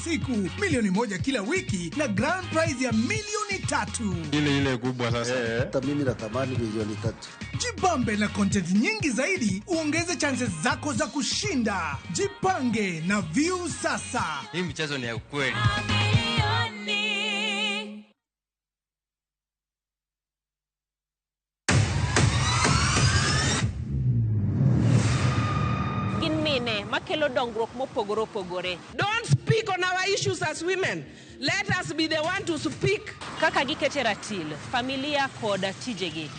siku, milioni 1 kila wiki na grand prize ya milioni 3. Ile ile kubwa sasa. Hata mimi natamani milioni 3. Jibambe na content nyingi zaidi, uongeze chances zako za kushinda. Jipange na Viusasa. Hii mchezo ni ya ukweli. Gin mine makelo dongruok mopogore opogore. Don't speak on our issues as women. Let us be the one to speak. Kaka gikete ratil, familia kod tijegi.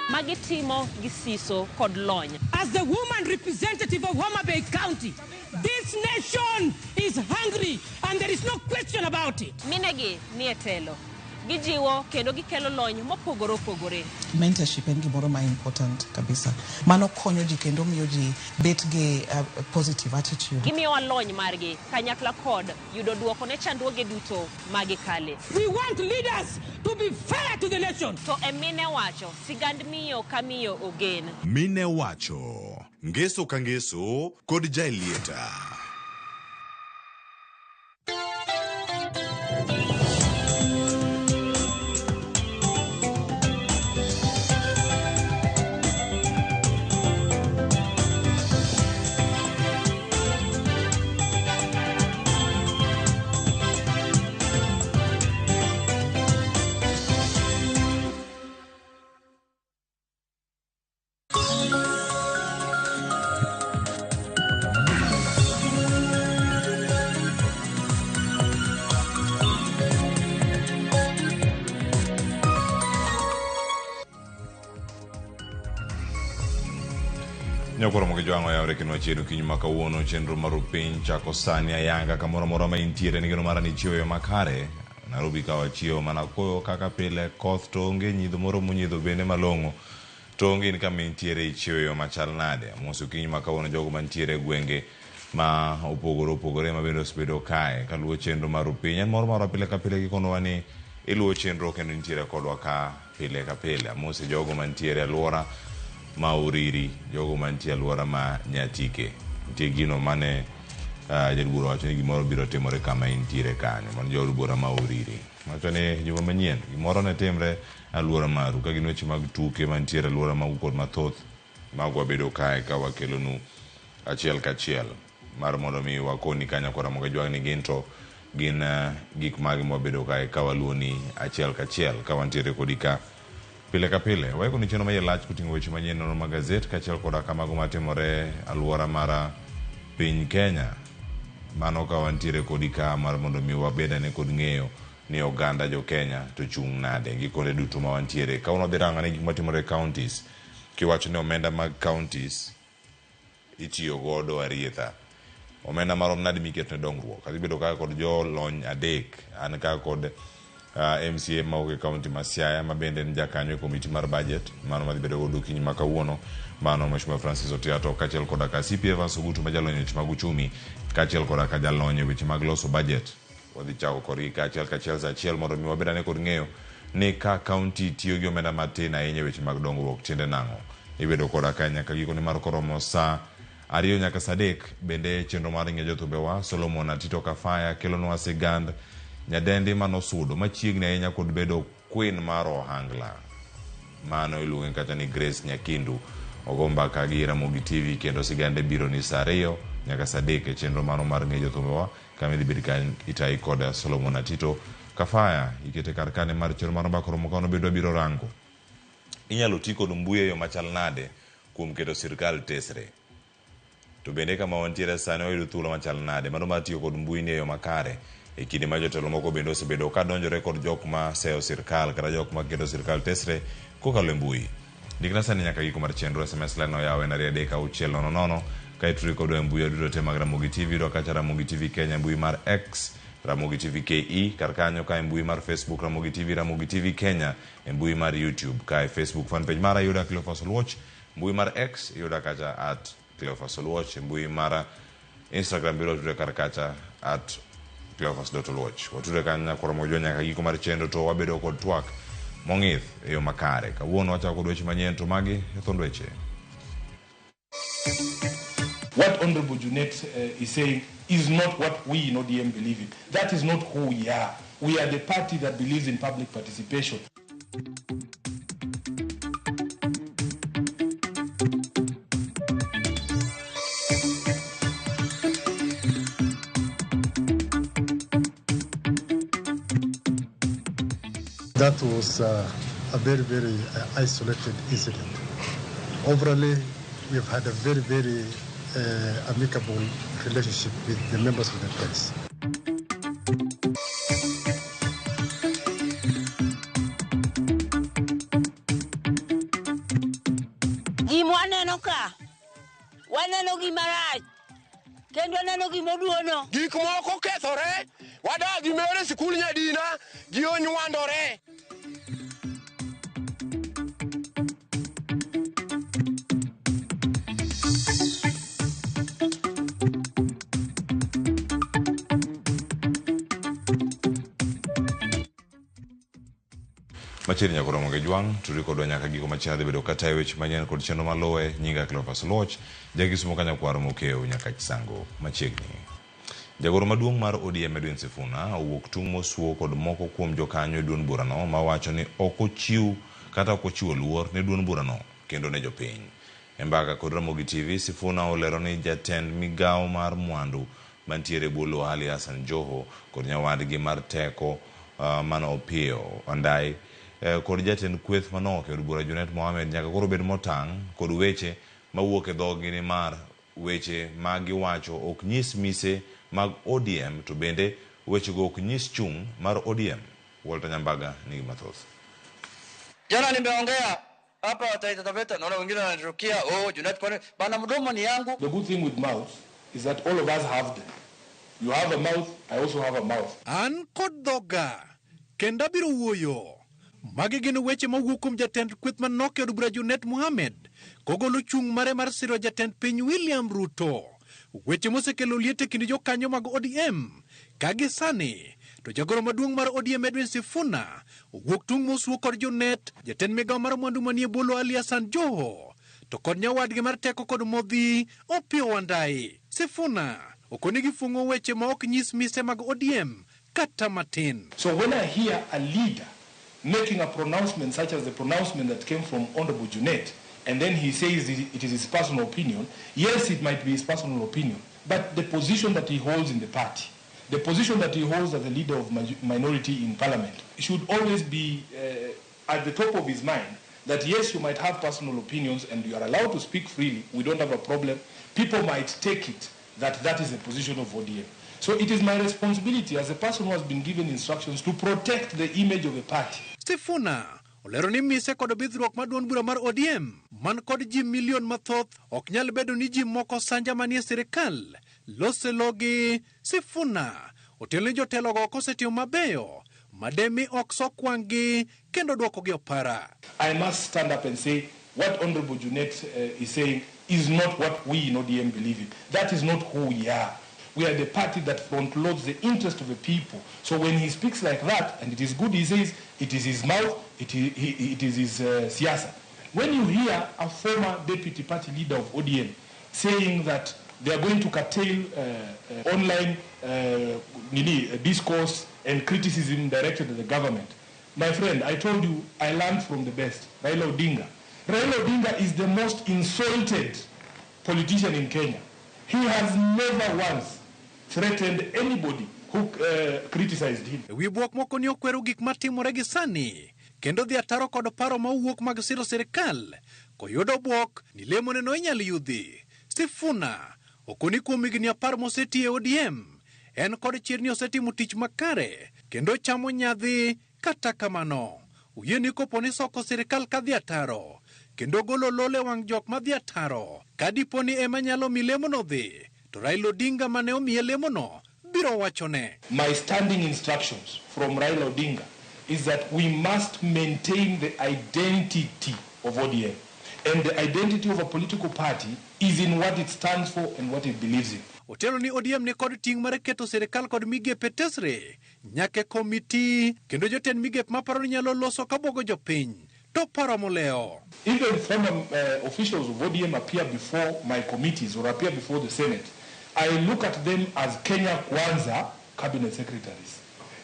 Magitimo gi siso kod lony. As the woman representative of Homa Bay County, this nation is hungry and there is no question about it. Minegi nie telo. Gijiwo kendo gikelo lony mopogore opogore. Mentorship en gimoro ma important kabisa. Mano konyo ji kendo miyo ji bet gi positive attitude. Gimiyowa lony margi kanyakla kod yudo duoko ne chandruoge duto magikale. We want leaders to be fair to the nation. To e mine wacho, sigand miyo ka miyo ogen. Mine wacho, ngeso ka ngeso kod Jaelieta. Nyakoro mogi jwang'o yawre kendo wachieno okinyi ma kawuono. Chenro mar piny chako sani ayanga kamoro amora ma intiere. Ni geno mara ni chiewo yo makare. Nairobi ka wachiewo mana koyo kaka pile, koth to onge, nyidho moro monyiedho bende malong'o to onge. In kama intiere ichiewo yo machal nade? Amoso okinyi ma kawuono jogo mantiere e gwenge ma opogore opogore ma bende osebedo kae kaluwo chenro mar piny. En moro marwa pile ka pile gikonowa ni iluwo chenro kendo intiere kodwa ka pile ka pile. Amose jogo mantiere e alwora ma Uriri, jogo mantie e alwora ma Nyatike. Nitie gino mane jaod bura wacho ni gimoro biro timore kama intiere kanyo. Mano jaod bura ma Uriri. Wacho ni juma manyien gimoro ne timre alwora maru ka gin weche mag tuke mantiere alwora magu kod mathoth mago wabedo kae ka wakelonu achiel kachiel mar mondo mi wakoni kanyo kora mondo jwang' ni gin to gin gik mage mwabedo kae ka waluoni achiel kachiel ka wantiere kodi ka pile ka pile. Waiko ni chenro maiye lach koting'o weche manyien, nonro mag gazet kaachiel koda kamago matimore alwora mar piny Kenya. Mano ka wantiere kodi ka mar mondo mi wabed ane kod ng'eyo ni oganda jo Kenya to chung' nade gi kuonde duto ma wantiere. Kawuono wadhi rango ane gik matimore e counties. Kiwacho ni omenda mag counties itiyo godo arietha. Omenda marom nade miketo ne dongruok? Adhi bedo kaka kod jolony adek. An ka kod MCA mawuok e county ma Siaya ma bende en jakanyo e komiti mar budget. Mano madhi bedo godo okinyi ma kawuono. Mano Mheshimiwa Francis Otiato kaachiel koda ka CP Evans Ogutu ma jalony e weche mag uchumi kaachiel koda ka jalony e weche mag loso budget. Wadhi chako kodgi kaachiel kachiel sa achiel mondo mi wabed ane kod ng'eyo ni ka county tiyo gi omenda matin ahinya e weche mag dongruok tiende nang'o. Ibedo koda ka nyaka gikone mar koromo sa 2 nyaka sa 3 bende chenro mar ng'e jothumbewa Solomon Atito Kafaya kelonwa sigand nyadendi manosudo machiegni ahinya kod bedo queen mar ohangla. Mano iluonge kata ni Grace Nyakindu. Ogo mbaka gi Ramogi TV kendo sigande biro ni sa 2 nyaka sa 3 e chenro mano mar ng'e jothumbewa kama idhi bed ka itayi kod Solomon Atito Kafaya. Ikete kar kane mar chenro mar mbaka romo kawuono bende wabiro rango. Inyalo ti kod mbui e yo machal nade kuom keto sirkal tesre? To bende kama wantiere sani wayudo thuolo machal nade mano mar tiyo kod mbui ni e yo makare e kinde ma jotelo moko bende osebedo ka donjore kod jok ma seyo sirkal kata jok ma keto sirkal tesre kokalo e mbui. Ndikna sani nyaka giko mar chenro. SMS line oyaw en 23600 ka itudri kodwa e mbui duto te mag Ramogi TV. Yudo kacha Ramogi TV Kenya e mbui mar X, Ramogi TV KE kar kanyo, ka e mbui mar Facebook Ramogi TV, Ramogi TV Kenya e mbui mar YouTube. Ka e Facebook fan page mara yuda Cleophas Oluoch, mbui mar X yuda kacha at Cleophas Oluoch, mbui mar Instagram biro tudre kar kacha at Cleophas.Oluoch. Watudre kanyo nyaka Ramogi nyaka giko mar chenro to wabedo kod twak mong'ith e yo makare. Kawuono wachako kod weche manyien to magi e thond weche. What Honorable Junet is saying is not what we in ODM believe in. That is not who we are. We are the party that believes in public participation. That was a very, very isolated incident. Overall, we've had a very, very amicable relationship with the members of the press. Gima waneno ka, waneno gima rach, kendo waneno gima oduono. Gik moko kethore, wadagi mere sikul nyadina, ji onywandore. Machiegni nyaka romo gi jwang' turi kodwa nyaka giko machielo dhi bedo kata e weche manyien kod chenro maluwe. Nyinga Cleophas Oluoch, jakisumo kanyakwar Mokeo nyaka Chisango machiegni. Jagoro maduong' mar ODM Edwin Sifuna owuok tung' mosuo kod moko kuom jokanyo e duond burano mawacho ni ok ochiw kata ok ochiwo luor ne duond burano kendo ne jopiny. E mbaka kod Ramogi TV, Sifuna olero ni jatend migawo mar mwandu mantiere e bwo lowo Ali Hassan Joho kod nyawadgi mar teko mano Opiyo Wandayi kod jatend kweth manok e od bura Junet Mohamed nyaka koro bed motang' kod weche mawuok e dhoggi nimar weche ma giwacho ok nyis mise mag ODM to bende wechego ok nyis chung' mar ODM. Walter Nyambaga nigi mathoth. Jana nimeongea hapa Taita Taveta, naona wengine wananirukia, oh Junet kwani bana mdomo ni yangu. The good thing with mouths is that all of us have them. You have a mouth, I also have a mouth. An kod dhoga kendo abiro wuoyo. Magi gin weche mawuok kuom jatend kweth manok e od bura Junet Mohamed kogolo chung' mare mar siro jatend piny William Ruto. Weche mosekelo liet e kind jokanyo mag ODM ka gi sani to jagoro maduong' mar ODM Edwin Sifuna owuok tung' mosuo kod Junet, jatend migawo mar mwandu manie bolo Ali Hassan Joho to kod nyawadgi mar teko kod modhi Opiyo Wandayi. Sifuna okoni gifung'o weche ma ok nyis mise mag ODM kata matin. So when I hear a leader making a pronouncement such as the pronouncement that came from Honorable Junet, and then he says it is his personal opinion, yes, it might be his personal opinion, but the position that he holds in the party, the position that he holds as the leader of minority in parliament, should always be at the top of his mind that yes, you might have personal opinions and you are allowed to speak freely, we don't have a problem. People might take it that that is the position of ODM. So it is my responsibility as a person who has been given instructions to protect the image of a party. Sifuna olero ni mise kod bidhruok mar duond bura mar ODM man kod ji milion mathoth ok nyal bedo ni ji moko sanja manie sirikal lose logi. Sifuna otelo ni jotelogo ok osetimo mabeyo mademi ok sok wang'gi kendo dwokogi opara. I must stand up and say what Honorable Junet is saying is not what we in ODM believe in. That is not who we are. We are the party that front-loads the interest of the people. So when he speaks like that, and it is good, he says, it is his mouth, it is his siasa. When you hear a former deputy party leader of ODM saying that they are going to curtail online discourse and criticism directed at the government, my friend, I told you, I learned from the best, Raila Odinga. Raila Odinga is the most insulted politician in Kenya. He has never once threatened anybody who criticized him. E wi bwok moko ni okwero gik matimore gi sani kendo dhi ataro kod paro mawuok mag siro sirikal koyudo bwok ni lemone no inyal yudhi. Sifuna okoni kuom higni 10 mosetiyo e ODM en kod chir ni osetimo tich makare kendo chamo nyadhi. Kata kamano oyie ni kopo ni soko sirikal kadhi ataro kendo golo lole wang' jok madhi ataro kadipo ni ema nyalo mi lemono dhi to Raila Odinga mane omiye lemono biro wachone. My standing instructions from Raila Odinga is that we must maintain the identity of ODM. And the identity of a political party is in what it stands for and what it believes in. Otelo ni ODM ni kod ting' mar keto sirikal kod migepe tesre nyaka e komiti kendo jotend migepe maparo ni nyalo loso kabuogo jopiny to paro molewo. Even former officials of ODM appear before my committees or appear before the Senate, I look at them as Kenya Kwanza cabinet secretaries.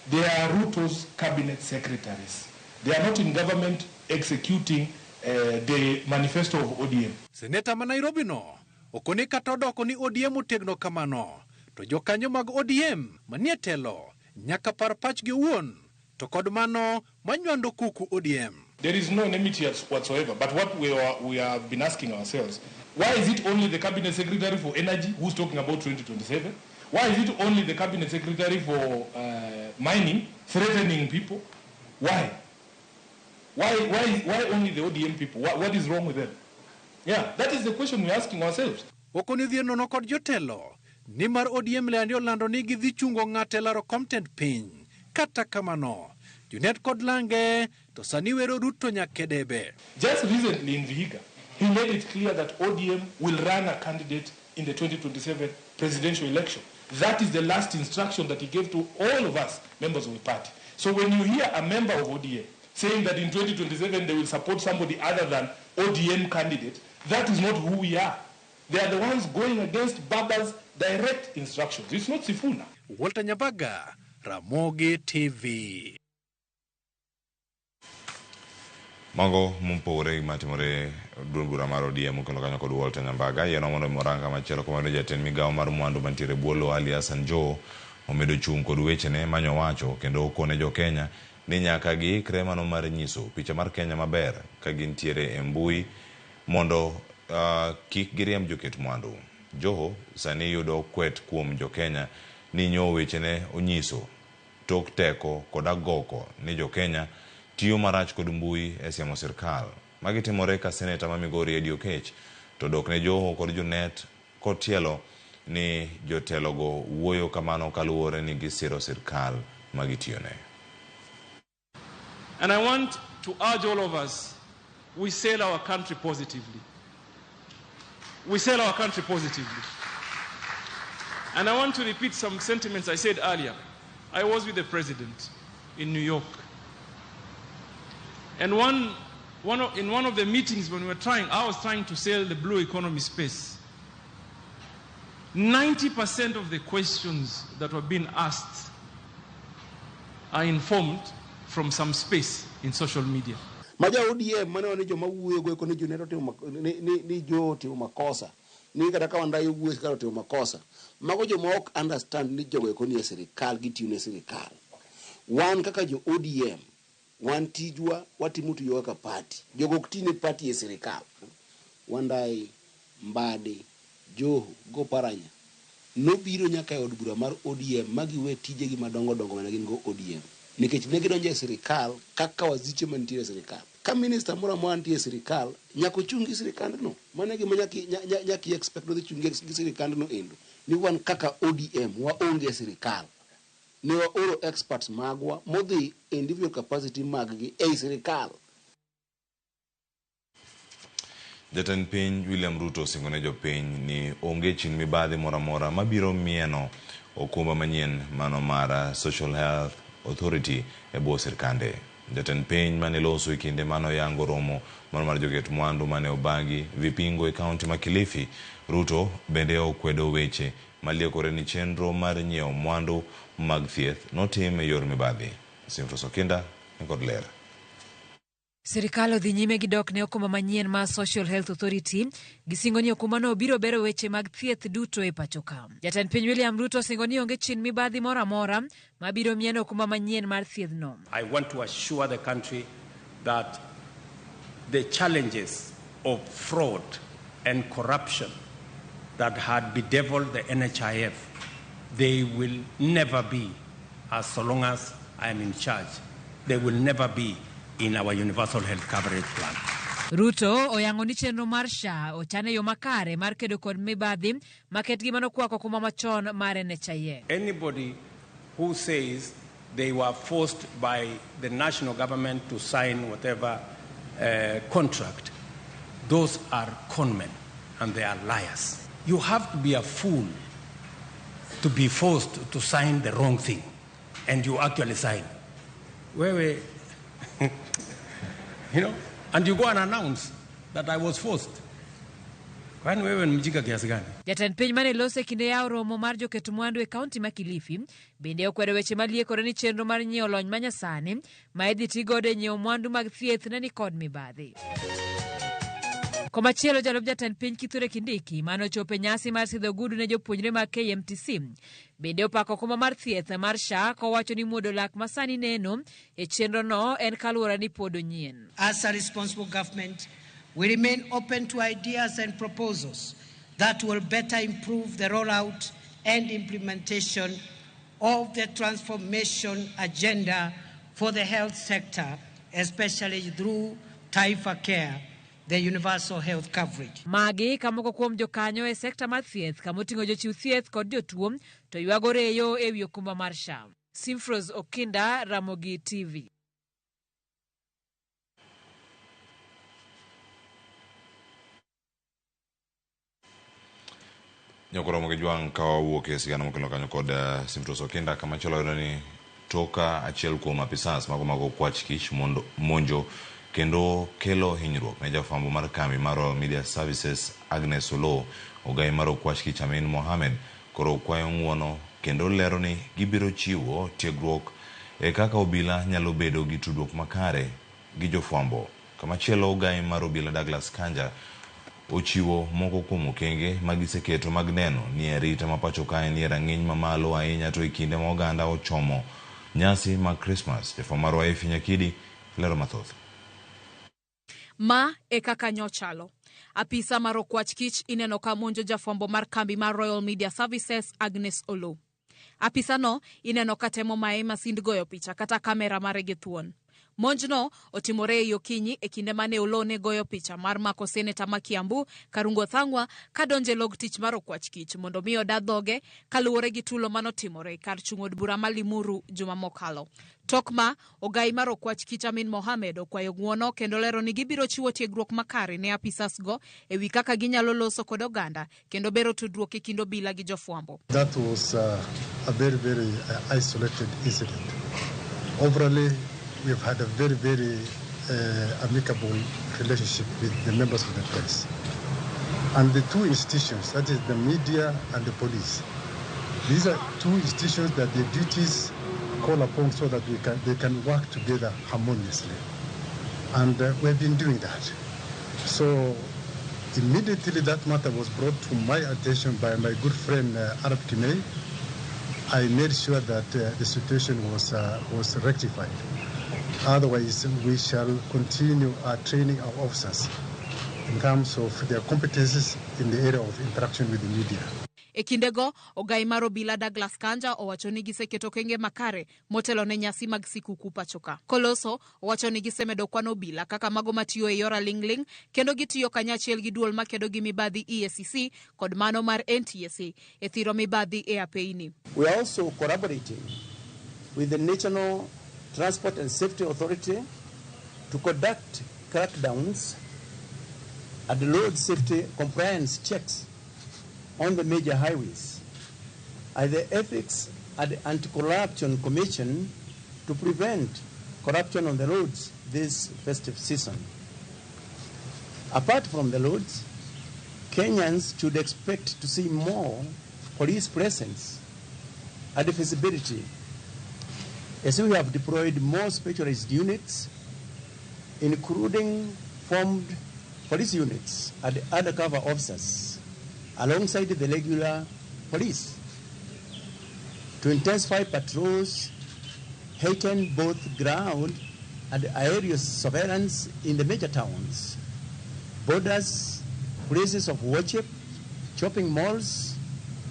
They are Ruto's cabinet secretaries. They are not in government executing the manifesto of ODM. Seneta ma Nairobi no okoni kata odoko ni ODM otegno kamano, to jokanyo mag ODM manie telo nyaka par pachgi owuon to kod mano manywando kuku ODM. There is no enmity whatsoever, but what we have been asking ourselves, why is it only the cabinet secretary for energy who's talking about 2027? Why is it only the cabinet secretary for mining threatening people? Why? Why only the ODM people? What is wrong with them? Yeah, that is the question we're asking ourselves. Okoni dhi nono kod jotelo nimar ODM landi olando ni gidhi chungo ng'ate laro kom tend piny. Kata kamano, Junet kod lange to sani wero Ruto nyaka debe. Just recently in Vihiga, he made it clear that ODM will run a candidate in the 2027 presidential election. That is the last instruction that he gave to all of us, members of the party. So when you hear a member of ODM saying that in 2027 they will support somebody other than ODM candidate, that is not who we are. They are the ones going against Baba's direct instructions. It's not Sifuna. Walter Nyabaga, Ramogi TV. Mago mopogore gi matimore duond bura mar ODM okelo kanyo kod Walter Nyambaga. Yieno mondo moranga machielo kuma jatend migawo mar mwandu mantiere bwo lowo Ali Hassan Joho omedo chung' kod wechene manyowacho kendo okone jo Kenya ni nyaka giikre mano mar nyiso picha mar Kenya maber ka gintiere e mbui mondo kik giriemb joket mwandu. Joho sani yudo kwet kuom jo Kenya ni nyo wechene onyiso tok teko kod agoko ni jo Kenya tiyo marach kod mbui e siemo sirkal. Magi timore ka seneta ma Migori Eddie Okech to dok ne Joho kod Junet kotielo ni jotelogo wuoyo kamano kaluwore ni gisiro sirkal magitiyone. And I want to urge all of us, we sell our country positively. We sell our country positively. And I want to repeat some sentiments I said earlier. I was with the president in New York. And in one of the meetings when we were trying, I was trying to sell the blue economy space. 90% of the questions that were being asked are informed from some space in social media. Maja ODM mane wane joma wuoyo go ni Junet otimo ni Joho otimo makosa, ni kata ka Wandayi owuoyo sirkal otimo makosa. Mago joma ok understand ni jogo eko nie sirikal gitiyo ne sirikal. Wan kaka jo ODM, wan tijwa watimo tiyo kaka party. Jogo ok ti ne party e sirikal. Wandayi, Mbadi, Joho go Paranya nobiro nyaka e od bura mar ODM ma giwe tijegi madongo dongo mane gin go ODM. Nikech ne gidonjo e sirikal kaka waziche mantiere e sirikal. Ka minista moro amora nitie e sirikal, nyaka ochung' gi sirikandno. Mano e gima nyaka i expect ni odhi chung' gi sirikandno endo. Ni wan kaka ODM waonge e sirikal. Ne waoro experts magwa modhi e individual capacity mag-gi ei sirikal. Jatend piny William Ruto osingo ne jopiny ni onge chin mibadhi moro amora mabiro mieno okumba manyien mano mar Social Health Authority e bwo sirkande. Jatend piny mane loso e kinde mane oyango romo mano mar joket mwandu mane obagi Vipingo e kaunti ma Kilifi, Ruto bende okwedo weche maliekore ni chenro mar nyiewo mwandu mag thieth notim e yor mibadhi. Simfros Okinda ni kod ler. Sirikal odhi nyime gi dok ne okumba manyien mar Social Health Authority gisingo ni okumbano biro bero weche mag thieth duto e pacho ka. Jatend piny William Ruto osingo ni onge chin mibadhi moro amora mabiro mieno okumba manyien mar thiethno. I want to assure the country that the challenges of fraud and corruption that had bedeviled the NHIF, they will never be, as so long as I am in charge, they will never be in our universal health coverage plan. Ruto oyango ni chenro mar SHA ochan e yo makare mar kedo kod mibadhi maket gima nokwako okumba machon mar NHIF. Anybody who says they were forced by the national government to sign whatever contract, those are conmen and they are liars. You have to be a fool to be forced to sign the wrong thing, and you actually sign. Wewe, you know, And you go and announce that I was forced. Kwani wewe ni mjinga kiasi gani? Jatend piny mane loso e kinde yawo romo mar joket mwandu e kaunti ma Kilifi bende okwedo weche maliekore ni chenro mar nyiewo lony manyasani ma idhi ti godo e nyiewo mwandu mag thieth ne ni kod mibadhi. Komachielo jalup jatend piny Kithure Kindiki mane ochopo e nyasi mar sidho ogudu ne jopuonjre mag KMTC bende opako okumba mar thieth mar SHA kowacho ni muodo lak masani neno e chenrono en kaluwore ni pod onyien. As a responsible government, we remain open to ideas and proposals that will better improve the rollout and implementation of the transformation agenda for the health sector, especially through Taifa Care, the universal health coverage. Magi ka moko kuom jokanyo e sekta mar thieth kamoting'o jochiw thieth kod jotuo to ywago reyo e wi okumba mar SHA. Simfros Okinda, Ramogi TV. Nyokoromo gi jwang' ka wawuok e sigana mokelo kanyo kod Simfros Okinda kamachielo yudo ni toka achiel kuom apisas mago mag okwach kich mondo monjo kendo kelo hinyruok ne jafwambo mar kambi mar Royal Media Services Agnes Oloo. Ogai mar okwach kich Amin Mohamed koro kwayo ng'uono kendo lero ni gibiro chiwo tiegruok e kaka obila nyalo bedo gi tudruok makare gi jofwambo. Kamachielo ogai mar obila Douglas Kanja ochiwo moko kuom okenge magiseketo mag neno ni arita ma pacho kae ni e rang'iny mamalo ahinya to e kinde ma oganda ochomo nyasi mag Krismas. Jafwambo marwa Effie Nyakidi lero mathoth. Ma e kaka nyochalo. Apisa mar okwach kich ineno ka monjo jafwambo mar kambi mar Royal Media Services Agnes Oloo. Apisano ineno ka temo maye masind goyo picha kata kamera mare gi thuon. Monjno otimore e okinyi e kinde mane Oloo ne goyo picha mar mako seneta ma Kiambu Karungo Thang'wa kadonje log tich mar okwach kich mondo mi oda dhoge kaluwore gi tulo manotimore kar chung' od bura ma Limuru juma mokalo. Tok ma, ogai mar okwach kich Amin Mohamed okwayo ng'uono kendo lero ni gibiro chiwo tiegruok makare ne apisas go e wi kaka ginyalo loso kod oganda kendo bero tudruok e kind obila gi jofwambo. That was a very, very isolated incident. Overall, we've had a very, very amicable relationship with the members of the press. And the two institutions, that is the media and the police, these are two institutions that their duties call upon so that they can work together harmoniously. And we've been doing that. So immediately that matter was brought to my attention by my good friend Arab Kimei. I made sure that the situation was rectified. Otherwise, we shall continue our training our officers in terms of their competencies in the area of interaction with the media. E kindego, ogai mar obila Douglas Kanja owacho ni giseketo okenge makare motelo ne nyasi mag sikuku pacho ka. Koloso, owacho ni gisemedo kwan obila kaka mago matiyo e yor aling'ling' kendo gitiyo kanyachiel gi duol makedo gi mibadhi EACC kod mano mar NTSA e thiro mibadhi e apeyni. We are also collaborating with the National Transport and Safety Authority to conduct crackdowns and road safety compliance checks on the major highways, and the Ethics and Anti-Corruption Commission to prevent corruption on the roads this festive season. Apart from the roads, Kenyans should expect to see more police presence and visibility, as we have deployed more specialized units, including formed police units and undercover officers, alongside the regular police, to intensify patrols, heighten both ground and aerial surveillance in the major towns, borders, places of worship, shopping malls,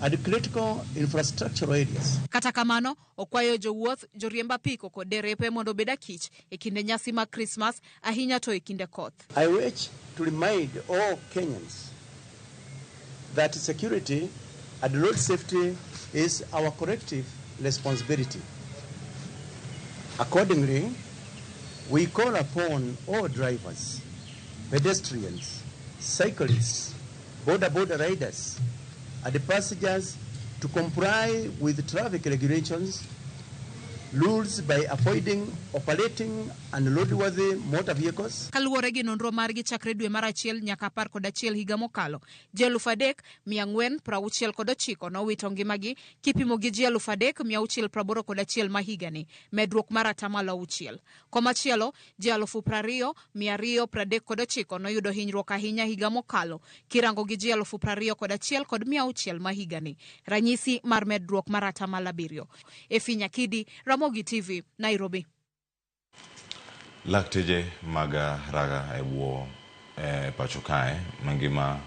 and critical infrastructure areas. Kata kamano, okwayo jowuoth, joriemb apiko kod derepe mondo obed akich e kinde nyasi mag Krismas, ahinya to e kinde koth. I wish to remind all Kenyans that security and road safety is our collective responsibility. Accordingly, we call upon all drivers, pedestrians, cyclists, border riders, and passengers to comply with traffic regulations, rules by avoiding operating unroadworthy motor vehicles. Kaluwore gi nonro margi chakre dwe mar achiel nyaka 11 higa mokalo, ji 3,469 nowito ngimagi kipimo gi ji 3,681 ma higani, medruok mar 6%. Komachielo, ji 20,239 noyudo hinyruok ahinya higa mokalo kirango gi ji 21,600 ma higani, ranyisi mar medruok mar 7%. Efi Nyakidi, Ramogi TV, Nairobi. Lakteche mag raga e bwo pacho kae mangima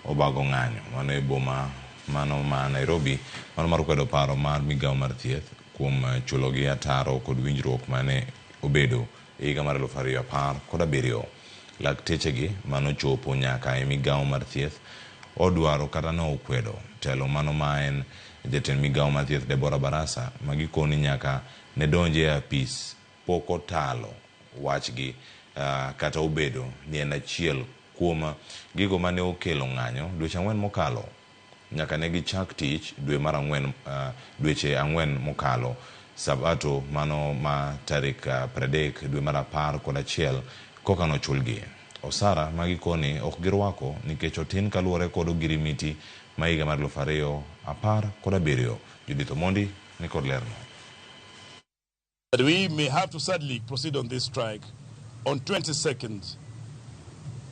obago ng'anyo mano e boma mano ma Nairobi mano mar kwedo paro mar migawo mar thieth kuom chulogi ataro kod winjruok mane obedo e higa mar 2017. Laktechegi manochopo nyaka e migawo mar thieth odwaro kata ne okwedo telo mano ma en jatend migawo mar thieth Deborah Barasa ma gikoni nyaka ne donje e apis pok otalo wachgi kata obedo ni en achiel kuom gigo mane okelo ng'anyo dweche 4 mokalo nyaka ne gichak tich dwe mar 4 dweche 4 mokalo Sabato mano ma tarik 30 dwe mar 11 koka nochulgi. Osara ma gikoni ok girwako nikech otin kaluwore kod ogirimiti ma higa mar 2017. Judith Omondi ni kod lerno. That we may have to sadly proceed on this strike on 22nd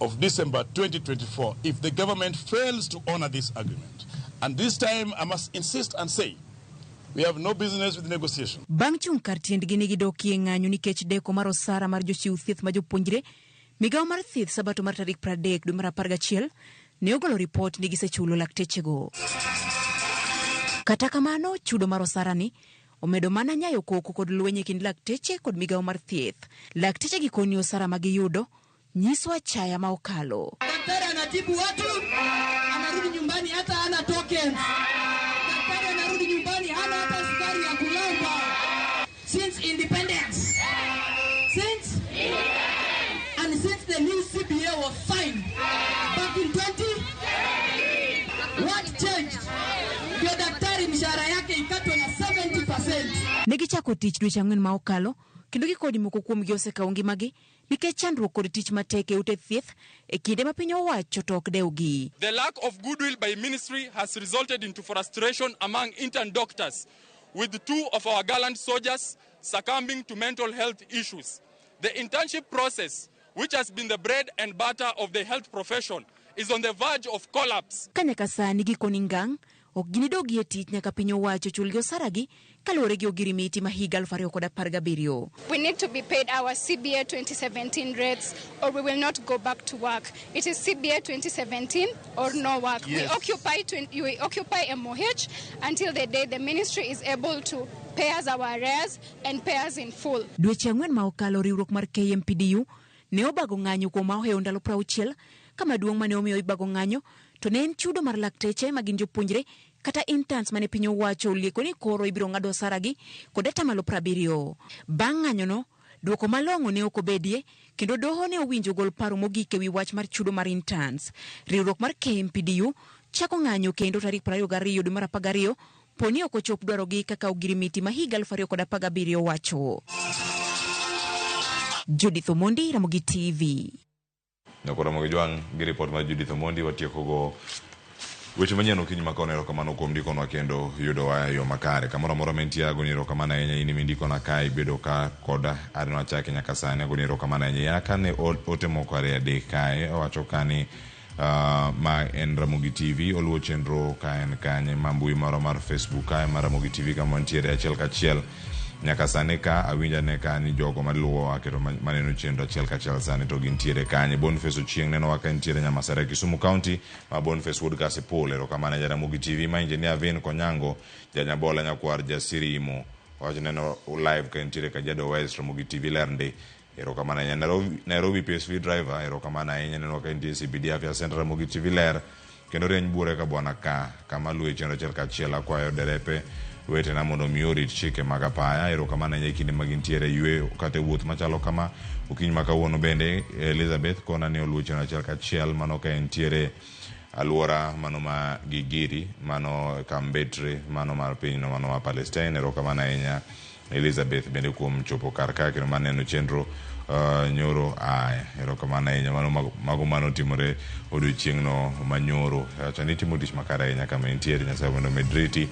of December 2024 if the government fails to honor this agreement. And this time I must insist and say we have no business with negotiation. Bang' chung' kar tiendgi ne gidokie ng'anyo nikech deko mar osara mar jochiw thieth ma jopuonjre, migawo mar thieth Sabato mar tarik 30 dwe mar 11 ne ogolo ripot ni gisechulo laktechego. Kata kamano, chudo mar osara ni omedo mana nyayo koko kod lweny e kind lakteche kod migawo mar thieth. Lakteche gikoni osara ma giyudo nyiso achaya ma okalo. Daktari anatibu watu, anarudi nyumbani hata hana tokens. Daktari anarudi nyumbani hana hata sukari ya kulamba. Since independence. Since and since the new CBA was signed back in 20, what changed? Ndio daktari mshahara yake ikatwe na 70%. Ne gichako tich dweche 4 ma okalo kendo gikoni moko kuomgi osekawo ngimagi nikech chandruok kod tich matek e ute thieth e kinde ma piny owacho to ok dewgi. The lack of goodwill by ministry has resulted into frustration among intern doctors, with 2 of our gallant soldiers succumbing to mental health issues. The internship process, which has been the bread and butter of the health profession, is on the verge of collapse. Ka nyaka sani gikoni ngang', ok ginidogi e tich nyaka piny owacho chulgi osaragi kaluwore gi ogirimiti ma higa 2017. We need to be paid our CBA 2017 rates or we will not go back to work. It is CBA 2017 or no work. Yes. We occupy MOH until the day the ministry is able to pay us our arrears and pay us in full. Dweche 4 ma okalo riwruok mar KMPDU ne obago ng'anyo kuom ma ohewo ndalo 60 kama duong' mane omiyo ibago ng'anyo to ne en chudo mar lakteche ma gin jopuonjre kata interns mane piny owacho olieko ni koro ibiro ng'ado osaragi kod 70%. Bang' ng'anyono, duoko malong'o ne ok obedie kendo doho ne owinjo gol paro mogik ewi wach mar chudo mar interns. Riwruok mar KMPDU chako ng'anyo kendo tarik 22 dwe mar 12 poni ok ochop dwarogi kaka ogirimiti ma higa 2017 wacho. Judith Omondi, Ramogi TV. Nyakoro Ramogi Jwang' gi ripot mar Judith Omondi watiekogo weche manyien okinyi ma kawuono. Erokamano kuom ndikonwa kendo yudowa e yo makare. Kamoro amora ma intie agoni erokamano ahinya in mindikona ka ibedo ka koda aneno achake nyaka sani agoni erokamano ahinya. Ya kane ote moko 2 3 kae owacho ka ni ma en Ramogi TV oluwo chenro ka en kanye ma mbui moro mar Facebook kae mar Ramogi TV kama wantiere achiel kachiel nyaka sani ka awinjo ane ka ni jogo maluwowa kendo maneno chenro achiel kachiel sani to gintiere kanye. Boniface Ochieng' nenowa ka entiere Nyamasare Kisumu County ma Boniface wuod Kasipul. Erokamano Jaramogi TV ma Engineer Vin Konyango Janyabola nyakwar Jasirimo owacho neno live ka entiere Kajiado West. Ramogi TV ler ndi. Erokamano ahinya. Nairobi PSV driver erokamano ahinya neno ka entie CBD Afya Center. Ramogi TV ler kendo rieny buore ka bwana ka kama luwe chenro achiel kachiel. Akwayo derepe wetena mondo mi orit chike mag apaya. Erokamano ahinya e kinde ma gintiere yweyo kata e wuoth machalo kama. Okinyi ma kawuono bende Elizabeth kona ni oluwo chenro achiel kachiel mano ka entiere aluora mano ma Gigiri mano Kambetre mano mar pinyno mano ma Palestine. Erokamano ahinya Elizabeth bende kuom chopo kar ka kendo mar neno chenro nyoro. Aya, erokamano ahinya. Mano mago manotimore odiochieng'no manyoro. Acha ni itimo tich makare ahinya kama intiere, Nyasaye mondo omed riti.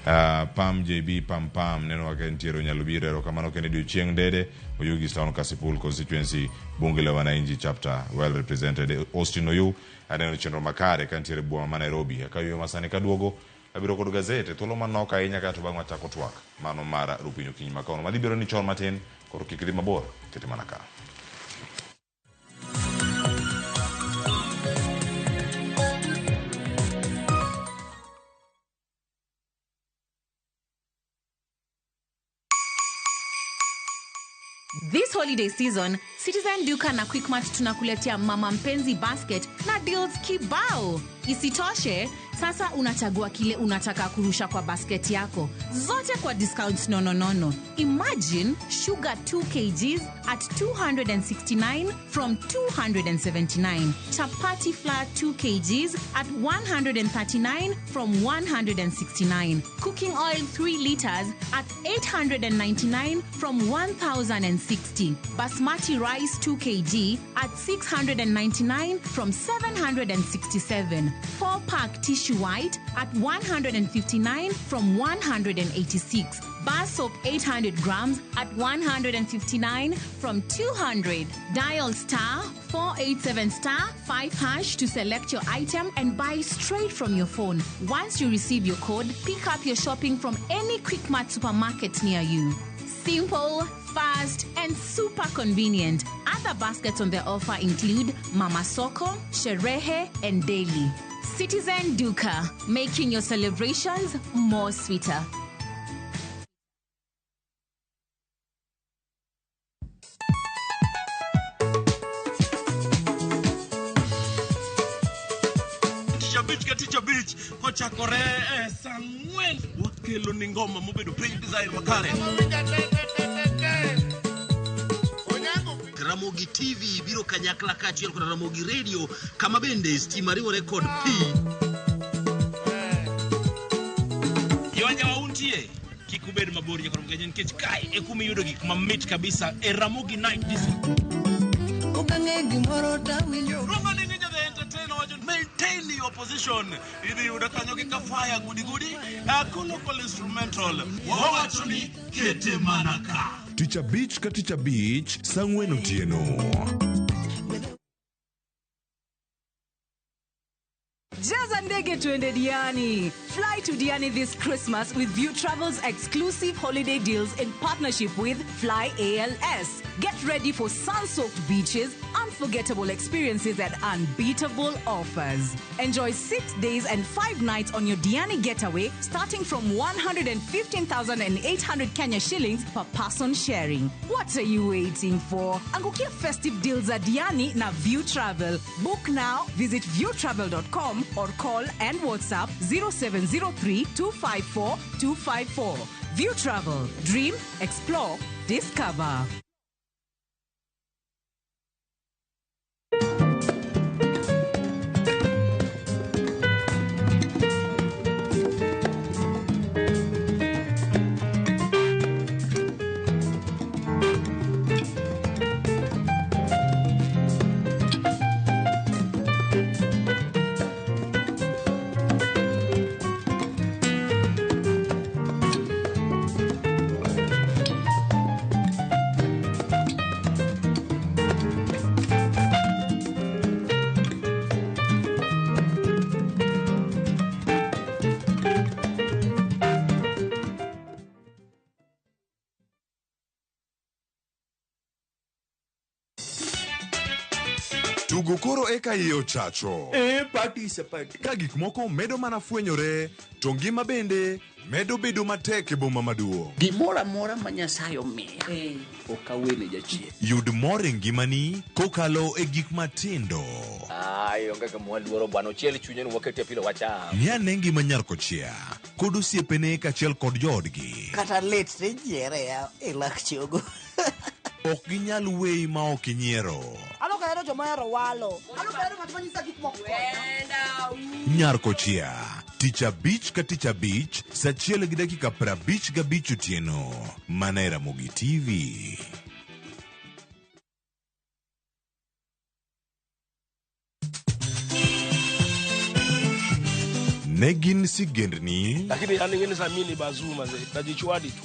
Pam JB Pam Pam neno kaka intiere onyalo biro. Erokamano kendo odiochieng' Ndede Oyugis Town Kasipul Constituency Bunge la Wananchi chapter well represented. Austin Oyu aneno chenro makare ka nitiere boma ma Nairobi. Akayueyo masani kaduogo abiro kod gazet e thuolo manok ahinya kaeto bang'e wachako twak mano mar Rupiny okinyi ma kawuono. Madhi biro ni chon matin koro kik idhi mabor kete mana ka. This holiday season, Citizen Duka na Quickmart tunakuletea Mama Mpenzi Basket na deals kibao. Isitoshe, sasa unachagua kile unataka kurusha kwa basket yako, zote kwa discounts nononono. Imagine sugar 2 kgs at 269 from 279, chapati flour 2 kgs at 139 from 169, cooking oil 3 liters at 899 from 1060, basmati rice 2 kg at 699 from 767, 4-pack tissue white at 159 from 186, bar soap 800 grams at 159 from 200. Dial star 487 star 5 hash to select your item and buy straight from your phone. Once you receive your code, pick up your shopping from any Quickmart supermarket near you. Simple, fast, and super convenient. Other baskets on the offer include Mama Soko, Sherehe, and Daily. Citizen Duka, making your celebrations more sweeter. Tich abich ka tich abich kochakore e saa ang'wen wakelo ni ngoma mobedo piny design makare. Ramogi TV biro kanyakla kaachiel kod Ramogi Radio kama bende stima riwore kod pi. Jowanja untie kik ubed mabor nyaka Ramogi nikech kae e kuma iyudo gik mamit kabisa e Ramogi Night Disco. Okang'e gimoro tawinjo. Roma ni ninja the entertainer wacho maintain your position. Idhi yudo kanyo gi kafaya gudi gudi local instrumental. Wawacho ni kete mana ka. Tich abich ka tich abich saa ang'wen otieno. Jaza ndege tuende Diani. Fly to Diani this Christmas with View Travel's exclusive holiday deals in partnership with Fly ALS. Get ready for sun-soaked beaches, unforgettable experiences and unbeatable offers. Enjoy 6 days and 5 nights on your Diani getaway starting from 115,800 Kenya shillings per person sharing. What are you waiting for? Angukia festive deals at Diani na View Travel. Book now, visit viewtravel.com or call and WhatsApp 0703 254 254. View Travel. Dream, explore, discover. Tugo koro eka iye ochacho. Party is a party. Ka gik moko medo mana fwenyore, to ngima bende medo bedo matek e boma maduong'. Gimoro amora ma Nyasaye omiya, ok awene jachien. Yud mor e ngimani kokalo e gik matindo. Ai, onge gima waluoro bwana, ochiel chunye ni wakete pilo wacham. Ng'i ane ngima nyar kochia kod osiepene kaachiel kod joodgi. Kata lit tinyiere e lak chogo. Ok ginyal weyi ma ok inyiero. Alok ahero joma ohero walo. Alok ahero ng'at ma nyisa gik moko. Nyar kochia, Tich abich ka tich abich, sa achiel gi dakika 55 otieno. Mana e Ramogi TV. Ne gin sigendni, Lakini yani ngine za mimi ni bazuu mazee, najichwadi tu.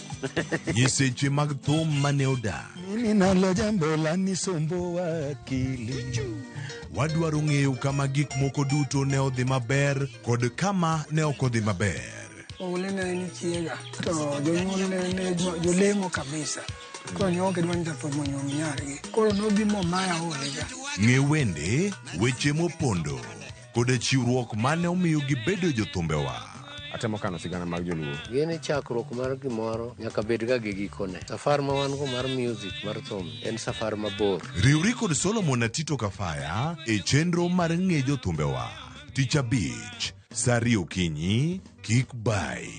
nyiseche mag thum mane odak. Mimi nalo jambo lanisumbua akili. Wadwaro ng'eyo kama gik moko duto ne odhi maber kod kama ne ok odhi maber. Oule ne en chiega to jonyuolne ne jolemo kabisa. Koro ne ok gidwa ni jathum onyuom nyargi. Koro nobi momaya olega. Ng'e wende, weche mopondo, koda chiwruok mane omiyo gibedo jothumbewa. Atemo kano sigana mag joluo. Gini chakruok mar gimoro nyaka bed ga gi gikone. Safar ma wan go mar music mar thum en safar mabor. Riwri kod Solomon Atito Kafaya e chenro mar ng'e jothumbewa. Tich abich, sa ariyo okinyi, kik bai.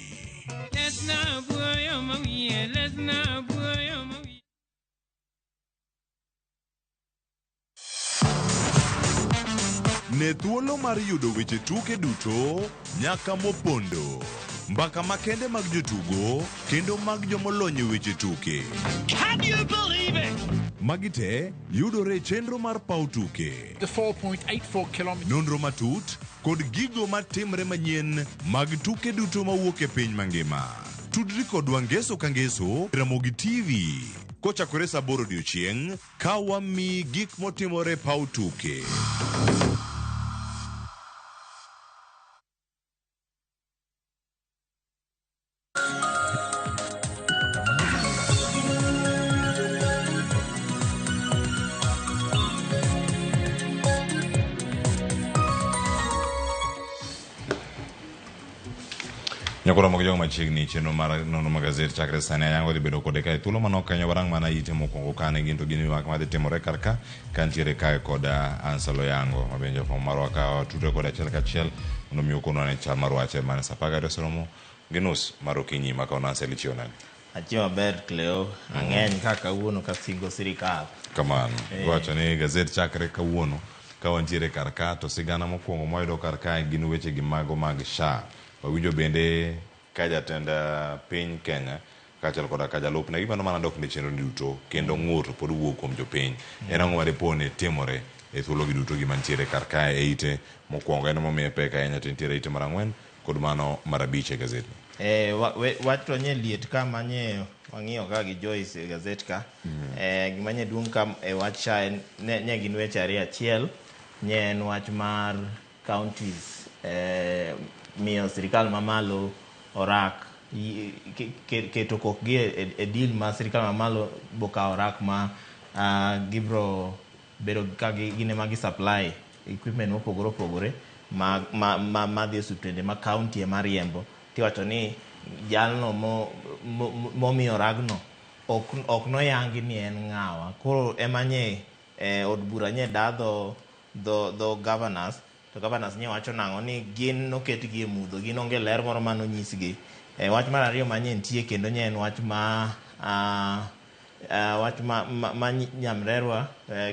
Ne thuolo mar yudo weche tuke duto nyaka mopondo. Mbaka makende mag jotugo kendo mag jomolony e weche tuke. Can you believe it? Magi te yudore e chenro mar paw tuke. The 4.84 kilometers. Nonro matut kod gigo matimre manyien mag tuke duto mawuok e piny mangima. Tudri kodwa ngeso ka ngeso Ramogi TV kochakore saa aboro odiochieng' ka wamiyi gik motimore e paw tuke. Nyakoro moko jogo machiegni chenro mar nono magazet chakre sani ayango dhi bedo kode kae thuolo manok kanyo warang mana ite mokwongo kane gin to gin ywak madhi timore kar ka kantiere kae kod Ansel Oyango ma bende jafwambo marwa ka watudre kode achiel kachiel mondo mi okonwa ne chal mar wach mane sa apar gariyo oseromo gi nus mar okinyi ma kawuono. Ansel ichiewo nade? Achiewo maber Cleo, ang'eny ka kawuono ka singo sirikal. Kamano. Iwacho ni gazet chakre kawuono ka wantiere kar ka to sigana mokwongo mwayudo kar kae gin weche gi mago mag SHA. Wawinjo bende ka jatend piny Kenya kaachiel koda ka jalupne gimano mana dok ne chenro ni duto kendo ng'ur to pod wuok kuom jopiny. En ang'o madipo ni timore e thuologi duto gima nitiere kar kae e ite mokwongo en momiye pek ahinya to nitiere ite mar ang'wen kod mano mar abich e gazetni. Wach to nye liet ka manye wang'iyo ka gi Joyce e gazet ka. Gima nye duong' ka e wach SHA en nye gin weche ariyo. Achiel nye en wach mar counties miyo sirikal mamalo orak keto kokgi e deal ma sirikal mamalo bokawo orak ma gibro bedo ka gin ema gi supply equipment mopogore opogore ma dhi e osiptende ma county ema riembo. Tiwacho ni jalno momiyo ragno ok noyangi ni en ng'awa. Koro ema nye od bura nye dadho dho governors. To governors nye wacho nang'o ni gin noketgi e mudho, gin onge ler moro manonyisgi. Wach mar ariyo manye nitie kendo nye en wach ma wach ma nyamrerwa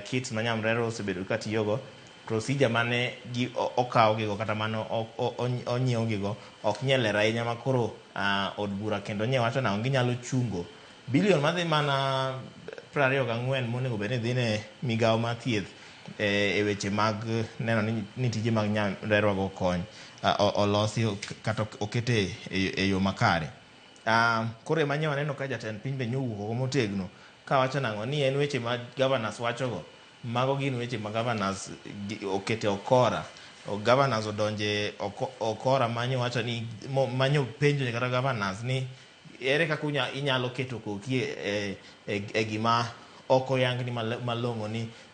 kits ma nyamrerwa osebedo ka tiyogo. Procedure mane gi okaw gigo kata mane onyiew gigo ok nye ler ahinya ma koro od bura kendo nye wacho nang'o ginyalo chungo bilion madhi mana 24 monego bed ni dhi ne migawo mar thieth e weche mag neno ni tije mag nyamrerwa go kony olosi kata okete e yo makare. Koro ema nye waneno ka jatend piny be nyowuok oko motegno kawacho nang'o ni en weche ma governors wachogo mago gin weche ma governors okete okora. Governors odonje okora manyo wacho ni manyo penjo kata governors ni ere kaka inyalo keto koki e gima ok oyangni malong'o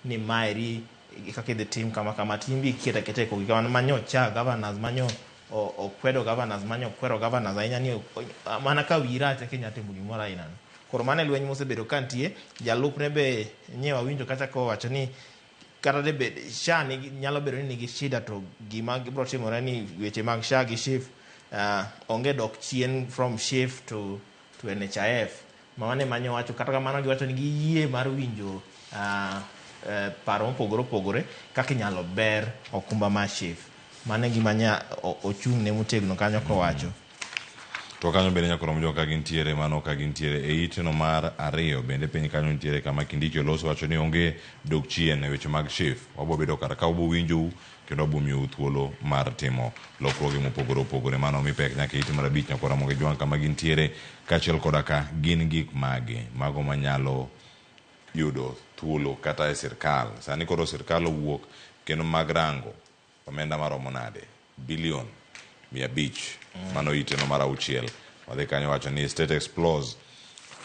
ni maeri kaka idhi tim kama kama timbi iketa keta e koki kamano manyo cha governors manyo okwedo governors manyo kwero governors ahinya ni mana ka wiyi rach eka inyalo timo gimoro ainano. Koro mano e lweny mosebedo ka nitie. Jalupne be nye wawinjo kacha kowacho ni kata de bed SHA nyalo bedo ni nigi shida to gima biro timore ni weche mag SHA gi SHIF onge dok chien from SHIF to NHIF. Mano ema nyowacho kata kamano giwacho ni giyie mar winjo paro mopogore opogore kaka inyalo ber okumba mar SHIF. Mano e gima nya ochung' ne motegno kanyo kowacho. To kanyo bende nyaka rom joka gintiere mano ka gintiere e itno mar ariyo bende piny kanyo nitiere kama Kindiki oloso wacho ni onge dok chien e weche mag SHIF. Wabo bedo kar ka wabo winjou kendo wabo miyou thuolo mar timo lokruoge mopogore opogore. Mano omi pek nyaka e ite mar abich nyaka Ramogi Jwang' kama gintiere kaachiel koda ka gin gik mage mago manyalo yudo thuolo kata e sirkal. Sani koro sirkal owuok kendo mag rango omenda maromo nade? Bilion 500. Mano iteno mar auchiel. Wadhi kanyo wacho ni state explores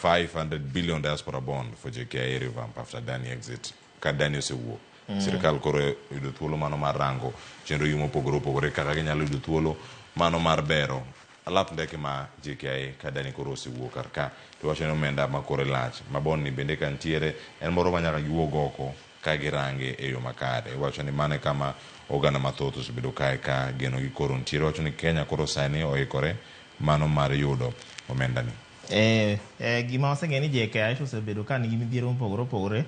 500 billion diaspora bond for JKIA revamp after Adani exit. Ka Adani osewuok, sirkal koro yudo thuolo mano mar rango chenro gi mopogore opogore kaka ginyalo yudo thuolo mano mar bero alap ndeke ma JKIA ka Adani koro osewuok kar ka. To wacho ni omenda ma kore lach ma bond ni bende ka nitiere en moro ma nyaka giwuog oko ka girange e yo makare. Iwacho ni mano e kama oganda mathoth osebedo kae ka genogi koro nitiere. Iwacho ni Kenya koro sani oikore mano mar yudo omendani. Gima waseng'eyo ni JKIA osebedo ka nigi midhiero mopogore opogore.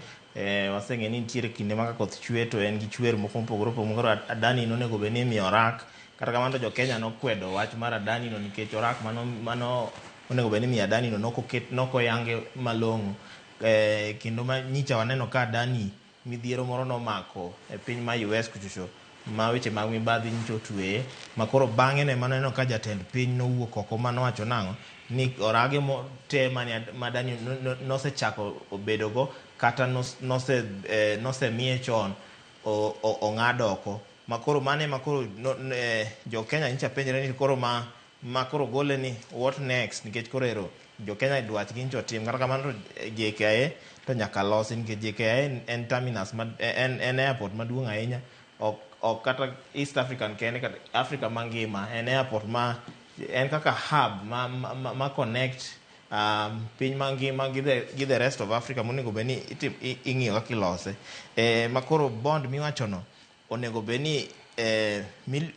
Waseng'eyo ni nitiere kinde ma ka koth chwe to en gi chwer moko mopogore opogore. Koro Adani nonego bed ni imiyo orak. Kata kamano to jo Kenya nokwedo wach mar Adani no nikech orak mano onego bed ni imiyo Adani no nokoket, nokoyange malong'o. Kendo ma nyicha waneno ka Adani midhiero moro nomako e piny ma US kuchocho ma weche mag mibadhi nyicha otweye, ma koro bang'e ne maneno ka jatend piny nowuok oko manowacho nang'o ni orage mo te mane ma Adani nosechako obedogo kata nosemiye chon ong'ad oko. Ma koro mane ma koro jo Kenya nyicha penjre ni koro ma koro gole ni what next, nikech koro ero jo Kenya dwachgi nyicha otim. Kata kamano to JKIA to nyaka losi nikech JKIA en terminus ma, en airport maduong' ahinya, ok kata East African kende, kata Africa mangima. En airport ma en kaka hub ma connect piny mangima gi the rest of Africa monego bed ni ing'iyo kaka ilose. Ma koro bond miwachono onego bed ni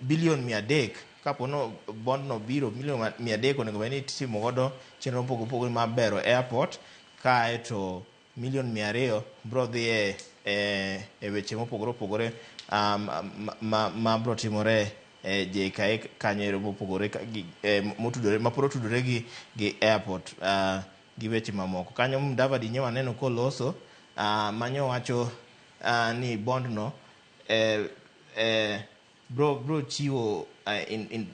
bilion 300, kapo no bond no biro bilion 300 onego bed ni itimo godo chenro mopogore opogore mar bero airport, kae to milion 200 bro dhi e weche mopogore opogore ma bro timore e JKIA kanyo ero mopogore motudore ma pod otudore gi airport gi weche mamoko. Kanyo Mudavadi nyo waneno koloso manyo wacho ni bond no bro chiwo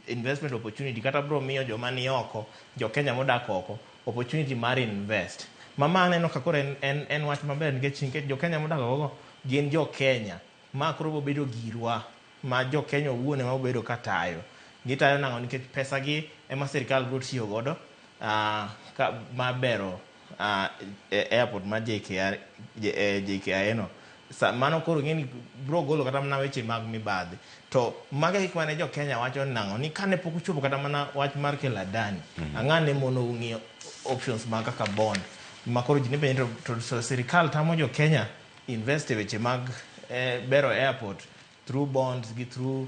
investment opportunity kata bro miyo joma ni oko, jo Kenya modak oko, opportunity mar invest. Mama aneno ka koro en wach maber nikech jo Kenya modak oko gin jo Kenya ma koro biro bedo girwa ma jo Kenya owuon ema bedo ka tayo. Gitayo nang'o? Nikech pesa gi ema sirikal biro tiyo godo ka ma bero airport ma JKIA no. Mano koro ng'eni bro golo kata mana weche mag mibadhi. To mago e gik mane jo Kenya wacho nang'o ni kane pok ochopo kata mana wach mar kelo Adani, ang'ane mono ng'iyo options mag kaka bond ma koro ji ne penjo to sirikal tamo jo Kenya invest e weche mag bero airport through bonds gi through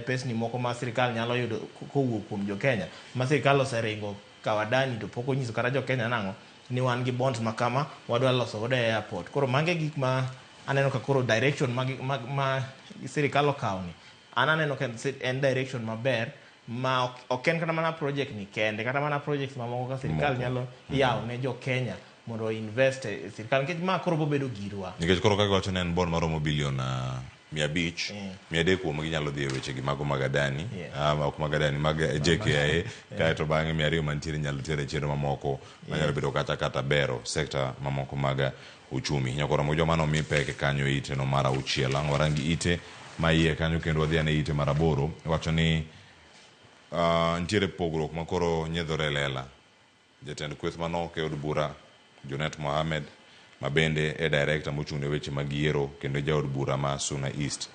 pesni moko ma sirikal nyalo yudo kowuok kuom jo Kenya ma sirikal oseringo kawo Adani to pok onyiso kata jo Kenya nang'o ni wan gi bonds ma kama wadwa loso godo airport. Koro mago e gik ma aneno ka koro direction ma sirikal okawo ni an aneno ka en direction maber ma ok en kata mana project ni kende, kata mana projects mamoko ka sirikal nyalo yawo ne jo Kenya mondo invest e sirikal, nikech ma koro bobedo girwa. Nikech koro kaka iwacho ni en bond maromo bilion 500, 300 kuomgi nyalo dhi e weche gi mago mag Adani, ok mag Adani, mag JKIA, kaeto bang'e 200 mantiere nyalo tero e chenro mamoko manyalo bedo kata bero sekta mamoko mag uchumi. Nyakoro mojo mano mi pek kanyo ite no mar auchiel. Ang' warangi ite ma iye kanyo kendo wadhi ane ite mar aboro. Wacho ni nitiere pogruok ma koro nyiedhore e lela. Jatend kweth manok e od bura Junet Mohamed ma bende e director mochung' ne weche mag yiero kendo jaod bura ma Suna East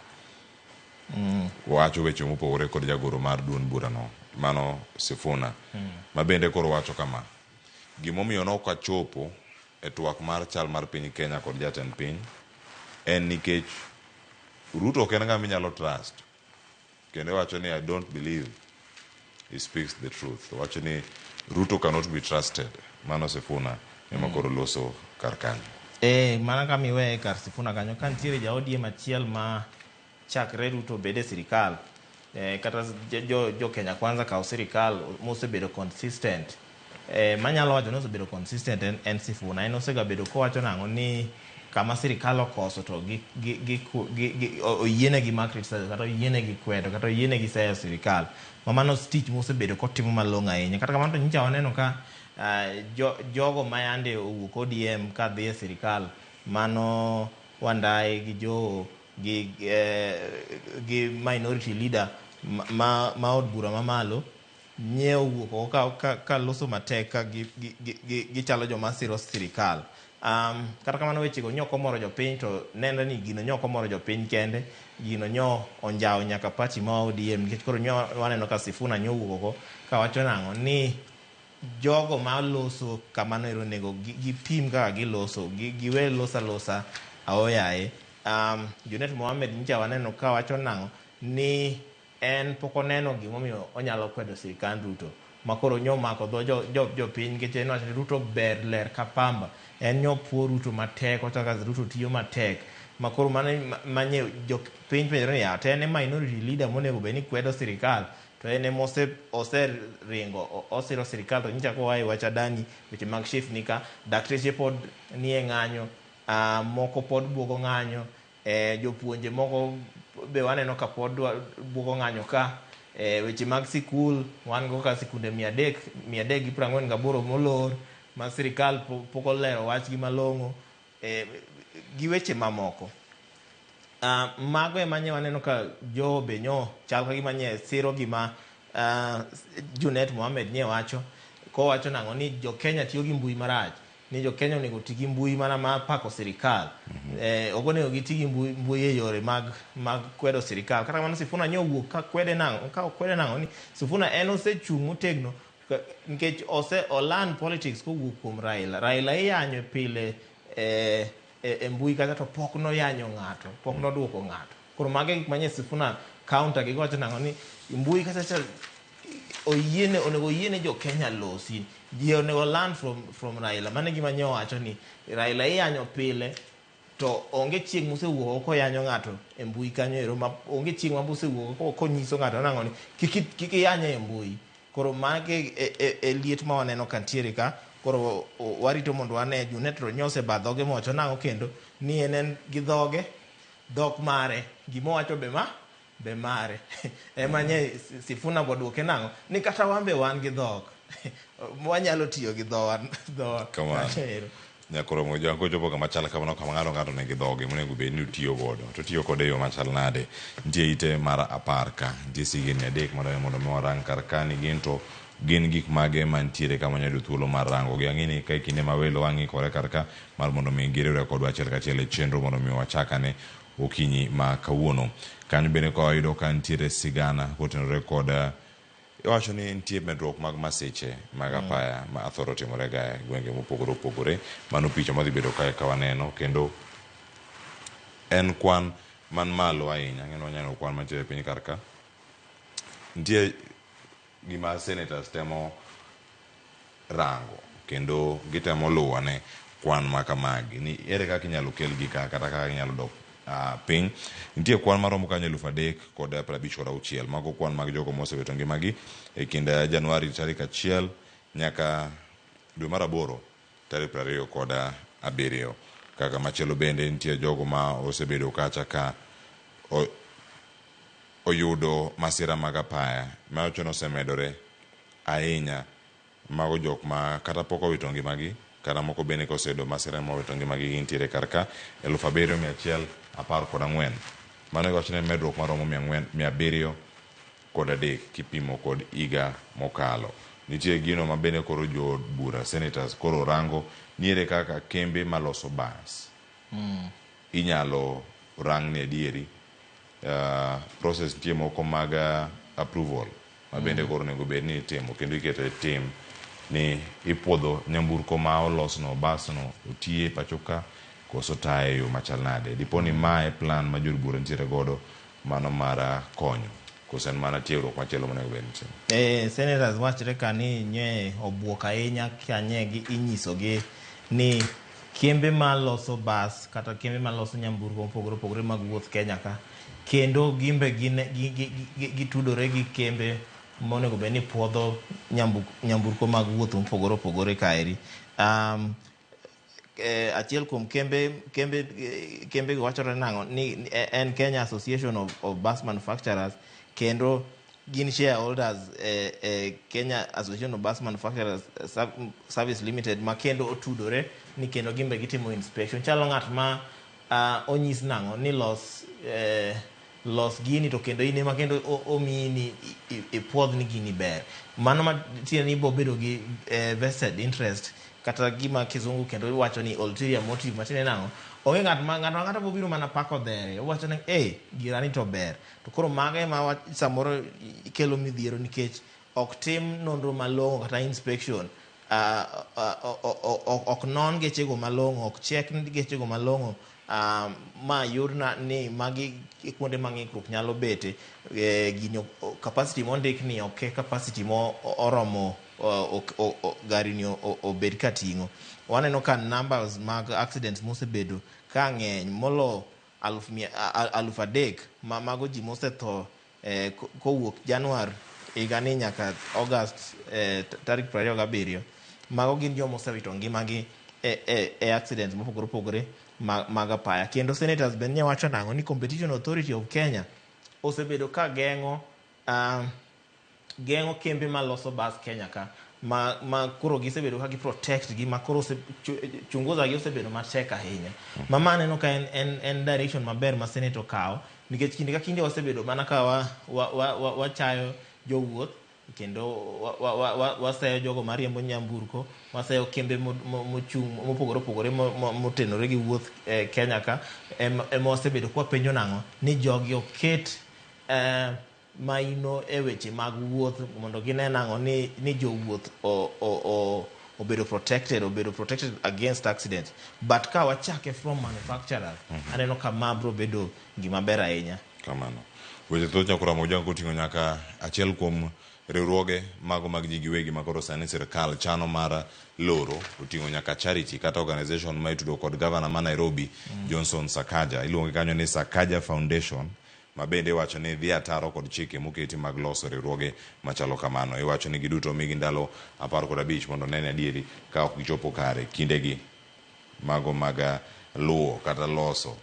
wacho weche mopogore kod jagoro mar duond burano mano Sifuna ma bende koro wacho kama: gimomiyo nok achopo e twak mar chal mar piny Kenya kod jatend piny en nikech Ruto ok en ng'ama inyalo trust, kendo wacho ni I don't believe he speaks the truth. Wacho ni Ruto cannot be trusted. Mano Sifuna ema koro loso kar kanyo. Mana kama iweye kar Sifuna kanyo, ka nitiere ja ODM achiel ma chakre Ruto bed e sirikal Kata jo Kenya Kwanza kaw sirikal mosebedo consistent. Manyalo wacho ni osebedo consistent en Sifuna. En osegabedo kowacho nang'o ni kama sirikal okoso to oyienegi mar criticize kata oyienegi kwedo kata oyienegi seyo sirikal. Ma mano tich mosebedo kotimo malong'o ahinya. Kata kamano to nyocha waneno ka jogo ma yande owuok ODM kadhi e sirikal mano Wandayi gi Joho gi minority leader ma od bura mamalo nye owuok oko ka loso matek ka gichalo joma siro sirikal. Kata kamano wechego nyo ok omoro jopiny to nenre ni gino nyo ok omoro jopiny kende, gino nyo onjawo nyaka party ma ODM nikech koro nyo waneno ka Sifuna nyo owuok oko kawacho nang'o ni jogo maloso kamano ero onego gipim kaka giloso, giwe loso alosa aoyaye. Junet Mohamed nyicha waneno kawacho nang'o ni en pok oneno gimomiyo onyalo kwedo sirikand Ruto makoro nyo omako dho jopiny nikech en wacho ni Ruto ber ler ka pamba, en nyo puo Ruto matek, wacho kaka Ruto tiyo matek makoro mano manye jopiny penjore ni ya to en e minority leader monego bed ni kwedo sirikal to en ema oseringo osiro sirikal to nyicha koa e wach Adani weche mag SHIF nika dakteche pod nie ng'anyo, moko pod buogo ng'anyo, jopuonje moko be waneno ka pod buogo ng'anyo ka, weche mag sikul wan go ka sikunde 348 molor ma sirikal pok olero wachgi malong'o, gi weche mamoko. Mago ema nye waneno ka Joho be nyo chal ka gima nye siro gima Junet Mohamed nye wacho kowacho nang'o ni jo Kenya tiyo gi mbui marach, ni jo Kenya onego ti gi mbui mana mar pako sirikal. Ok onego giti gi mbui e yore mag kwedo sirikal. Kata kamano Sifuna nyo owuok ka kwede nang'o, ka okwede nang'o ni Sifuna en osechung' motegno nikech ose olan politics kowuok kuom Raila. Raila iyanyo pile e mbui kata to pok noyanyo ng'ato, pok noduoko ng'ato. Koro mago e gik manye Sifuna counter gi gowacho nang'o ni mbui kata cha oyiene, onego oyiene jo Kenya losi. Ji onego learn from Raila. Mano e gima nye owacho ni Raila iyanyo pile to onge chieng' mosewuok koyanyo ng'ato e mbui kanyo ero, ma onge chieng' ma mosewuok konyiso ng'ato nang'o ni kik iyanye e mbui. Koro magi e liet ma waneno ka ntiere ka. Koro warito mondo wane Junet to nyose ba dhoge mowacho nang'o kendo ni en gi dhoge, dhok mare, gimowacho be ma be mare. Ema nye Sifuna boduoke nang'o ni kata wan be wan gi dhok wanyalo tiyo gi dhowa kanyo ero. Nyakoro moja kochopo kama chal kamano kama ng'ato ng'ato nigi dhoge monego bed ni otiyo godo to otiyo kode e yo machal nade. Nitie ite mar 10 ka, nitie signi 3 madwaro mondo mi warang kar ka ni gin to gin gik mage mantiere kama wanyalo yudo thuolo mar rango gi. Ang'e ni ka e kinde ma welo wang'ikore kar ka mar mondo mi giriwre kodwa achiel kachiel e chenro mondo mi wachak ane okinyi ma kawuono. Kanyo bende ka wayudo ka nitiere sigana kotenore kod iwacho ni nitie medruok mag masiche mag apaya ma athoro timore ga e gwenge mopogore opogore. Mano picha madhi bedo kae ka waneno kendo en kwan man malo ahinya. Ang'e ni wanyalo kwan mantiere piny kar ka. Nitie gima senators temo rango kendo gitemo luwo ne kwan ma kamagi ni ere kaka inyalo kelgi ka kata kaka inyalo dok piny. Nitie kwan maromo kanyo 3,056. Mago kwan mag jogo mosewito ngimagi e kind Januari tarik 1 nyaka dwe mar 8 tarik 27. Kaka machielo bende nitie jogo ma osebedo kacha ka oyudo masira mag apaya mawacho ni osemedore ahinya. Mago jok ma kata pok owito ngimagi kata moko bende koseyudo masira mowito ngimagi gintiere kar ka 7,114. Mano iwacho ni medruok maromo 703 kipimo kod higa mokalo. Nitie gino ma bende koro jood bura senators koro rango ni ere kaka kembe maloso bas inyalo rang ni adieri. Process nitie moko mag approval ma bende koro onego bed ni itimo kendo iketo e tim ni ipuodho nyamburko ma olosno basno otiye pacho ka koso taye e yo machal nade. Dipo ni mae plan ma jood bura nitiere godo mano mar konyo koso en mana tiegruok machielo monego bed ni itimo. Senators wachre ka ni nye obuok ahinya ka nye gi inyisogi ni kembe maloso bas kata kembe maloso nyamburko mopogore opogore mag wuoth Kenya ka Kendo gimbe gin gitudore gi kembe monego bed ni puodho nyamburko mag wuoth mopogore opogore kaeri. Achiel kuom kembe go wachore nang'o ni en Kenya Association of Bus Manufacturers, kendo gin shareholders e Kenya Association of Bus Manufacturers Service Limited, ma kendo otudore ni kendo gimbe gitimo inspection. Chalo ng'at ma onyis nang'o ni los gini, to kendo in ema kendo omiyi ni ipuodh ni gini ber. Mano matiende ni ibo bedo gi vested interest, kata gima kizungu kendo wacho ni ulterior motive. Matiende nang'o? Onge ng'at ma ng'ato ang'ata bobiro mana pako dhere, owacho ni eh, girani to ber. To koro mago ema samoro kelo midhiero, nikech ok tim nonro malong'o kata inspection, ok non gechego malong'o, ok check gechego malong'o, ma yud ni magi kuonde ma ng'ikruok nyalo bete. Gini capacity mondik ni ok capacity mo oromo gari ni obed ka ting'o. Waneno ka numbers mag accidents mosebedo ka ng'eny molo 3,000, ma mago ji mosetho kowuok Januar higani nyaka August tarik 27. Mago gin joma osewito ngimagi e accidents mopogore opogore mag apaya. Kendo senators bende ne wacho nang'o ni Competition Authority of Kenya osebedo ka geng'o kembe maloso bus Kenya ka, ma koro gisebedo ka gi protect gi, ma koro chunguza gi osebedo matek ahinya. Ma aneno ka en direction maber ma Senate okawo, nikech kinde ka kinde wasebedo mana ka wachayo jowuoth, kendo waseyo jogo mariembo nyamburko, waseyo kembe mochung' mopogore opogore motenore gi wuoth Kenya ka. Ema wasebedo kwapenjo nang'o ni jogi oket maino e weche mag wuoth, mondo gine nang'o ni jowuoth obedo protected against accidents. But ka wachake from manufacturers, aneno ka ma bro bedo gima ber ahinya. Kamano. Weche thoth nyakora Mojang koting'o nyaka achiel kuom riwruoge mago mag ji giwegi ma koro sani sirkal chano mar loro. Oting'o nyaka charity kata organization ma itudo kod gavana ma Nairobi, Johnson Sakaja. Iluonge kanyo ni Sakaja Foundation, ma bende iwacho ni dhi ataro kod chike moketi mag loso riwruoge machalo kamano. Iwacho ni giduto omigi ndalo 15 mondo nene adieri ka ok gichopo kare kindegi mago mag luwo kata loso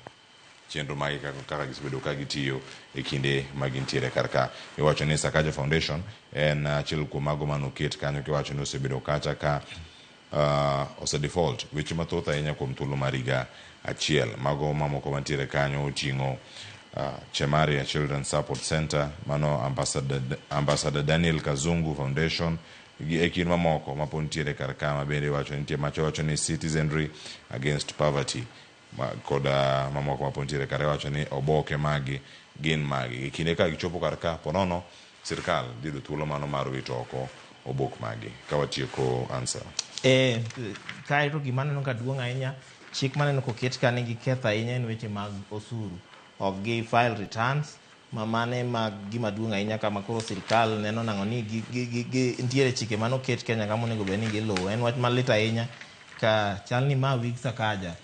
chenro magi kaka gisebedo ka gitiyo e kinde ma gintiere kar ka. Iwacho ni Sakaja Foundation en achiel kuom mago manoket kanyo, kiwacho ni osebedo kacha ka ose default weche mathoth ahinya kuom thuolo mar higa achiel. Mago mamoko mantiere kanyo oting'o Chemaria Children's Support Center, mano Ambassador Daniel Kazungu Foundation, e kind mamoko mapod nitiere kar ka, ma bende iwacho ni nitie macha wacho ni Citizenry Against Poverty kod mamoko mapod nitiere kar. Iwacho ni oboke magi gin magi e kinde ka gichopo kar ka ponono sirkal dhi yudo thuolo mano mar wito oko obok magi. Ka watieko, answer. Kae to gima aneno ka duong' ahinya, chik maneno koket ka nigi ketho ahinya en weche mag osuru. Ok gi file returns, ma mane ma gima duong' ahinya kama koro sirkal neno nang'o ni gi nitiere chike manoket Kenya ka monego bed ni giluwo. En wach malit ahinya ka chal ni ma wig Sakaja,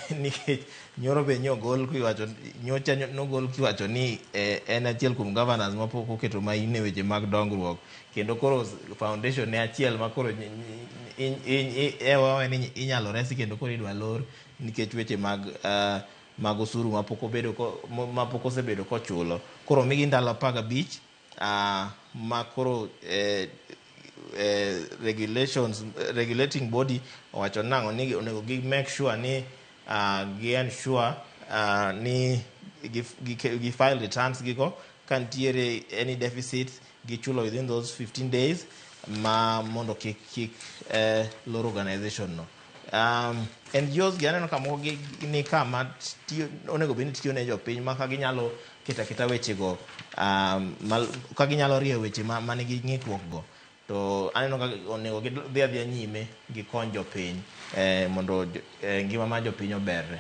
nikech nyoro be nyogol kiwacho, nyocha nogol kiwacho ni en achiel kuom governors mapok oketo maino e weche mag dongruok, kendo koro foundation ne achiel ma koro ewawe ni inyalo resi, kendo koro idwa lor nikech weche mag osuru mapok obedo mapok osebedo kochulo. Koro omigi ndalo 15, ma koro regulations regulating body owacho nang'o ni onego gi make sure ni gi ensure ni gi file returns gigo. Ka nitiere any deficit, gichulo within those 15 days, ma mondo kik lor organization no. NGOs gi aneno ka moko gi ni kama tiyo, onego bed ni tiyo ne jopiny, ma ka ginyalo keto aketa wechego, ka ginyalo rieyo weche ma manigi ng'ikruok go, to aneno ka onego gidhi adhiya nyime gikony jopiny mondo ngima mar jopiny oberre.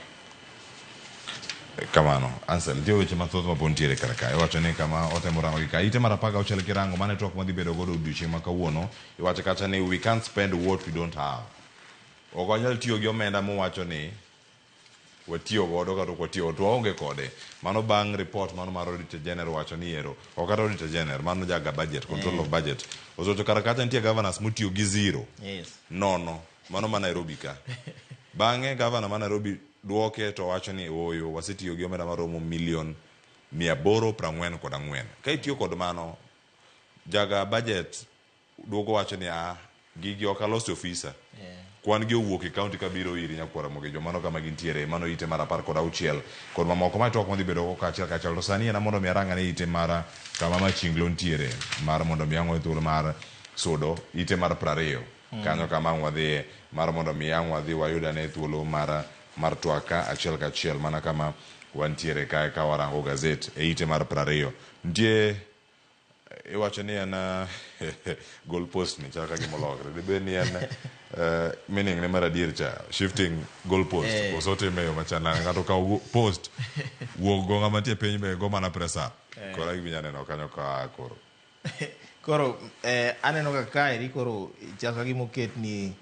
Kamano, Ansel, nitie weche mathoth ma pod nitiere kar ka. Iwacho ni kama otemo rango gi ka ite mar 16 kirango mane twak madhi bedo godo odiochieng' ma kawuono, iwacho kacha ni we can't spend what we don't have. Ok wanyal tiyo gi omenda mowacho ni Watiyo godo kata ok watiyo to waonge kode. Mano bang' report mano mar Auditor General wacho ni ero. Ok kata Auditor General, mano jaga budget, control of budget. Osewacho kar kacha nitie governors motiyo gi zero. Nono. Mano ma Nairobi ka. Bang'e governor ma Nairobi duoke to wacho ni ooyo wasetiyo gi omenda maromo milion 844. Ka itiyo kod mano, jaga budget duogo wacho ni ah, gigi ok alos e ofisa. Kwan gi owuok e county kabiro iri nyakwar Ramogi Ojwang'. Mano kama gintiere, mano ite mar 16 kod mamoko. Mae twak madhi bedo go kaachiel kachiel. To sani en mondo mi arang ane ite mar kama Machinglo nitiere mar mondo mi ang' thuolo mar sudo ite mar 20. Kanyo kama ang' wadhiye mar mondo mi ang' wadhi wayud ane thuolo mar mar twak ka achiel kachiel mana kama wantiere kae ka warango gazet e ite mar 20. Nitie iwacho ni en goal post ni chal ka gima olokre. Dibed ni en meaning ne mar adier cha shifting goal post koso otime e yo machal nade? Ng'ato okawo post wuok go ng'ama nitie piny be go mana press up. Koro e gima inya neno kanyo ka koro. Koro aneno ka kaeri koro chal ka gima oket ni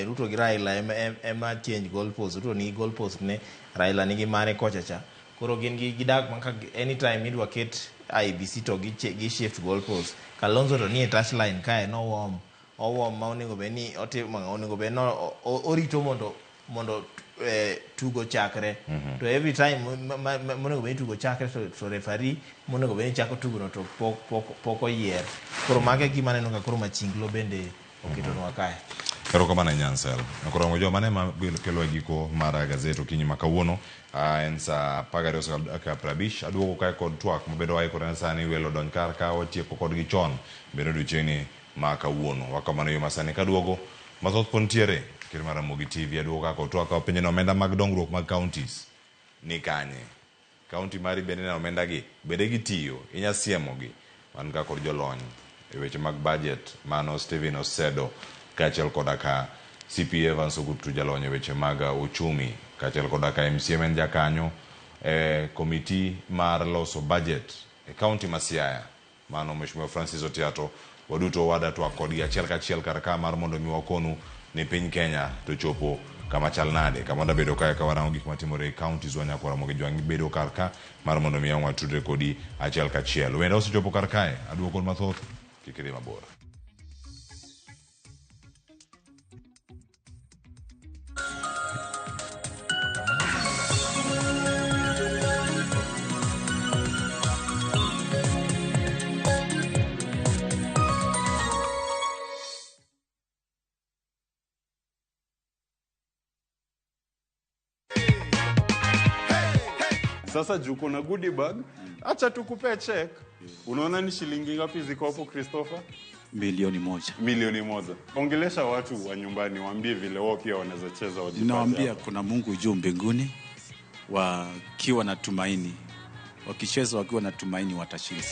Ruto gi Raila ema change goal post. Ruto nigi goal post ne, Raila nigi mare kocha cha. Koro gin gi gidak ma ka anytime idwa ket IEBC to gi shift goal post. Kalonzo to nie touchline kae no warm. Owom ma onego bed ni otimo onego bed ni orito mondo tugo chakre. To every time monego bed ni tugo chakre to referee monego bed ni chako tugo no to pok oyier. Koro mago e gima aneno ka koro Machinglo bende oketonwa kae. Erokamano ahinya Ansel. Koro jo mane ma kelo e giko mar gazet okinyi ma kawuono. En saa 12:50. Aduogo kae kod twak mabedo waikore sani welo donj kar ka watieko kodgi chon. Bende odiochieng'ni ma kawuono. Wakamano yo masani kaduogo mathoth pod nitiere. Ker mar Ramogi TV aduogo ka kod twak ka wapenjo ni omenda mag dongruok mag counties ni kanye? County mari bende neno omenda gi, bende gitiyo, inya siemo gi. Wan ka kod jolony e weche mag budget mano Stephen Osedo kaachiel koda ka CPA Evans Ogutu jalony e weche mag uchumi kaachiel koda ka MCA en jakanyo e komiti mar loso budget e county ma Siaya mano Mheshimiwa Francis Otiato. Waduto wada twak kodgi achiel kachiel kar ka mar mondo mi wakonu ni piny Kenya to chopo kama chal nade kama wadabedo kae ka warango gik matimore e counties wa nyakwar Ramogi Ojwang' bedo kar ka mar mondo mi watudre kodi achiel kachiel. Wenda osechopo kar kae, aduoko kod mathoth, kik idhi mabor. Sasa juu kuna goodie bag, acha tukupee check. Unaona ni shilingi ngapi ziko hapo Christopher? 1,000,000. 1,000,000. Ongelesha watu wa nyumbani, waambie vile wao pia wanaweza cheza wajipate. Nawaambia kuna Mungu juu mbinguni, wakiwa na tumaini, wakicheza wakiwa na tumaini watashinda.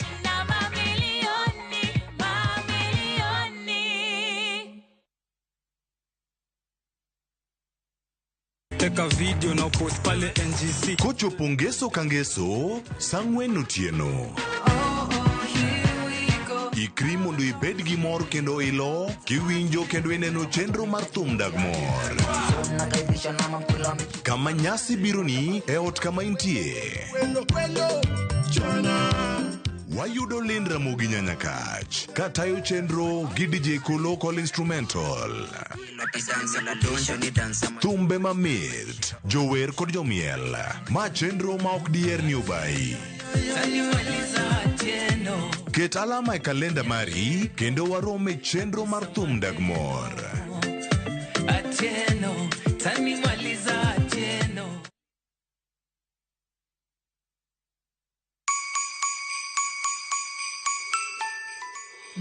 Teka video na post pale NGC. Kochopo ngeso ka ngeso, sa ang'wen otieno. Ikri mondo ibed gi mor kendo ilo, kiwinjo kendo ineno chenro mar thum dag mor. Kama nyasi bironi e ot kama intie. Wayudo Lind Ramogi Nyanyakach katayo chenro gi DJ Kolo Call Instrumental. Thumbe mamit, jower kod jomiel. Ma chenro ma ok diher ni obayi. Ket alama e kalenda mari kendo warom e chenro mar thum dag mor. Atieno, tanimaliza Atieno.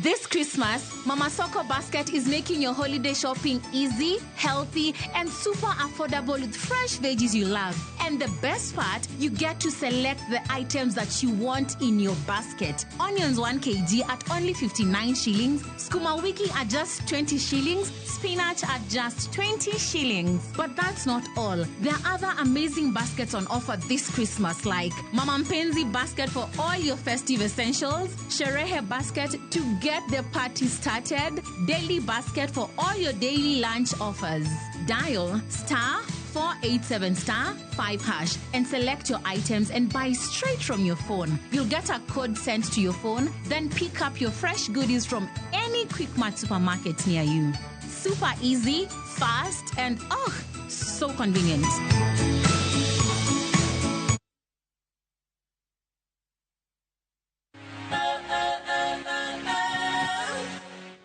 This Christmas, Mama Soko Basket is making your holiday shopping easy, healthy, and super affordable with fresh veggies you love. And the best part, you get to select the items that you want in your basket. Onions 1 kg at only 59 shillings, sukuma wiki at just 20 shillings, spinach at just 20 shillings. But that's not all. There are other amazing baskets on offer this Christmas, like Mama Mpenzi basket for all your festive essentials, Sherehe basket to get the party started, daily basket for all your daily lunch offers. Dial star 487 star 5 hash and select your items and buy straight from your phone. You'll get a code sent to your phone, then pick up your fresh goodies from any Quickmart supermarket near you. Super easy, fast, and oh, so convenient.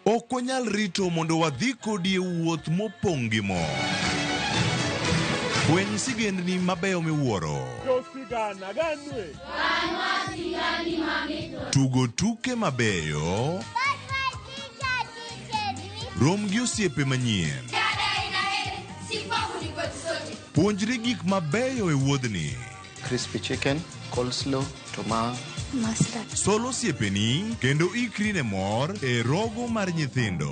Ok wanyal rito mondo wadhi kodi e wuoth mopong' gi mor. Fweny sigendni mabeyo miwuoro. Tugo tuke mabeyo. Rom gi osiepe manyien. Puonjri gik mabeyo e wuodhni. Crispy chicken, coleslaw, tomato. Mustard. Sol osiepeni kendo ikri ne mor e rogo mar nyithindo.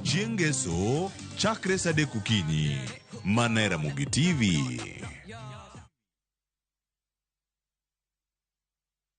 Chieng' Ngeso, chakre sa 3 okinyi, mana e Ramogi TV.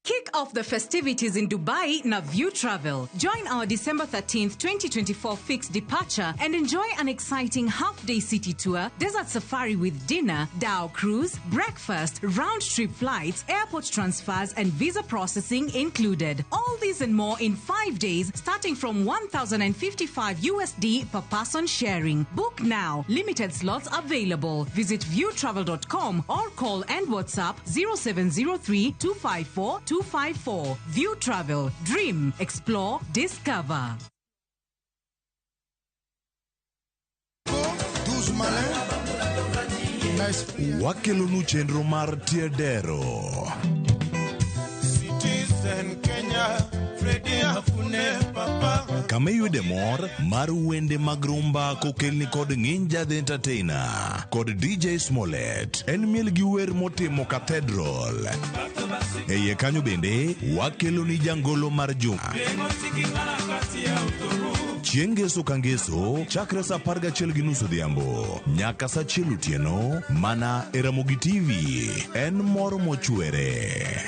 Kick off the festivities in Dubai na View Travel. Join our December 13th, 2024 fixed departure and enjoy an exciting half-day city tour, desert safari with dinner, dhow cruise, breakfast, round-trip flights, airport transfers, and visa processing included. All these and more in 5 days, starting from 1,055 USD per person sharing. Book now. Limited slots available. Visit viewtravel.com or call and WhatsApp 0703 254 254. View Travel. Dream, explore, discover. Wakelonu chenro mar Tiedero. Citizen Kenya, Freddy Afune Papa. Kama iyude mor mar wende mag rumba kokelni kod Nginja the Entertainer kod DJ Smollett. En miel gi wer motimo Cathedral. E iye kanyo bende wakeloni jangolo mar juma. Chieng' Ngeso ka Ngeso chakre sa 11:30 odhiambo nyaka sa 1 otieno mana e Ramogi TV. En mor mochwere.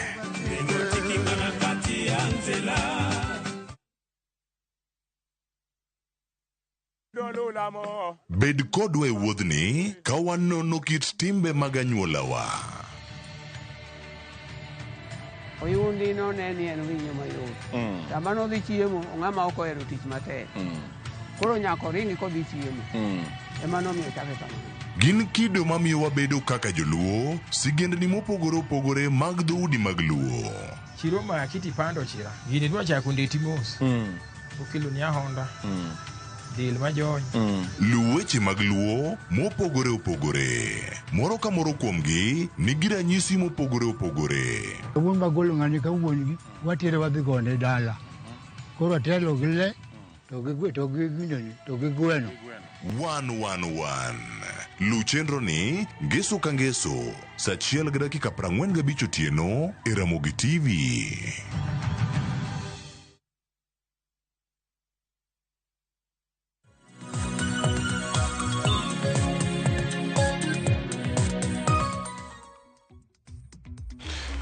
Bed kodwa e wuodhni ka wanono kit timbe mag anyuolawa. Oyundi none ni en winyo mayot. Sama nodhi chiemo, ng'ama ok ohero tich matek. Koro nyaka oringi kodhi chiemo. Ema nomiyo ochake kamano. Gin kido mamiyo wabedo kaka joluo, sigendni mopogore opogore mag dhoudi mag Luo. Chiro maki tipando chira. Gini dwa chako ndeti mos. Okelo ni ahonda. Del majony. Luw weche mag Luo mopogore opogore. Moro ka moro kuomgi nigi ranyisi mopogore opogore. Wuon magolo ng'ani ka wuon gi watere wadhi gone dala. Koro atelo gi le to gi to gi ginene to gi gweno. 111. Luw chenro ni Ngeso ka Ngeso sa 1:45 otieno e Ramogi TV.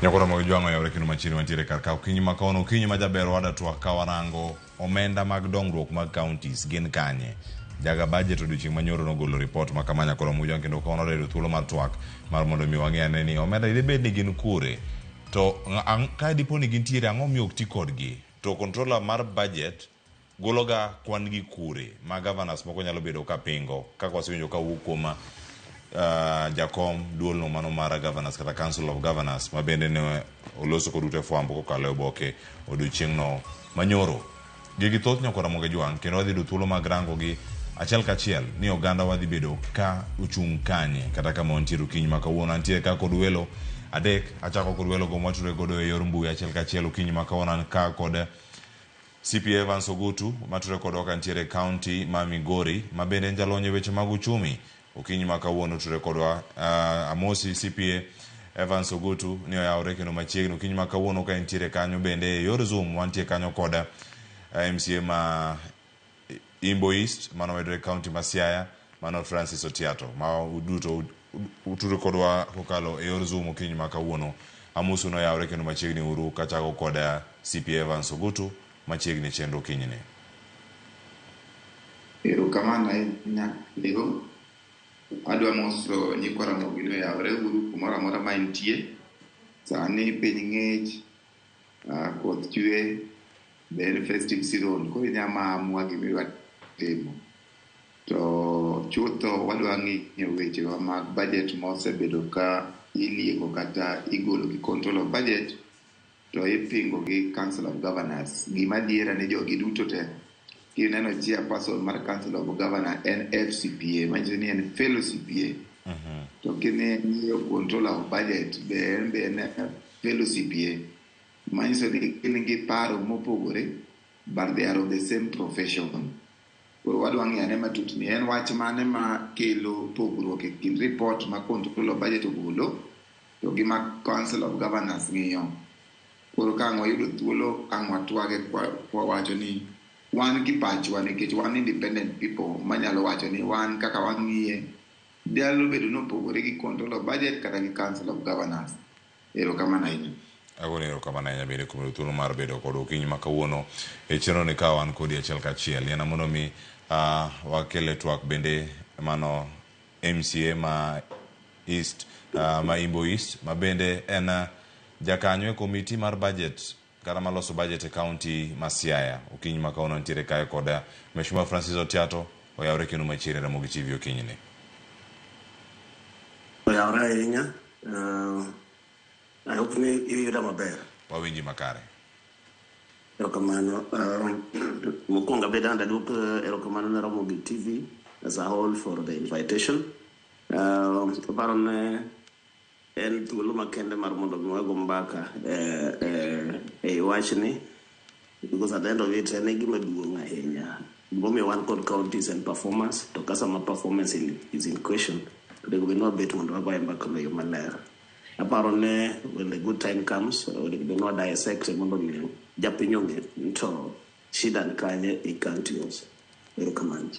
Nyakoro mag jwang'o yawre kendo machiegni wantiere kar ka okinyi ma kawuono okinyi ma jaber wada twak ka warango omenda mag dongruok mag counties gin kanye. Jaga budget odiochieng' manyoro nogolo report ma kama nyakoro mag jwang' kendo kawuono wadwa yudo thuolo mar twak mar mondo mi wang'e ane ni omenda dibed ni gin kure to ka dipo ni gintiere ang'o miyo ok ti kodgi to controller mar budget gologa kwan gi kure ma governors moko nyalo bedo ka pingo kaka wasewinjo ka wuok kuom jakom duolno mano mar governors kata council of governors ma bende ne oloso kod ute fwambo kokalo e oboke odiochieng'no manyoro. Gigi thoth nyakora Ramogi Jwang' kendo wadhi yudo thuolo mag rango gi achiel kachiel ni oganda wadhi bedo ka ochung' kanye kata kama wantiere okinyi ma kawuono. Antiere ka kod welo adek, achako kod welo go mwatudore godo e yor mbui achiel kachiel okinyi ma kawuono. An ka kod CP Evans Ogutu matudore kodwa kantiere e county ma Migori ma bende en jalony e weche mag uchumi. Okinyi ma kawuono tudore kodwa amosi CPA Evans Ogutu ni oyawre kendo machiegni okinyi ma kawuono ka entiere kanyo bende e yor Zoom wantie kanyo kod MCA ma Imbo East mano wayudore e county ma Siaya mano Francis Otiato ma uduto utudore kodwa kokalo e yor Zoom okinyi ma kawuono. Amosu noyawre kendo machiegni uru kachako kod CPA Evans Ogutu machiegni chenro okinyi ni. Erokamano ahinya Leo. Adwa moso nyikwa Ramogi ni oyawre uru kumoro amora ma entie. Sani piny ng'ich, koth chwe, be en festive season, koro inyalo amua gima idwa timo. To chutho wadwa ng'iyo wechewa mag budget mosebedo ka ilieko kata igolo gi control of budget to ipingo gi Council of Governors. Gima adiera ni jogi duto te kineno chairperson mar Council of Governors en FCPA, manyiso ni en fellow CPA. To king'iyo controller of budget be en be en fellow CPA. Manyiso ni gin gi paro mopogore but they are of the same profession. Koro wadwa ng'iyo ane matut ni en wach mane ma kelo pogruok e kind report ma controller of budget ogolo to gi ma Council of Governors ng'iyo. Koro ka ang' wayudo thuolo ang' watwage kwawacho ni wan gi pachwa nikech wan independent people manyalo wacho ni wan kaka wang'iye nyalo bedo ni opogore gi control of budget kata gi Council of Governors. Erokamano ahinya. Agoni erokamano ahinya bende kuom yudo thuolo mar bedo kod okinyi ma kawuono e chenro ni ka wan kodi achiel kachiel. Yiena mondo mi wakele twak bende mano MCA ma East ma Imbo East ma bende en jakanyo e komiti mar budget kata maloso budget e county ma Siaya. Okinyi ma kawuono nitiere kae kod Mheshimiwa Francis Otiato oyawre kendo machiegni Ramogi TV okinyi ni. Oyawre ahinya. I hope ni iyuda maber. Wawinji makare. Erokamano. Mokwongo abed and aduok erokamano ne Ramogi TV as a whole for the invitation. Aparo ne en thuolo makende mar mondo mi wago mbaka e wachni because at the end of it en e gima duong' ahinya. Gimomiyo wan kod counties and performance to ka sama performance is in question to onego bed ni wabet mondo wagoye mbaka no e yo maler. Aparo ne when the good time comes onego bed ni wa dissect mondo mi japiny ong'e ni to shida ni kanye e counties. Erokamano.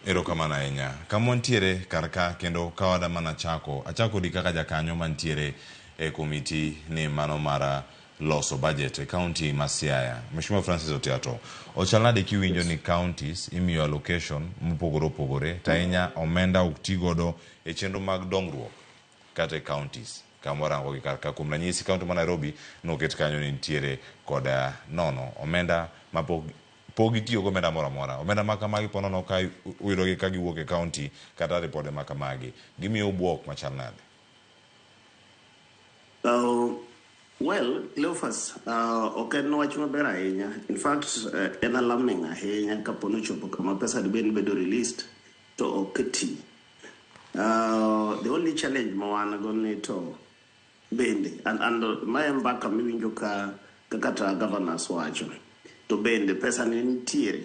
Erokamano ahinya. Kama wantiere kar ka kendo ka wada mana chako, achako di kaka jakanyo mantiere e komiti ni mano mar loso budget e county ma Siaya. Mheshimiwa Francis Otiato, ochal nade kiwinjo ni counties imiyo allocation mopogore opogore to ahinya omenda ok ti godo e chenro mag dongruok kata e counties kama warango gi kar ka. Kuom ranyisi county ma Nairobi noket kanyo ni nitiere kod nono omenda mapok pok gitiyo go omenda moro amora. Omenda ma kamagi po nono ka uyudogi ka giwuok e county kata ripode ma kamagi, gimiyo buok machal nade? Well, Cleophas, ok en wach maber ahinya. In fact, en alarming ahinya kapo ni ochopo kama pesa dibed ni bedo released to ok ti. The only challenge ma wan go ni to bende, and mae mbaka miwinjo ka kata governors wacho, to bende pesa ni nitiere.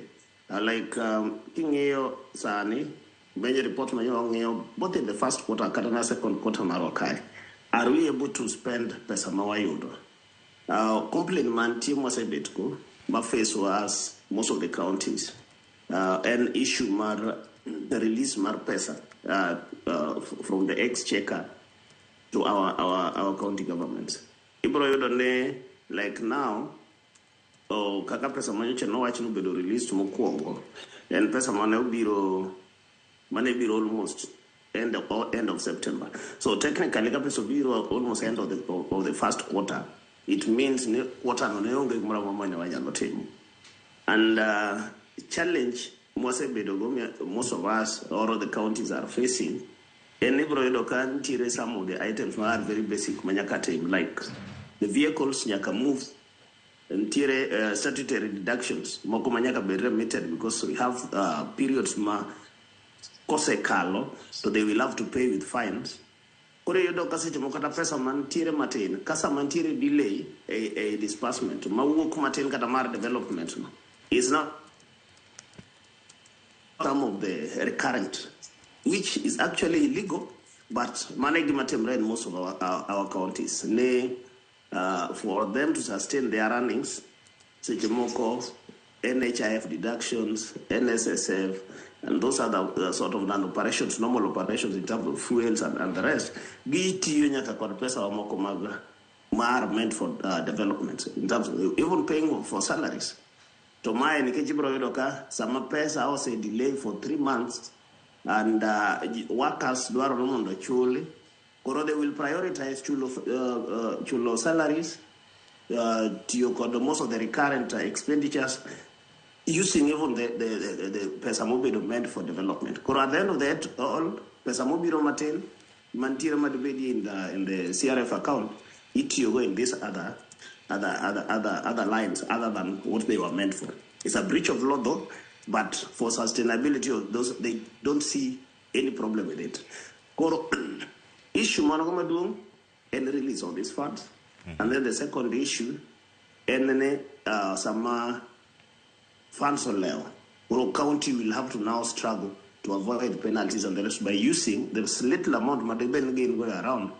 Like king'iyo sani, benje report ma wang'iyo both in the first quarter kata na second quarter marwa kae, are we able to spend pesa ma wayudo? Complaint mantie mwasebet go ma face us most of the counties en issue mar the release mar pesa from the exchequer to our county governments. Ibro yudo ne like now oh, kaka pesa manyocha nowach ni obedo released mokwongo en pesa mane obiro mane biro almost end of September. So technically ka pesa obiro almost end of the first quarter, it means ni quarter no ne onge gimoro amora mane wanyalo timo. And challenge mwasebedo go most of us or the counties are facing en ni ibro yudo ka nitiere some of the items ma are very basic ma nyaka tim, like the vehicles nyaka move, nitiere statutory deductions moko ma nyaka bed remitted because we have periods ma kosekalo to they will have to pay with fines. Koro iyudo ka seche moko kata pesa mantiere matin ka sama nitiere delay e disbursement mawuok matin kata mar development no is not some of the recurrent, which is actually illegal, but mano e gima timre in most of our counties ne for them to sustain their earnings, seche moko NHIF deductions, NSSF, and those other sort of non-operations, normal operations in terms of fuels and the rest, gitiyo nyaka kod pesa moko mag ma are meant for development in terms of even paying for salaries. To mae nikech ibiro yudo ka sama pesa ose delay for 3 months and workers dwaro ni mondo chuli, koro they will prioritize chulo salaries, tiyo kod most of the recurrent expenditures using even the pesa mobedo meant for development. Koro at the end of that all, pesa mobiro matin mantiere madibedi in the CRF account itiyogo in this other lines other than what they were meant for. It's a breach of law though, but for sustainability of those, they don't see any problem with it. Koro issue mano maduong' en release of these funds. And then the second issue en ne sama funds olewo. Koro county will have to now struggle to avoid penalties and the rest by using the little amount madibed ni gin go around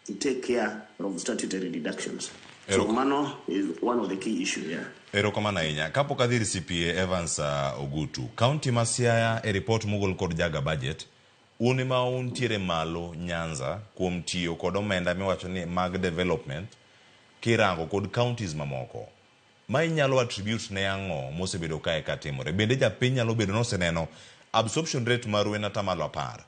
to take care of statutory deductions. So mano is one of the key issues, yeah. Erokamano ahinya. Kapok adhi ir CPA Evans Ogutu, kaunti ma Siaya e report mogol kod Jaga Budget, un ema untiere malo Nyanza kuom tiyo kod omenda miwacho ni mag development kirango kod counties mamoko. Ma inyalo attribute ne ang'o mosebedo kae katimore? Bende japiny nyalo bedo noseneno absorption rate maru en 10%.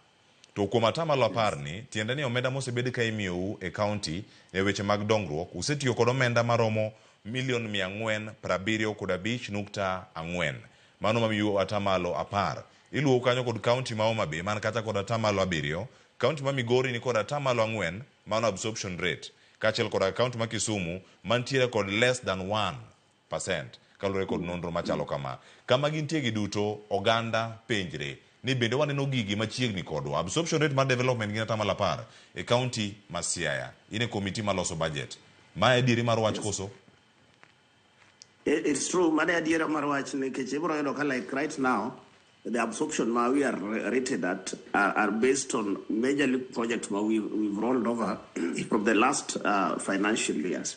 To kuom 10% ni, tiende ni omenda mosebed ka imiyou e county e weche mag dongruok, usetiyo kod omenda maromo milion 475.4. Mano mamiyo 10%. Iluwo kanyo kod county ma Homa Bay man kata kod 7%, county ma Migori ni kod 4%, mano absorption rate. Kaachiel kod county ma Kisumu mantiere kod less than 1% kaluwore kod nonro machalo kama. Kama gintie gi duto, oganda penjre ni bende waneno gigi machiegni kodwa. Absorption rate mar development gin 10% e county ma Siaya. In e committee maloso budget. Ma e adieri mar wach koso? It's true, mano e adiera mar wach nikech ibiro yudo ka like right now the absorption ma we are rated at are based on majorly projects ma we've rolled over from the last financial years.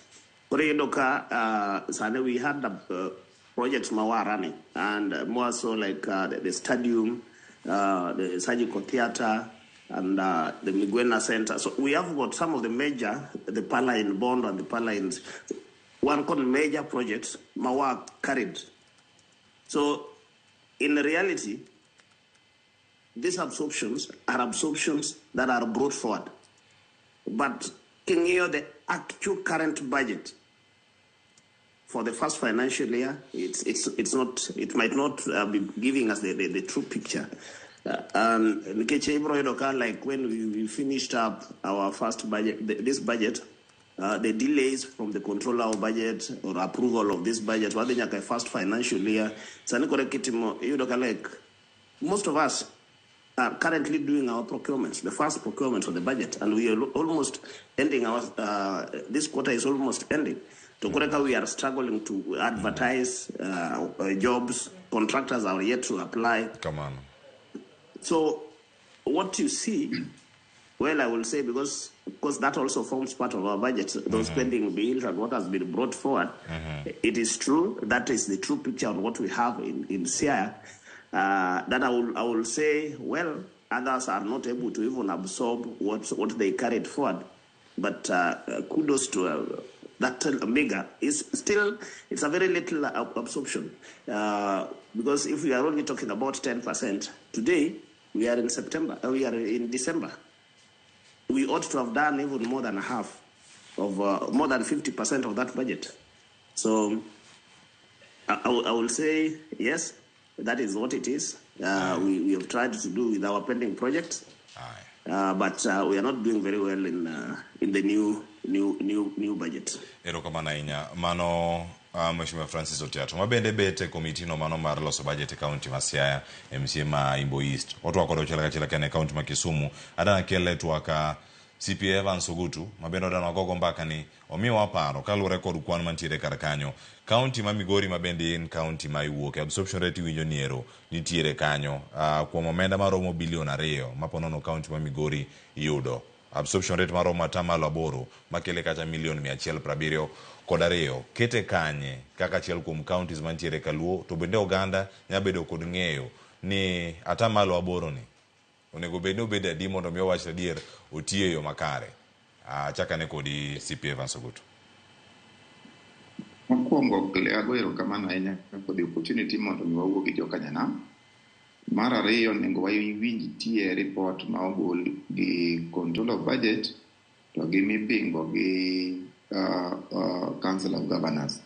Koro iyudo ka sani we had the projects ma were running and more so like the stadium, the surgical theatre, and the Migwena Center. So we have got some of the major, the Pala in Bondo and the Pala in one called major projects ma were carried. So in reality, these absorptions are absorptions that are brought forward. But king'iyo the actual current budget for the first financial year, it's not, it might not be giving us the true picture. Nikech ibro yudo ka like when we finished up our first budget, this budget, the delays from the controller of budget or approval of this budget, wadhi nyaka e first financial year, sani kore kitimo, iyudo ka like most of us are currently doing our procurements, the first procurement for the budget, and we are almost ending our, this quarter is almost ending. To kore ka we are struggling to advertise jobs, contractors are yet to apply. Come on. So what you see, well, I will say because that also forms part of our budget, those pending bills and what has been brought forward. It is true, that is the true picture of what we have in Siaya. That I will say, well, others are not able to even absorb what they carried forward. But kudos to that mega is still, it's a very little absorption. Because if we are only talking about 10%, today we are in September, we are in December. We ought to have done even more than half of, more than 50% of that budget. So I will say, yes, that is what it is. We have tried to do with our pending projects, but we are not doing very well in the new budget. Erokamano ahinya. Mano Mheshimiwa Francis Otiato, ma bende bet e komiti no mano mar loso budget e kaunti ma Siaya, MCA ma Imbo East. Otwak kod achiel kachiel kene e kaunti ma Kisumu. Adana kele twak CPA Evans Ogutu, ma bende odana wagogo mbaka ni omiwa paro kaluwore kod kwan mantiere kar kanyo. Kaunti ma Migori ma bende en kaunti ma iwuoke, absorption rate iwinjo ni ero nitiere kanyo kuom omenda maromo bilion 2 ma ponono kaunti ma Migori yudo. Absorption rate maromo 8% makele kata milion 172 kete kanye kaka achiel kuom counties mantiere kaluo to bende oganda nya bedo kod ng'eyo ni 8% ni onego bed ni obed adi mondo mi owach adier otiyo e yo makare. Achak ane kodi CPA Evans Ogutu. Mokwongo Mokwongo ago erokamano ahinya for the opportunity mondo mi wawuo gi jokanyanam. Mar ariyo onego wawinj tie report ma ogol gi control of budget to gi mipingo gi Council of Governors.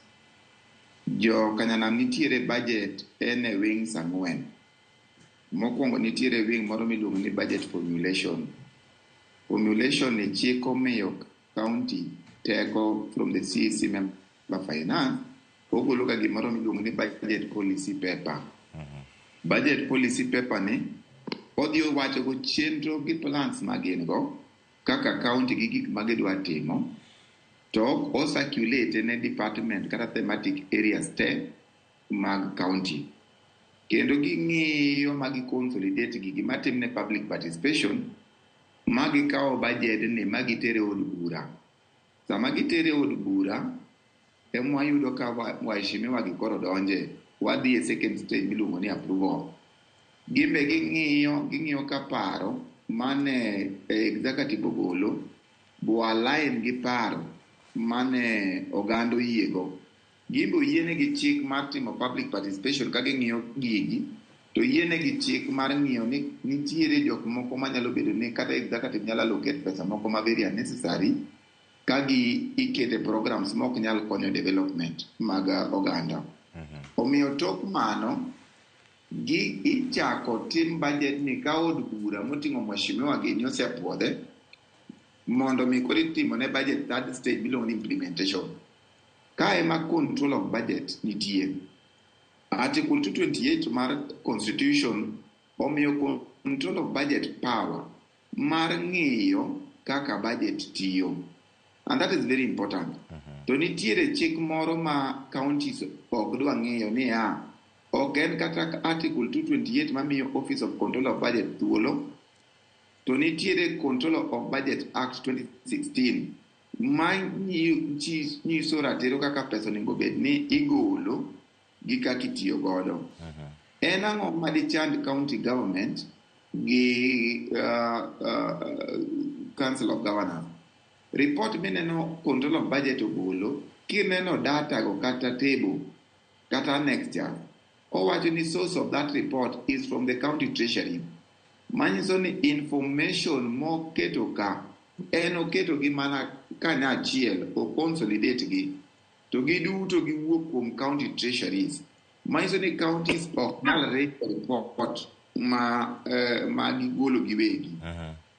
Jokanyanam nitiere budget en e wings 4. Mokwongo nitiere wing moro miluongo ni budget formulation. Formulation ni chik omiyo county teko from the CEC member finance ogolo ga gimoro miluongo ni budget policy paper. Budget policy paper ni odhi owacho go chenro gi plans ma gin go kaka county gi gik ma gidwa timo to o circulate ne department kata thematic areas te mag county. Kendo ging'iyo ma gi consolidate gigi matimne public participation ma gikawo budget ni ma gitere od bura. Sama gitere od bura ema wayudo ka waheshimiwa gi koro donje wadhi e second stage miluongo ni approval. Gimbe ging'iyo ka paro mane executive ogolo bo align gi paro mane oganda oyiego. Gimbe oyienegi chik mar timo public participation ka ging'iyo gigi to oyienegi chik mar ng'iyo ni nitiere jok moko manyalo bedo ni kata executive nyalo allocate pesa moko ma very unnecessary ka gi ikete programs mok nyal konyo development mag oganda. Omiyo tok mano gi ichako tim budget ni ka od bura moting'o mheshimiwa gini osepuodhe mondo mi koro itimo ne budget third stage miluongo ni implementation. Ka ema control of budget nitie. Article 228 mar constitution omiyo control of budget power mar ng'iyo kaka budget tiyo. And that is very important. To nitiere chik moro ma counties ok dwa ng'iyo niya ok en kata Article 228 mamiyo Office of Control of Budget thuolo, to nitiere Control of Budget Act 2016 ma nyiso ratiro kaka pesa onego bed ni igolo gi kaka itiyo godo. En ang'o ma dichand county government gi Council of Governors? Report mineno Control of Budget ogolo, kineno data go kata table kata annexure, owacho ni source of that report is from the county treasury. Manyiso ni information moketo ka en oketo gi mana kanyachiel, o consolidate gi to giduto giwuok kuom county treasuries. Manyiso ni counties ok nyal rito report ma gigolo giwegi.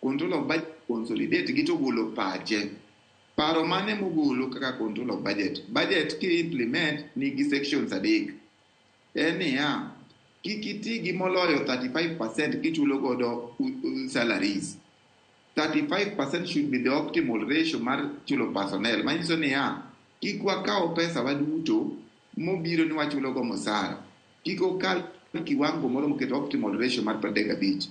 Control of budget consolidate gi to golo pache. Paro mane mogolo kaka control of budget. Budget ki implement nigi sections 3. En niya, kik iti gi moloyo 35% kichulo godo salaries. 35% should be the optimal ratio mar chulo personnel. Manyiso niya, kik wakaw pesa waduto mobiro ni wachulo go mosara. Kik okal kiwango moro moketo optimal ratio mar 35.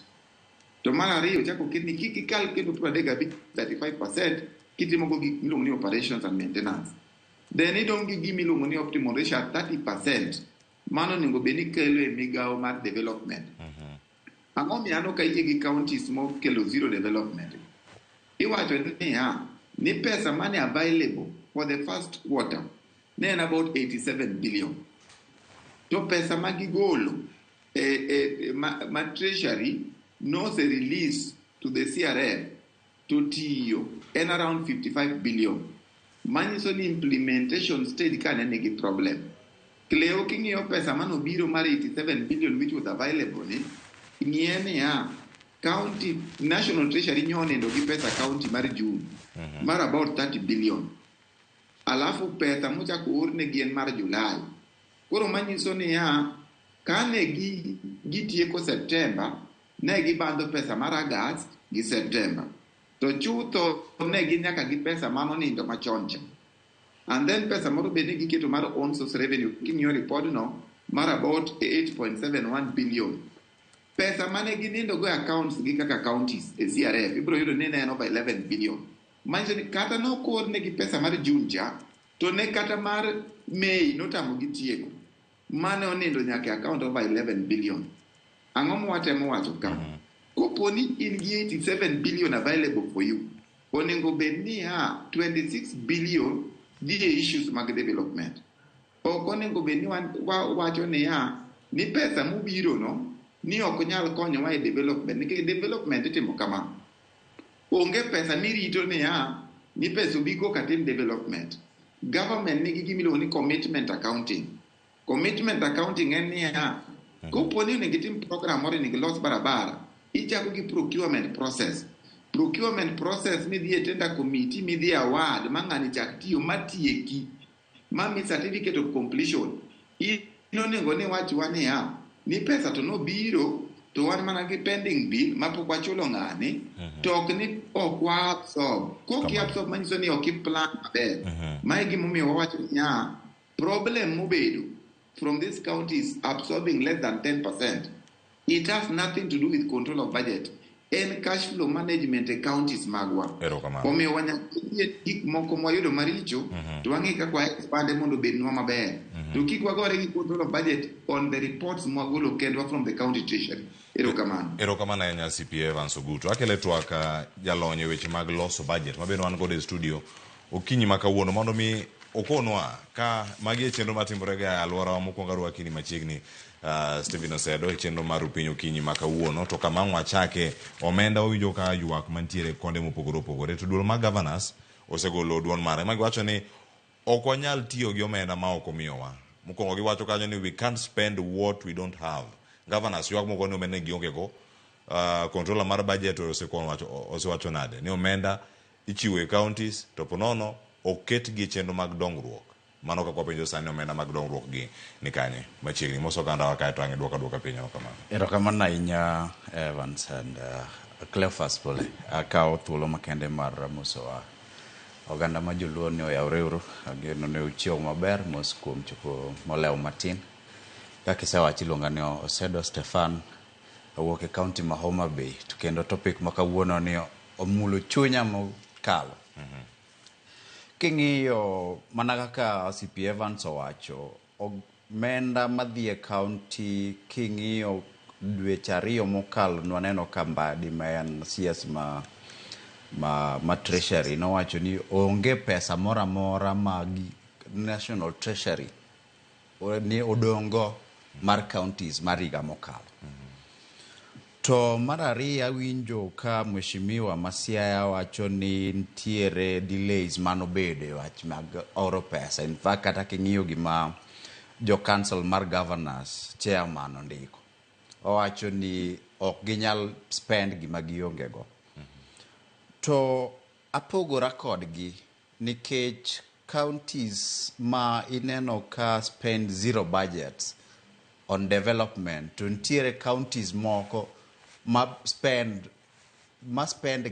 To mar ariyo chako oket ni kik ikal kendo 35, 35% kitimo go gik miluongo ni operations and maintenance. Then idong' gi gima iluongo ni optimal ratio at 30%. Mano onego bed ni kelo e migawo mar development. Ang'o miyo an ok ayie gi counties mokelo zero development? Iwacho niya, ni pesa mane available for the first quarter ne en about 87 billion. To pesa ma gigolo ma treasury nose release to the CRF to tiyo en around 55 billion. Manyiso ni implementation stage ka ne nigi problem. Cleo king'iyo pesa manobiro mar 87 billion which was available ni, ng'iye niya, county National Treasury nyonindo gi pesa county mar June mar about 30 billion. Alafu pesa mochako ornegi en mar July. Koro manyiso niya, kane gitieko September, ne gibandho pesa mar August gi September. To chutho ne ginyaka gi pesa manonindo machon cha. And then pesa moro bende giketo mar own source revenue king'iyo report no mar about 8.71 billion. Pesa mane ginindo go e accounts gi kaka counties e CRF ibiro yudo ni ne en over 11 billion. Manyiso ni kata nokornegi pesa mar June cha, to ne kata mar May notamo gi tieko. Mane onindo nyaka e account over 11 billion. Ang'o mwatemo wacho ka? Kopo ni in gi 87 billion available for you, onego bed ni 26 billion dhi e issues mag development. Ok onego bed ni wawacho niya ni pesa mobiro no ni ok nyal konyowa e development, nikech development itimo kama. Onge pesa mirito niya ni pesa obi koka tim development. Government nigi gimiluongo ni commitment accounting. Commitment accounting en niya, kopo ni onego itim program moro, onego ilos barabara, ichako gi procurement process. Procurement process midhi e tender committee, midhi e award, ma ng'ani chak tiyo matieki, ma mi certificate of completion. In onego ni wachwa niya, ni pesa to nobiro, to wan mana gi pending bill mapok wachulo ng'ani, to ok ni ok wa absorb. Kok i absorb manyiso ni ok i plan maber. Mae gimomiyo wawacho niya, problem mobedo from these counties absorbing less than 10%, it has nothing to do with control of budget. En cash flow management e counties magwa. Erokamano. Omiyo wanyaka gik moko mwayudo maricho, to wang'i kaka wa expand mondo obednwa maber. To kik wagore gi control of budget on the reports mwagolo kendwa from the county treasury. Erokamano. Erokamano ahinya, CPA Evans Ogutu. Akele twak jalony e weche mag loso budget mabende wan godo e studio okinyi ma kawuono mondo mi okonwa ka magi e chenro matimore ga e alworawa. Mokwongo arwaki ni machiegni, Stephen Osedo, e chenro mar Rupiny okinyi ma kawuono. To kama ang' wachake, omenda wawinjo ka ywak mantiere konde mopogore opogore, to duol mar governors osegolo duond mare ma giwacho ni ok wanyal tiyo gi omenda ma ok omiyowa. Mokwongo giwacho kanyo ni we can't spend what we don't have. Governors ywak moko ni omenda gionge go. Controller mar budget osewacho nade ni omenda ichiwo e counties to ponono oketgi e chenro mag dongruok. Mano kaka wapenjo sani, omenda mag dongruok gi ni kanye? Machiegni moso oganda wa kae to ang' idwoko aduoka piny kamano. Erokamano ahinya, Evans and Cleophas. Pole akawo thuolo makende mar mosowa oganda ma joluo ni oyawre uru. Ageno ni uchiewo maber mos kuom chopo molewo matin. Kaka isewacho, iluonga ni Osedo Stefan, awuok e county ma Homa Bay, to kendo topic ma kawuono ni omulo chunya mokalo. King'iyo mana kaka CP Evans owacho, omenda madhi e county, king'iyo dweche 2 mokalo, nwaneno ka Mbadi ma en CS ma Treasury nowacho ni onge pesa moro amora ma National Treasury ni odong'go mar counties mar higa mokalo. To mar ariyo, awinjo ka mheshimiwa ma Siaya wacho ni nitiere delays manobedo e wach mag oro pesa. In fact, kata king'iyo gima jo council mar governors chairman ondiko, owacho ni ok ginyal spend gima gionge go. To apogora kodgi nikech counties ma ineno ka spend zero budget on development, to nitiere counties moko ma spend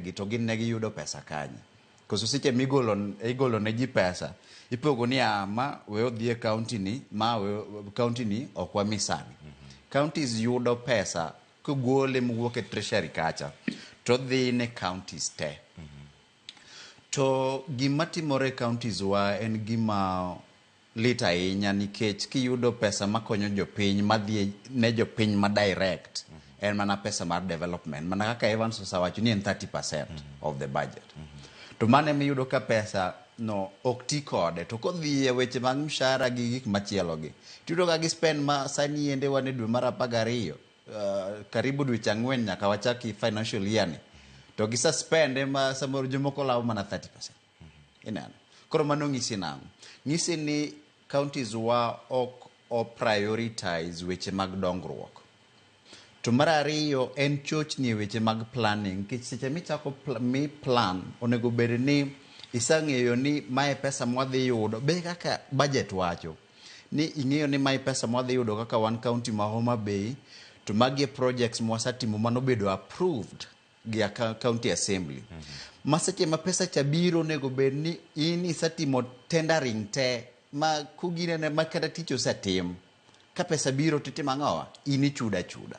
gi, to gin ne giyudo pesa kanye? Koso seche migolo igolo ne ji pesa, ipogo ni ma we odhi e county ni, ma we county ni ok wami sani. Counties yudo pesa kogole mowuok e treasury kacha to dhi ne counties te. To gima timore e counties wa en gima lit ahinya, nikech kiyudo pesa makonyo jopiny madhi ne jopiny ma direct en mana pesa mar development, mana kaka Evans osewacho ni en 30% of the budget. To mano emiyudo ka pesa no ok ti kode, to kodhi e weche mag mshahara gi gik machielo gi, tiyudo ka gi spend ma sani ende wan e dwe mar 12, karibu dweche 4 nyaka wachaki financial year ni, to gi suspend ma samoro jomoko lawo mana 30%. Ineno koro mano ng'isi nang'o? Ng'isi ni counties wa ok o prioritize weche mag dongruok. To mar ariyo en chochni e weche mag planning, nikech seche michako mi plan onego bed ni isang'eyo ni mae pesa mwadhi yudo. Be kaka budget wacho ni ing'eyo ni mae pesa mwadhi yudo kaka wan county ma Homa Bay, to magi e projects mwasetimo manobedo approved gi county assembly. Ma seche ma pesa cha biro, onego bed ni in isetimo tendering te ma kuginene ma kata tich osetim. Ka pesa biro titimo ang'owa? In ichudo achuda.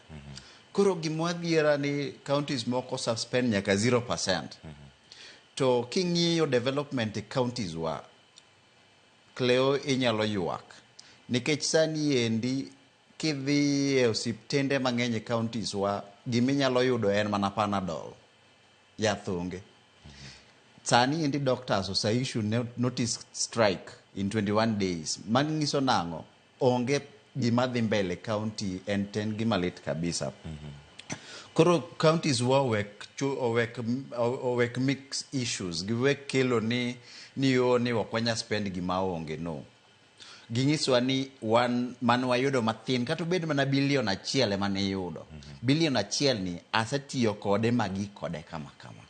Koro gima ni counties moko suspend nyaka 0%. To king'iyo development e counties wa, Cleo, inyalo ywak nikech sani endi kidhi e osiptende mang'eny e counties wa, giminyalo yudo en mana Panadol, yath onge. Sani endi doctors ose issue notice strike in 21 days. Manyiso nang'o? Onge gima dhi mbele county en ten gima lit kabisa. Koro counties wa owek mix issues, giwek kelo ni yo ni ok wanya spend gima onge no. Ginyiswa ni wan man wayudo mathin kata obed mana 1 billion ema ne iyudo. 1 billion ni asetiyo kode magik kode kama kama.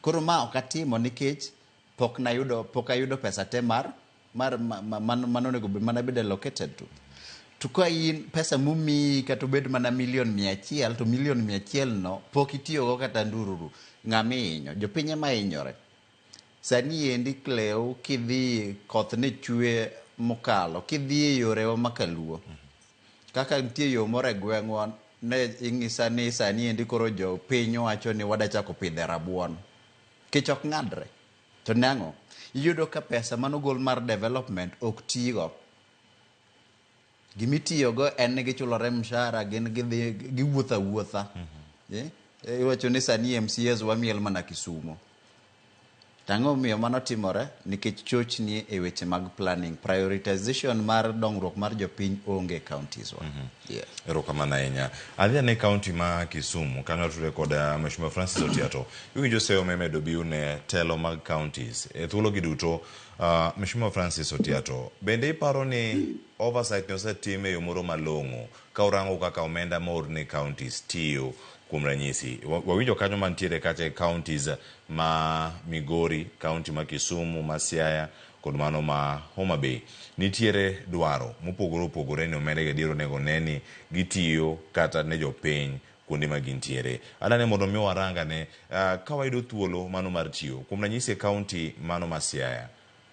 Koro ma ok atimo nikech pok ayudo pesa te mar mano onego bed mana bed allocated to. To ka in pesa momiyi kata obed mana 100 million to 100 million no pok itiyogo kata ndururu, ng'ama ihinyo? Jopiny ema hinyore. Sani endi Cleo kidhi koth ne chwe mokalo, kidhi e yorewa ma kaluo. Kaka nitie yo moro e gweng'wa ne ing'isa ni sani endi koro jopiny wacho ni wada chako pidhe rabuon. Kech ok ng'adre. To nang'o? Iyudo ka pesa manogol mar development ok tigo. Gimitiyogo en ni gichulore mshahara gin gidhi giwuotho awuotha. Eh? Iwacho ni sani MCAs wamiel mana Kisumo. To ang'o momiyo mano timore? Nikech chochni e weche mag planning. Prioritization mar dongruok mar jopiny onge e counties wa. Yes. Erokamano ahinya. Adhi ane kaunti ma Kisumu kanyo watudre kod Mheshimiwa Francis Otiato. Iwinjo seyo memedo biu ne telo mag counties. E thuologi duto, Mheshimiwa Francis Otiato, bende iparo ni oversight ni osetim e yo moro malong'o ka urango kaka omenda moor ne counties tiyo kuom ranyisi wawinjo kanyo mantiere kacha e counties ma Migori, county ma Kisumu, ma Siaya kod mano ma Homa Bay. Nitiere dwaro mopogore opogore ni omenda gi adier onego ne ni gitiyo kata ne jopiny kuonde ma gintiere. Adani mondo mi warang ane ka wayudo thuolo mano mar tiyo kuom ranyisi e county mano ma Siaya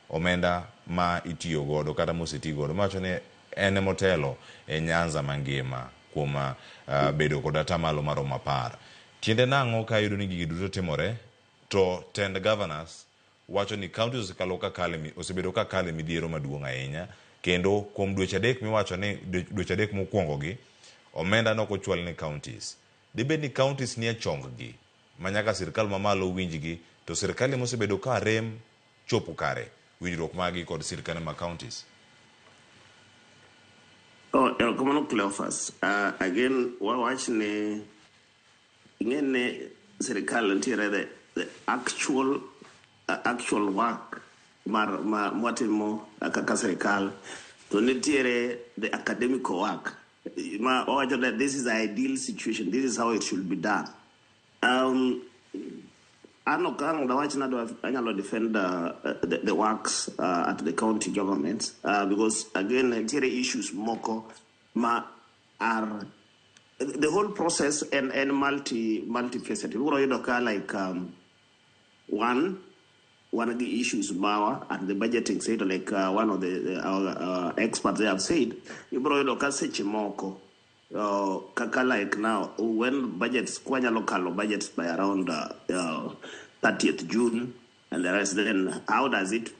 omenda ma itiyo godo kata moseti godo mawacho ni en emotelo e Nyanza mangima kuom bedo kod atamalo maromo 10. Tiende nang'o ka iyudo ni gigi duto timore to tend governors wacho ni counties osekalo ka kale osebedo ka kale midhiero maduong' ahinya kendo kuom dweche 3 miwacho ni dweche 3 mokwongo gi omenda nok ochwal ne counties. Dibed ni counties nie chong gi ma nyaka sirikal mamalo winjgi to sirikal ema osebedo ka rem chopo kare winjruok magi kod sirikande mag counties. Oh, erokamano Cleophas. Again, wawach ni ing'e ni sirikal nitiere the actual work mar ma mwatimo kaka sirikal to nitiere the academic work ma wawacho that this is the ideal situation, this is how it should be done. An ok ang' dawach ni anyalo defend the works at the county government because again nitiere issues moko ma are the whole process and multifaceted. Ibiro yudo ka like one of the issues mawa at the budgeting side, like one of the our experts they have said, ibiro yudo ka seche moko kaka like now when budgets kwanyalo kalo budgets by around 30th June and the rest, then how does it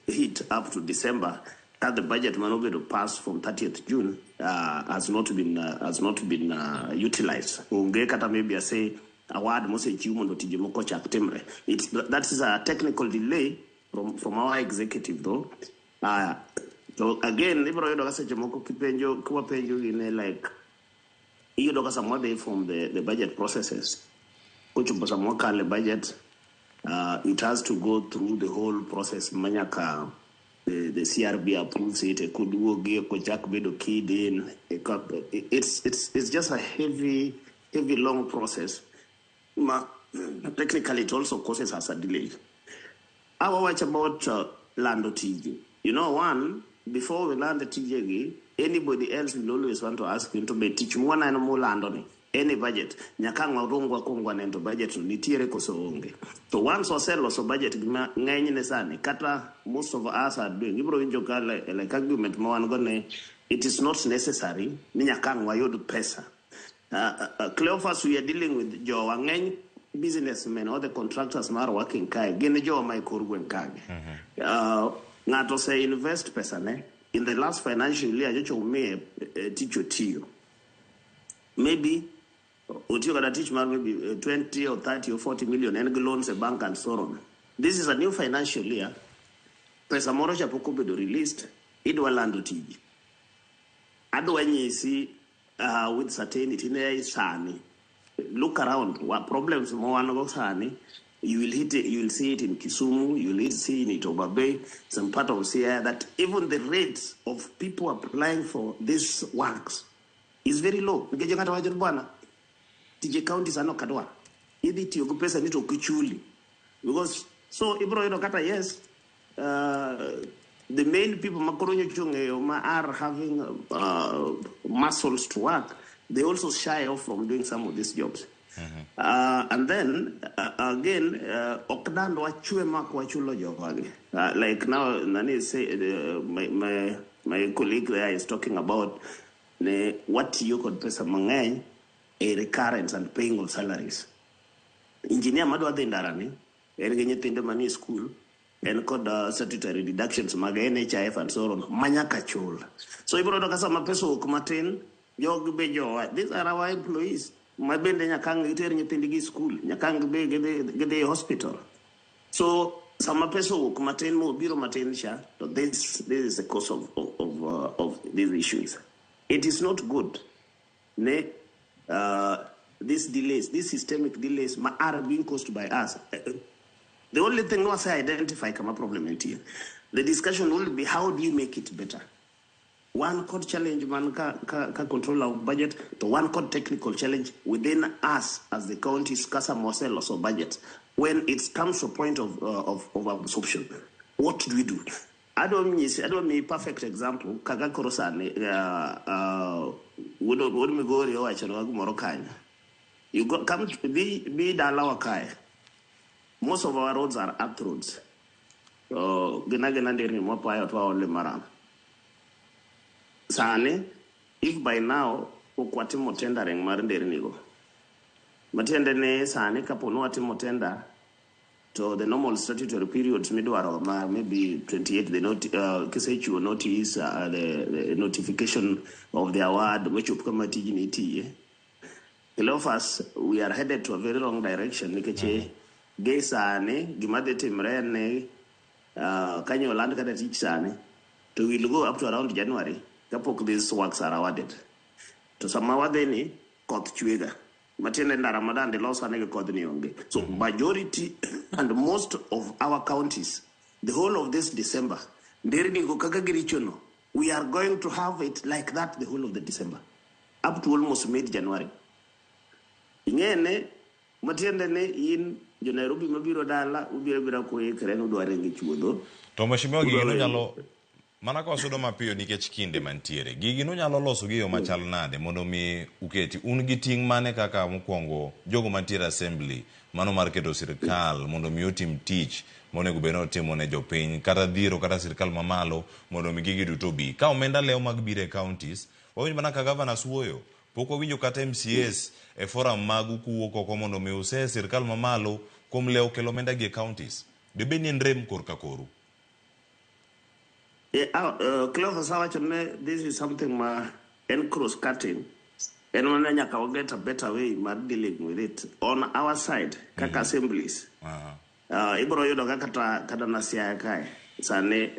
hit up to December that the budget manobedo passed from 30th June has not been utilized. Onge kata maybe I say award mosechiw mondo tije moko ochak timre. That is a technical delay from our executive though. So again, ibiro yudo ka seche moko kipenjo kiwapenjo gine like iyudo ka sama wadhi from the budget processes kochopo sama wakale budget, it has to go through the whole process manyaka the CRB approves it, ekoduogi, ekochak bedo keyed in. It's just a heavy, heavy long process. Ma, technically, it also causes us a delay. Our watch about lando tije. One, before we land tije gi, anybody else will always want to ask you to be tich mwana en mulando ni. Any budget, nyaka ang' warungwa kuongwa neno budget no nitiere koso onge. To once waseloso budget gima ng'enyne sani, kata most of us are doing, ibiro winjo ka like argument ma wan go ne, it is not necessary ni nyaka ang' wayud pesa. Cleophas, we are dealing with jowa ng'eny businessmen or the contractors ma are working kae, gin jowa ma e kor gweng' kage. Ng'ato ose invest pesa ne in the last financial year nyocha omiye tich otiyo. Maybe otiyo kata tich mar maybe 20 or 30 or 40 million en gi loans e bank and so on. This is a new financial year. Pesa moro cha pok obedo released, idwa lando tiji. Adwa nyisi with certainty ne sani. Look around, what problems ma wan go sani, you will hit it, you will see it in Kisumu, you will see it in Homa Bay, some part of Siaya, that even the rates of people applying for these works is very low. Nikech ng'ato wacho ni bwana, tije county sano ok adwar. Idhi tiyo gi pesa ni to ok ichuli. Because so ibro yudo kata yes, the main people ma koro nyocha ong'eyo ma are having muscles to work, they also shy off from doing some of these jobs. And then again, ok dand wachwe mak wachulo jowagi. Like now, Nani say, my colleague there is talking about ne watiyo kod pesa mang'eny e recurrence and paying of salaries. Engineer madwa dhi ndara ni, en gi nyithinde manie school, en kod statutory deductions mag NHIF and so on, manyaka chul. So ibiro yudo ka sama pesa owuok matin, jogi be jowa, these are our employees, ma bende nyaka ang' giter nyithindgi e school, nyaka ang' be gidhi e hospital. So sama pesa owuok matin mobiro matin cha, to this is the cause of these issues. It is not good ne these delays, these systemic delays ma are being caused by us. The only thing was I identify kama problem nitie. The discussion will be how do you make it better. One kod challenge man ka control our budget, to one kod technical challenge within us as the counties kasa moseloso budget. When it comes to a point of absorption, what do we do? Adwa nyisi, adwa mi perfect example kaka koro sani wuod Migori owachonwa gimoro kanyo. You go, come to, be dalawa kae. Most of our roads are earth roads. So gina nderni mwapayo to waole maram. Sani, if by now ok watimo tendering mar nderni go, matiende ni sani kapo ni watimo tender to the normal statutory periods midwaro ma maybe 28 the kisechiwo notice, the notification of the award mochop kama tijni itiye. Cleophas, we are headed to a very wrong direction nikech ge sani gima dhi timre en ni kanyo oland kata tich sani to we'll go up to around January kapok these works are awarded. To sama wadhi ni koth chwega. Matiende ndara ma dande los ane gi kodhni onge. So majority and most of our counties, the whole of this December, nderni go kaka girichono, we are going to have it like that the whole of the December, up to almost mid-January. Ing'ene, matiende ni in jo Nairobi mabiro dala, ubiro biro kuikre ni udwa ringo e chuodho. To mheshimiwa, gigi Udwa nonyalo mana ka wasudo mapiyo nikech kinde mantiere. Gigi nonyalo loso gi yo machal nade mondo mi uketi un gi ting' mane kaka mokwongo jogo mantiere assembly mano mar keto sirikal mondo mi otim tich monego bed ni otimo ne jopiny kata dhiro kata sirikal mamalo mondo mi gigi duto obi. Ka omenda lewo mag biro e counties, wawinj mana ka governors wuoyo, pok wawinjo kata MCAs e forum magu kuwuok oko mondo mi use sirikal mamalo kuom lewo kelo omenda gi e counties. Debed ni en rem korka koru. Yeah, Cleophas awacho ne this is something ma en cross cutting. En mana nyaka wa get a better way mar dealing with it on our side kaka assemblies. Ibro yudo ka kata na Siaya kae sani,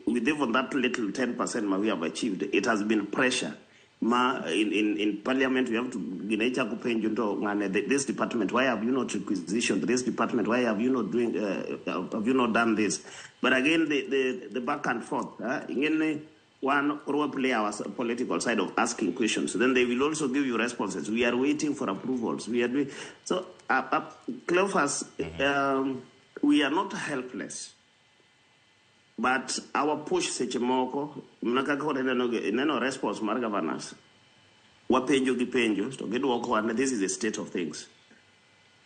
with even that little 10% ma we have achieved, it has been pressure ma in parliament. We have to gine chako penjo to ng'ane, this department, why have you not requisitioned this department, why have you not doing have you not done this? But again, the back and forth, ingene one koro play our political side of asking questions, then they will also give you responses. We are waiting for approvals, we are doing so. Cleophas, we are not helpless, but our push seche moko mana kaka koro ineno response mar governors, wapenjo gi penjo to gidwoko ni this is the state of things,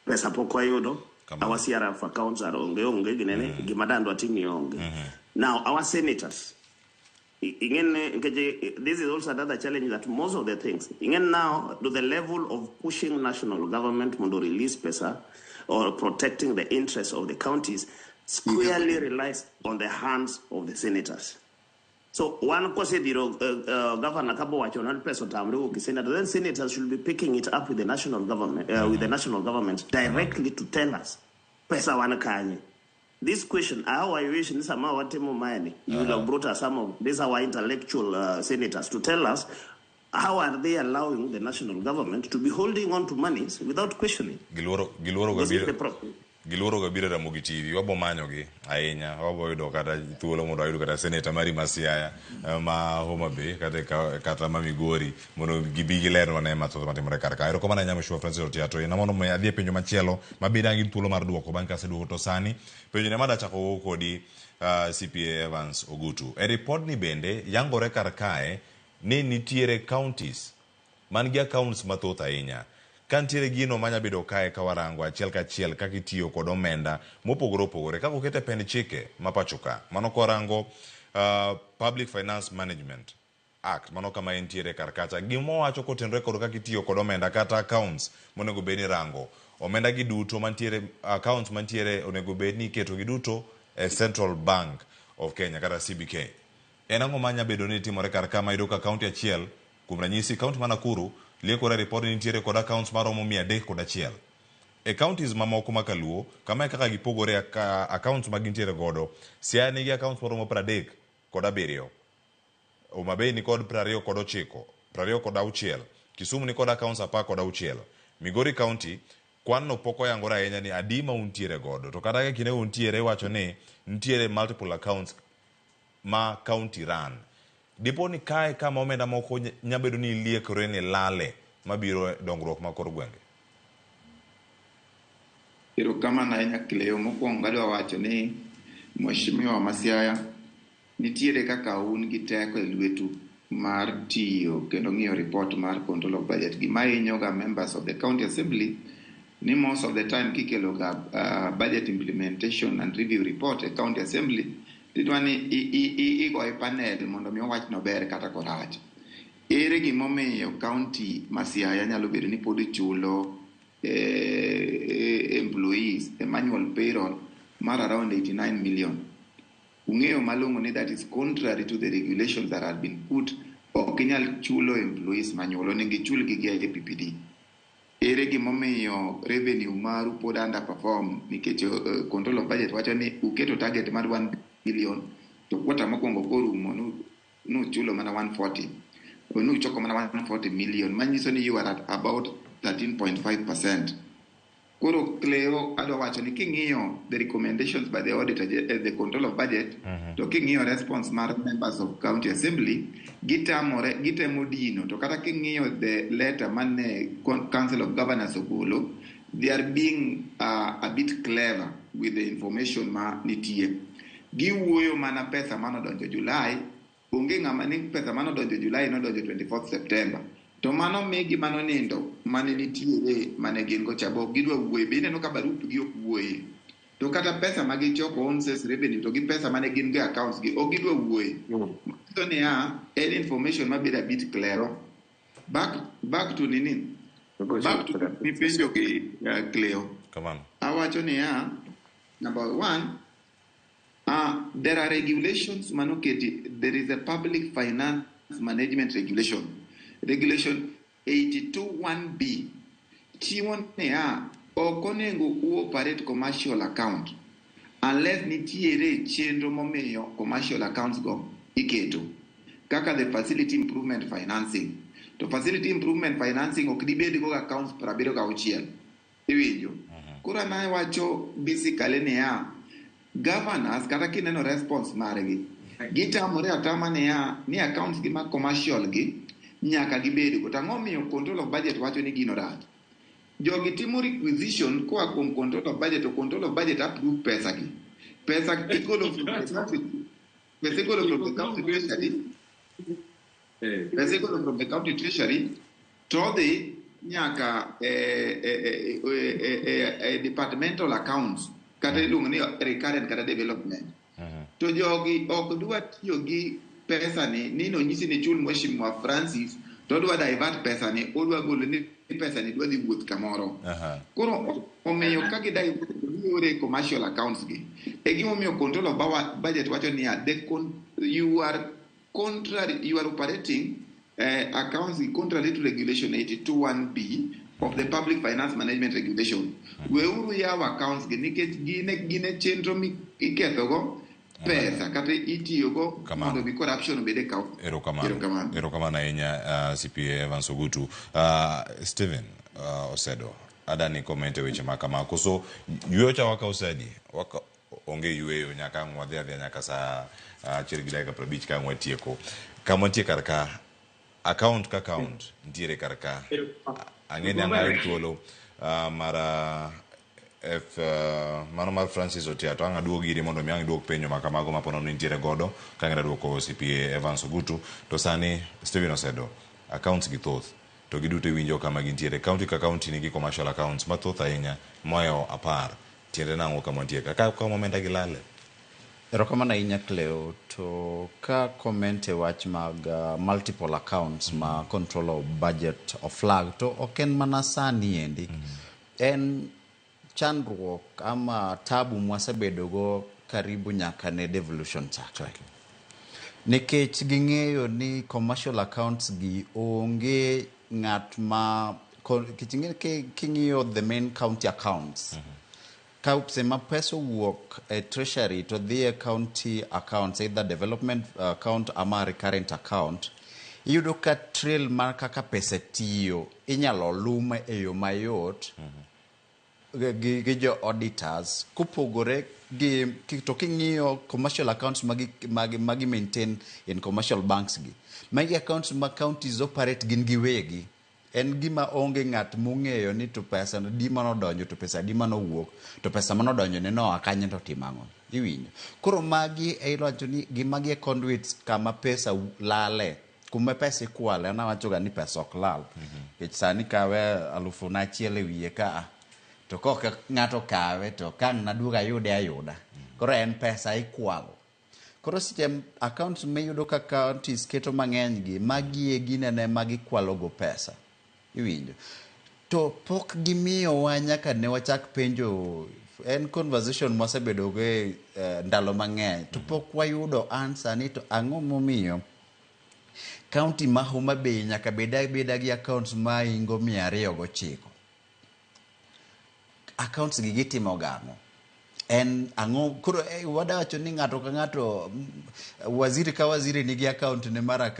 pesa pok wayudo, our CRF accounts are onge ginene gima dando watimi onge. Now our senators, ingene nikech this is also another challenge, that most of the things ingene now to the level of pushing national government mondo release pesa or protecting the interests of the counties squarely relies on the hands of the senators. So one kosedhiro governor kabo wacho ni pesa otamre wuok e senator, then senators should be picking it up with the national government, with the national government directly to tell us pesa wan kanye. This question, how I wish ni sama watimo maeni, you will have brought us some of these our intellectual senators to tell us how are they allowing the national government to be holding on to monies without questioning. Giluoro giluoro This is gabiro the problem. Giluoro ga biro Ramogi TV wabo manyogi ahinya wabo yudo kata thuolo mondo wayud kata seneta mari ma Siaya ma Homa Bay kata kata ma Migori mondo gibi gilernwa ne mathoth matimore kar ka. Erokamano ahinya Mheshimiwa Francis Otiato. Ina mondo mi adhi e penjo machielo ma bende an gi thuolo mar duoko bang' kaseduoko to sani penjo ne madachako go kodi CPA Evans Ogutu. E ripodni bende yangore kar kae ni nitiere counties man gi accounts mathoth ahinya. Ka nitiere gino manya bedo kae ka warango achiel kachiel kaka itiyo kod omenda mopogore opogore kaka oket e pend chike ma pacho ka. Mano kwarango Public Finance Management Act mano kama entiere kar kacha. Gima owacho kotenore kod kaka itiyo kod omenda kata accounts monego bed ni irango. Omenda gi duto mantiere accounts mantiere onego bed ni iketo gi duto e Central Bank of Kenya kata CBK. En ang'o manya bedo ni timore kar ka ma iyudo ka county achiel kuom ranyisi county ma Nakuru liekore e ripod ni nitiere kod accounts maromo 301. E counties mamoko ma kaluo kama e kaka gipogore accounts ma gintiere godo. Siaya nigi accounts maromo 37. Homa Bay ni kod 29, 26. Kisumu ni kod accounts 16. Migori County kwan no pok oyangore ahinya ni adi ma untiere godo. To kata ka kinde untiere iwacho ni nitiere multiple accounts ma county run. Dipo ni kae kama omenda moko nya bedo ni liekore ni lale mabiro e dongruok ma kor gwenge. Erokamano ahinya Cleo. Mokwongo adwa wacho ni Mheshimiwa ma Siaya nitiere kaka un gi teko e lwetu mar tiyo kendo ng'iyo report mar control of budget. Gima hinyo ga members of the county assembly ni most of the time kikelo ga budget implementation and review report e county assembly tidwa ni igoye panel mondo mi owach nober kata korach. Ere gimomiyo county ma Siaya nyalo bedo ni pod chulo employees e manual payroll mar around 89 million? Ung'eyo malong'o ni that is contrary to the regulations that have been put. Ok inyal chulo employees manual, onego ichulgi gi IPPD. Ere gimomiyo revenue maru pod underperform nikech control of budget wacho ni uketo target mar 1 billion to quarter mokwongo korumo nuchulo mana 140, nuchoko mana 140 million, manyiso ni you are at about 13.5%. Koro Cleo, adwa wacho ni king'iyo the recommendations by the auditor, the control of budget, to king'iyo response mar members of county assembly, gitamore, gitemo dino. To kata king'iyo the letter mane Council of Governors ogolo, they are being a bit clever with the information ma nitie. Giwuoyo mana pesa manodonjo July, onge ng'ama ni pesa manodonjo July nodonjo 24 September. To mano migi manonindo mane nitiere mane gin go cha bo gidwa wuoye be ineno ka barup gi ok wuoye. To kata pesa ma gichoko on sales revenue to gi pesa mane gin go e accounts gi ok gidwa wuoye. Manyiso niya, en information mabedo a bit clear. Back to nini? Back to mipenjo gi Cleo. Kamano. Awacho niya, number one, there are regulations manoketi. There is a public finance management regulation. Regulation 82.1b chiwo niya, ok onego u operate commercial account unless nitiere chenro momiyo commercial accounts go iketo kaka the facility improvement financing. To facility improvement financing ok dibed go accounts 76. Iwinjo? Koro an awacho basically niya, governors kata kineno response margi, gitamore atama niya, ni accounts gi ma commercial gi nyaka gibed go. To ang'o miyo control of budget wacho ni gino rach? Jogi timo requisition koa kuom control of budget, to control of budget approve pesa gi. Pesa igolo from the county, pesa igolo from the county treasury, pesa igolo from the county treasury to odhi nyaka e departmental accounts kata iluongo ni recurrent kata development. To jogi ok dwa tiyo gi pesa ni nonyisi ni chul Mheshimiwa Francis to odwa divert pesa ni, odwa golo ni pesa ni dwa dhi wuoth kamoro. Koro omiyo ka gi divert giore commercial accounts gi. E gimomiyo control of budget wacho niya, you are contrary, you are operating accounts contrary to regulation 82.1b. of the Public Finance Management Regulation. Weuru yawo accounts gi nikech gin e chenro mikethogo pesa kata itiyogo mondo mi corruption obed e county. Erokamano. Erokamano ahinya, CPA Evans Ogutu. Stephen Osedo, adani comment e weche ma kama. Koso yweyo cha wakawo sa adi? Onge yweyo nyaka ang' wadhi adhiya nyaka sa 1:50 ka ang' watieko. Kama wantie kar ka, account ka account nitiere kar ka. Ang'e ni ang' ayud thuolo mar F mano mar Francis Otiato ang' aduog iri mondo mi ang' iduok penjo ma kamago ma ponono intiere godo ka ang' duoko CPA Evans Ogutu. To sani Stephen Osedo, accounts gi thoth to giduto iwinjo kama gintiere. County ka county nigi commercial accounts mathoth ahinya mohewo 10. Tiende nang'o kama wantie ka? Ka kama omenda gi lale. Erokamano ahinya, Cleo. To ka comment e wach mag multiple accounts ma control of budget of flag, to ok en mana sani endi. En chandruok ama tabu mwasebedogo karibu nyaka ne devolution chakre. Nikech ging'eyo ni commercial accounts gi onge ng'at ma king'iyo the main county accounts. Ka sema pesa owuok e treasury to dhi e county accounts, either development account ama recurrent account, iyudo ka trail mar kaka pesa tiyo inyalo lum e yo mayot gi jo auditors, kopogore gi to king'iyo commercial accounts magi maintain in commercial banks gi, magi accounts ma counties operate gin giwegi. En gima onge ng'at mong'eyo ni to pesa di manodonjo to pesa di manowuok to pesa manodonjo ne noa kanye to timo ang'o, iwinjo. Koro magi e iwacho ni gimagi e conduits kama pesa lale, kuma pesa ikwale. An awacho ga ni pesa ok lal, nikech sani kawe 1000 e wiye ka to kok ng'ato kawe to ka ang' naduog ayude ayuda. Koro en pesa ikwalo. Koro seche accounts miyudo ka counties keto mang'eny gi, magi e ginene magikwalo go pesa, iwinjo. To pok gimiyowa nyaka ne wachak penjo. En conversation mwasebedo go e ndalo mang'eny to pok wayudo answer ni to ang'o momiyo county ma Homa Bay nyaka bed abeda gi accounts maingo 209. Accounts gi gitimo gang'o? En ang'o? Koro wadawacho ni ng'ato ka ng'ato, waziri ka waziri nigi account ne mar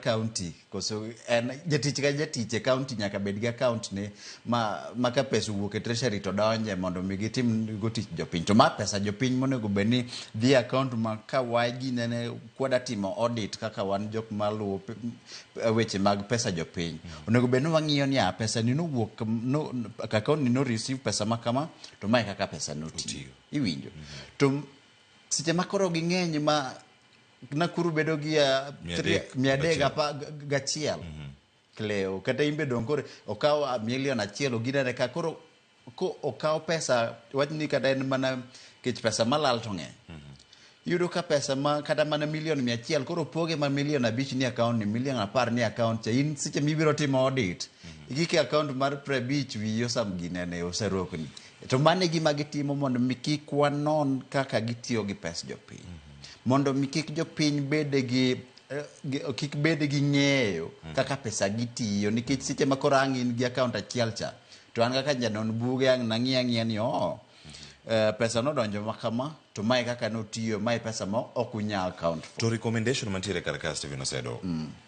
county, koso en jatich ka jatich e county nyaka bed gi account ne ma ka pesa owuok e treasury to donje mondo mi gitim go tich jopiny. To ma pesa jopiny monego bed ni dhi e account ma ka waginene kwada timo audit kaka wan jok maluwo weche mag pesa jopiny. Onego bed ni wang'iyo ni pesa ni nowuok no, account ni no receive pesa ma kama to mae kaka pesa notiyo. Iwinjo. To seche ma koro ging'eny ma Nakuru bedo gi 301. Cleo, kata imbe dong koro okawo 1,000,000 oginene ka koro ko okawo pesa wach ni kata en mana kech pesa malal to ng'eny. Iyudo ka pesa ma kata mana 100,000,000 koro poge ma 5,000,000 ni account ni 10,000,000 ni account cha in seche mibiro timo audit igike account mar 50 wiyi osam ginene oserokni. To mano e gima gitimo mondo mi kik wanon kaka gitiyo gi pes jopiny. Mondo mi kik jopiny bed gi kik bed gi ng'eyo kaka pesa gitiyo, nikech seche ma koro ang' in gi account achiel cha to an kaka janon buge ang' nang'i ang'iya ni pesa nodonjo ma kama to mae kaka notiyo, mae pesa ma ok unyal account for. To recommendation mantiere kar ka Stephen Osedo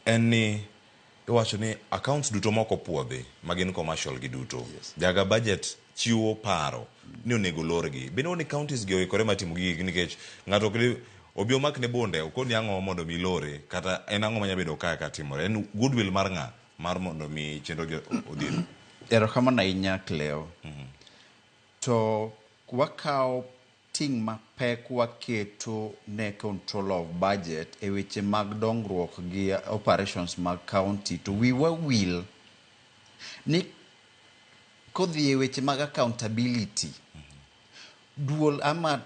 en ni iwacho ni accounts duto moko puodhi ma gin commercial gi duto. Jaga budget chiwo paro ni onego lorgi. Bende ni counties gi oikore mar timo gigi nikech ng'ato ok obi omak ne bunde okoni ang'o mondo mi lore kata en ang'o manya bedo ka ka timore. En goodwill mar ng'a mar mondo mi chenro gi odhir. Erokamano ahinya, Cleo. To wakawo ting' mapek waketo ne control of budget e weche mag dongruok gi operations mag county to wiwa wil ni kodhi e weche mag accountability duol ama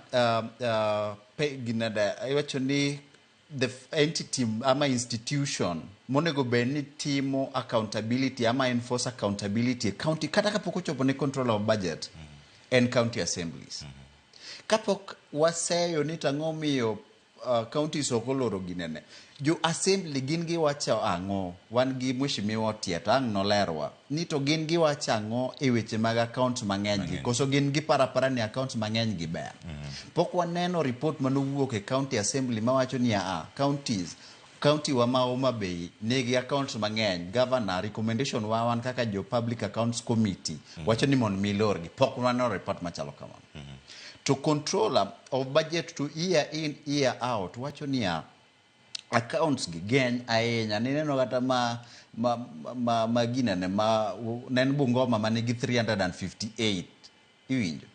iwacho ni the entity ama institution monego bed ni timo accountability ama enforce accountability e county kata kapok ochopo ne control of budget en county assemblies. Kapok waseyo ni tang'o miyo counties ok oloro ginene. Jo assembly gin giwacho ang'o? Wan gi mheshimiwa Otiato ang' nolerwa ni to gin giwacho ang'o e weche mag accounts mang'eny gi koso gin giparo apara ni accounts mang'eny gi ber. Pok waneno report manowuok e county assembly mawacho ni aa counties county wa ma Homa Bay nigi accounts mang'eny. Governor recommendation wa wan kaka jo public accounts committee wacho ni mondo mi lorgi. Pok waneno report machalo kamano. To controller of budget to year in year out wacho niya accounts gi geny ahinya. Nineno kata ma ginene ma ne en Bungoma manigi 358 iwinjo.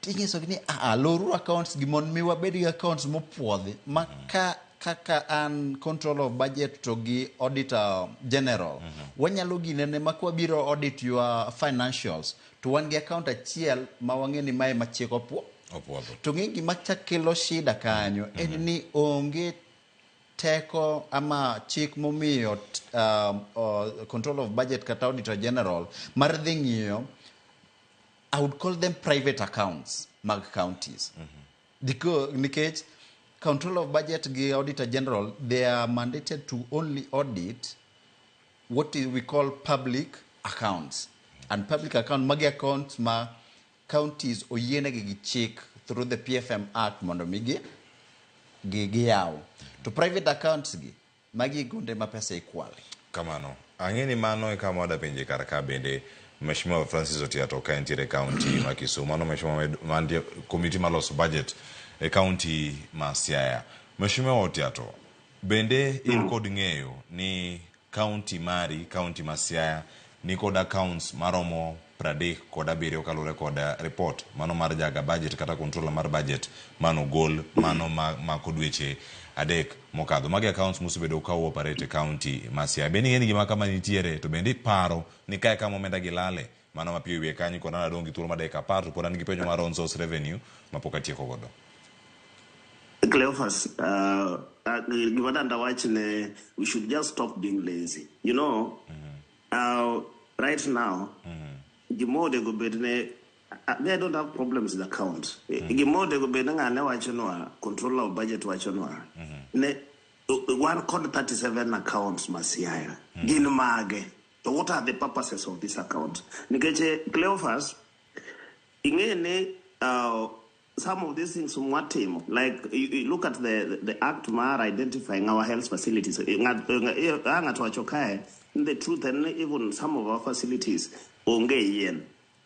Tinyisogi ni aa loruru accounts gi mondo mi wabed gi accounts mopuodhi ma ka kaka an controller of budget to gi auditor general wanyalo ginene ma kwabiro audit your financials to wan gi account achiel ma wang'e ni mae ma chik opuo Opuodho. to ng'e gima chak kelo shida kanyo en ni onge teko ama chik momiyo control of budget kata auditor general mar dhi ng'iyo I would call them private accounts mag counties. Because nikech control of budget gi auditor general they are mandated to only audit what we call public accounts. And public account magi accounts ma counties oyienegi gi chik through the PFM Act mondo mi gi giyaw. To private accounts gi magi kuonde ma pesa ikwale. Kamano. Ang'e ni mano e kama wada penje kar ka bende Mheshimiwa Francis Otiato ka entiere e county ma Kisumu. Mano mheshimiwa mantie komiti maloso budget e county ma Siaya. Mheshimiwa Otiato, bende in kod ng'eyo ni county mari, county ma Siaya, ni kod accounts maromo 37 kaluwore kod report mano mar jaga budget kata controller mar budget manogol mano mako dweche 3 mokadho. Magi accounts mosebedo ka operate e county ma Siaya. Bende ing'e ni gima kama nitiere to bende iparo ni kae kama omenda gi lale mano mapiyo wiye kanyo kod an adong' gi thuolo mar dakika 10 to pod an gi penjo mar on source revenue mapok atieko godo. Cleophas, gima danda wach ne, we should just stop being lazy. Right now, gima onego bed ne, I don't have problems with accounts. Gima onego bed ni ng'ane wachonwa, controller of budget wachonwa, ne wan kod 37 accounts ma Siaya. Gin mage? To what are the purposes of this account? Nikech Cleophas, ing'e ni some of these things mwatimo, like you look at the act mar identifying our health facilities. Ng'ato wacho kae, the truth and even some of our facilities onge yien.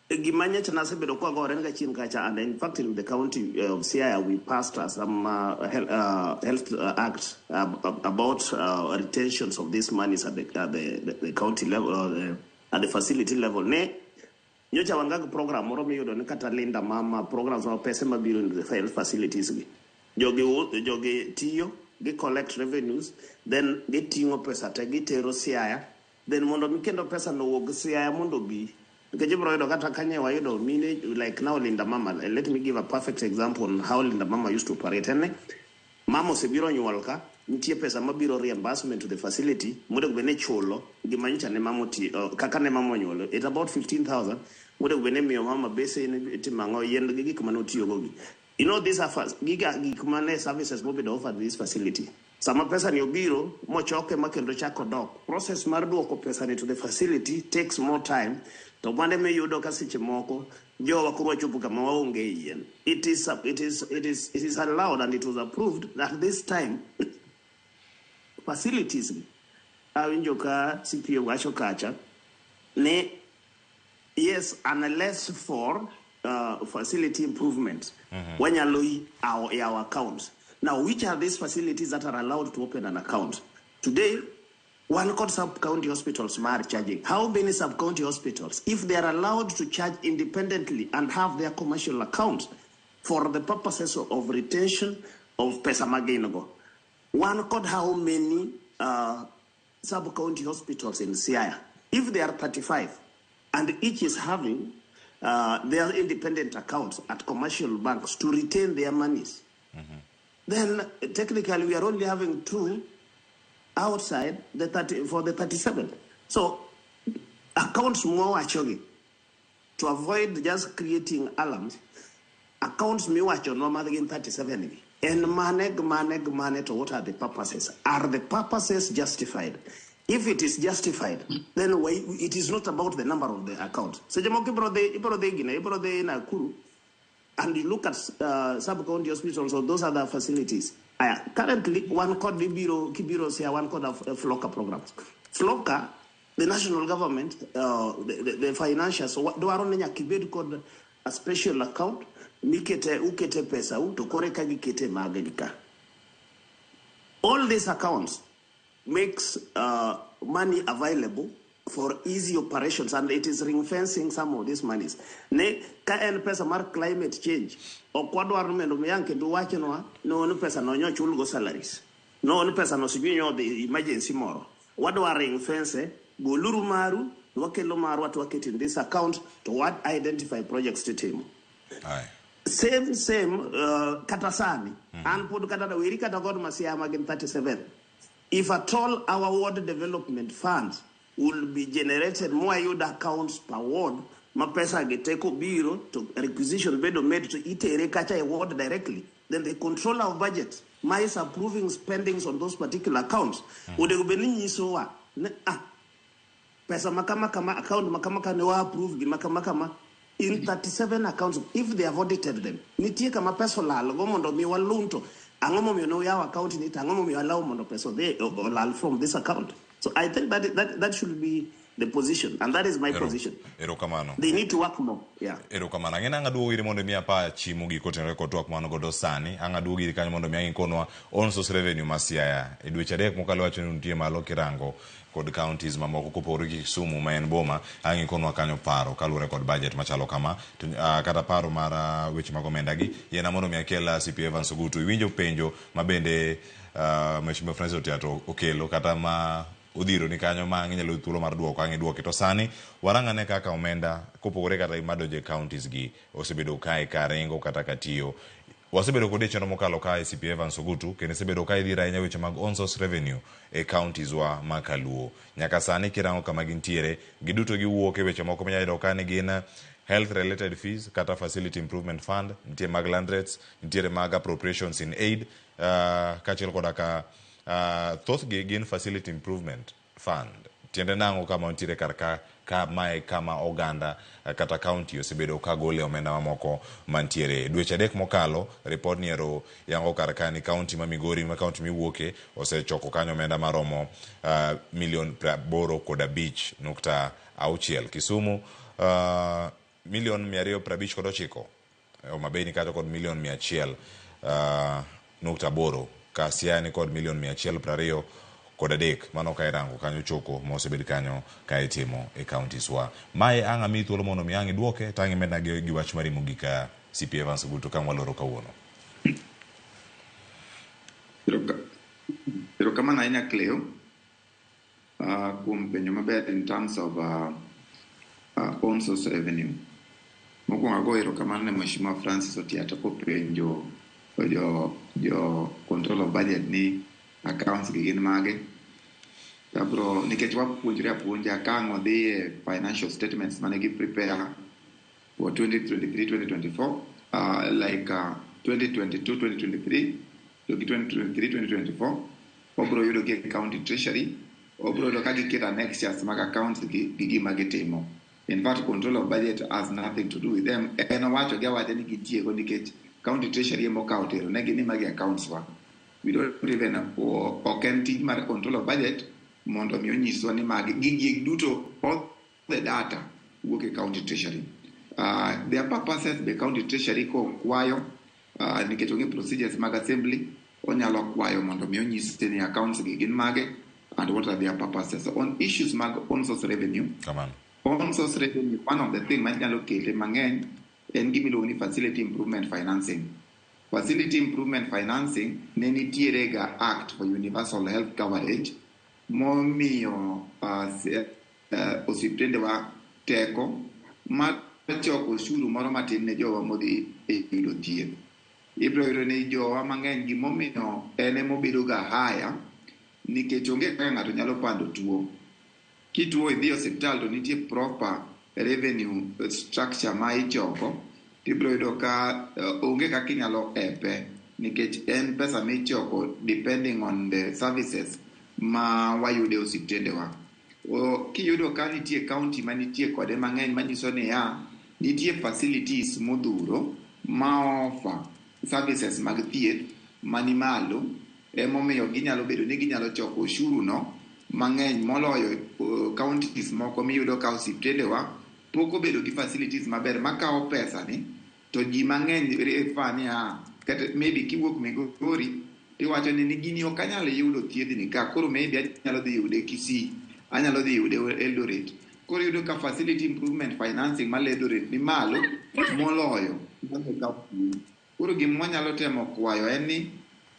Gima nyocha nasebedo kwagore ga chien kacha, and in fact in the county of Siaya we passed some health act about retentions of these monies at the county level, at the facility level. Ne nyocha wan ga program moro miyudo ni kata Linda Mama programs ma pesa mabiro in the health facilities gi. Jogi tiyo, gi collect revenues, then giting'o pesa te gitero Siaya, then mondo mi kendo pesa no wuog Siaya mondo bi. Nikech ibiro yudo kata kanye wayudo mine, like now Linda Mama, let me give a perfect example on how Linda Mama used to operate. En mama osebiro nyuol ka, nitie pesa mabiro reimbursement to the facility, monego bed ni chulo, gima nyocha ne mama oti, kaka ne mama onyuolo, it's about 15,000, monego bed ni miyo mama besen, itimo ang'o, yien gi gik mane otiyogo gi. You know, these are first, giga, gik mane services mobedo offered this facility. Sama pesa ni obiro, mochoke ma kendo chako dok. Process mar duoko pesa ni to the facility takes more time. To mane miyudo ka seche moko, jowa koro wachopo kama waonge yien. It is allowed and it was approved that this time facilities awinjo ka CPA wacho kacha ne yes, unless for facility improvement wanyalo our accounts. Now, which are these facilities that are allowed to open an account? Today, one called sub-county hospitals are charging. How many sub-county hospitals, if they are allowed to charge independently and have their commercial accounts for the purposes of retention of pesa maginogo? One called how many sub-county hospitals in Siaya? If they are 35 and each is having their independent accounts at commercial banks to retain their monies, then technically we are only having 2 outside the 30, for the 37. So accounts more actually, to avoid just creating alarms, accounts miwacho no madhi gin 37 gi. En mane gi mane gi mane to what are the purposes? Are the purposes justified? If it is justified, then why, it is not about the number of the account. Seche moko ibro dhi gine, ibro dhi Nakuru, and you look at sub-county hospitals or those other facilities. Currently, one called Ibiro, Kibiro, say one called FLLoCA programs. FLLoCA, the national government, the financials, so dwaro ni nyaka ibed kod a special account mikete ukete pesa u to kore ka gikete mag ka. All these accounts makes money available for easy operations, and it is ring fencing some of these monies. Ne ka en pesa mar climate change, ok wadwar ni mondo mi ang' kendo wachnwa no ni pesa no nyo chulgo salaries. No ni pesa no sijui nyo dhi emergency moro. Wadwar ring fence, goluru maru, wakelo marwa to waket in this account to what identify projects titimo. Same kata sani, an pod kata weri kata god Masia magin 37. If at all our ward development funds will be generated more yudo accounts per ward, ma pesa gi teko biro to requisition bedo made to itere kacha e ward directly, then the controller of budget ma is approving spendings on those particular accounts. Onego bed ni nyisowa ni pesa makama kama account makama kama ne wa approve gi makama kama in 37 accounts, if they have audited them, nitie kama pesa olal go mondo mi walun to ang'o momiyo ne uyawo account ni to ang'o momiyo allow mondo pesa odhi olal from this account. So I think that should be the position, and that is my position. Erokamano. They need to work more. Yeah. Erokamano. Ang'e ni ang' aduogo iri mondo mi apa chi mogik kotenore kod twak mwan godo sani. Ang' aduogo iri kanyo mondo mi ang' ikonwa own source revenue ma Siaya. E dweche 3 mokalo wacho ni nitie malo kirango kod counties mamoko kopogore gi Kisumu ma en boma. Ang' ikonwa kanyo paro kaluwore kod budget machalo kama. To, kata paro mar weche mag omenda gi. Yiena mondo mi akel CP Evans Ogutu. Iwinjo penjo ma bende Mheshimiwa Francis Otiato okelo kata ma odhiro ni kanyo ma ang' inyalo yudo thuolo mar duoko ang' iduoke. To sani warang ane kaka omenda kopogore kata gi madonjo e counties gi osebedo kae ka ringo kata ka tiyo. Wasebedo kod e chenro mokalo kae CP Evans Ogutu kendo isebedo ka idhiro ahinya weche mag own source revenue e counties wa ma kaluo. Nyaka sani kirango kama gintiere, giduto giwuok e weche moko minyalo yudo ka ni gin health related fees kata facility improvement fund, nitie mag land rates, nitiere mag appropriations in aid, kaachiel koda ka thothgi gin facility improvement fund. Tiende nang'o kama nitiere kar ka, ka mae kama oganda kata county osebedo ka gole omenda mamoko mantiere. Dweche 3 mokalo, report ni ero yango kar ka ni county ma Migori ma county miwuoke osechoko kanyo omenda maromo milion 85.6. Kisumu milion 259, Homa Bay ni kacha kod milion mia achiel nukta aboro, ka Siaya ni kod milion 123. Mano ka irango kanyo choko mosebed kanyo ka itimo e counties wa. Mae ang' amiyi thuolo mondo mi ang' iduoke to ang' imedna gi wach mari mogik ka CP Evans Ogutu ka waloro kawuono. Erokamano ahinya Cleo kuom penjo maber in terms of own source revenue. Mokwongo ago erokamano ne Mheshimiwa Francis Otiato kopenjo jo control of budget ni accounts gi gin mage. Abro nikech wapuonjre apuonja ka ang' wadhi e financial statements mane gi prepare for 2023-2024, like 2022-2023 to gi 2023-2024, wabro yudo gi e county treasury, wabro yudo ka giketo annexures mag accounts gi gima gitimo. In fact, control of budget has nothing to do with them. En owacho gi awacha ni gitiego nikech county treasury ema okawo tero negi ni magi accounts wa. We don't even, ok en tij mar control of budget mondo mi onyiswa ni magi gigi duto, all the data wuok e county treasury. Their purposes be county treasury kokwayo, nikech onge procedures mag assembly, onyalo kwayo mondo mi onyise ni accounts gi gin mage and what are their purposes. On issues mag own source revenue, Kamano. own source revenue, one of the thing manyalo kele mang'eny en gima iluongo ni facility improvement financing. Facility improvement financing ne nitiere ga Act for Universal Health Coverage momiyo osiptendewa teko mar choko osuru moro matin ne jowa modhi e yudo thieth. Ibiro yudo ni jowa mang'eny gimomiyo en emobedo ga haya nikech onge kaka ng'ato nyalo pando tuo. Kituo idhi e osiptal to nitie proper revenue structure ma ichoko, tibiro yudo ka onge kaka inyalo epe. Nikech en pesa michoko depending on the services ma wayudo e osiptendewa. Kiyudo ka nitie county manitie kode mang'eny, manyiso niya, nitie facilities modhuro ma offer services mag thieth mani malo, emomiyo ginyalo bedo ni ginyalo choko ushuru no mang'eny moloyo counties moko miyudo ka osiptendewa pok obedo gi facilities maber makawo pesa ni to ji mang'eny refer niya, kata maybe kiwuok Migori tiwacho ni gini ok anyal yudo thiedhni ka, koro maybe anyalo dhi yude Kisii, anyalo dhi yude Eldoret. Koro iyudo ka facility improvement financing mar Eldoret ni malo moloyo mane county. Koro gima wanyalo temo kwayo en ni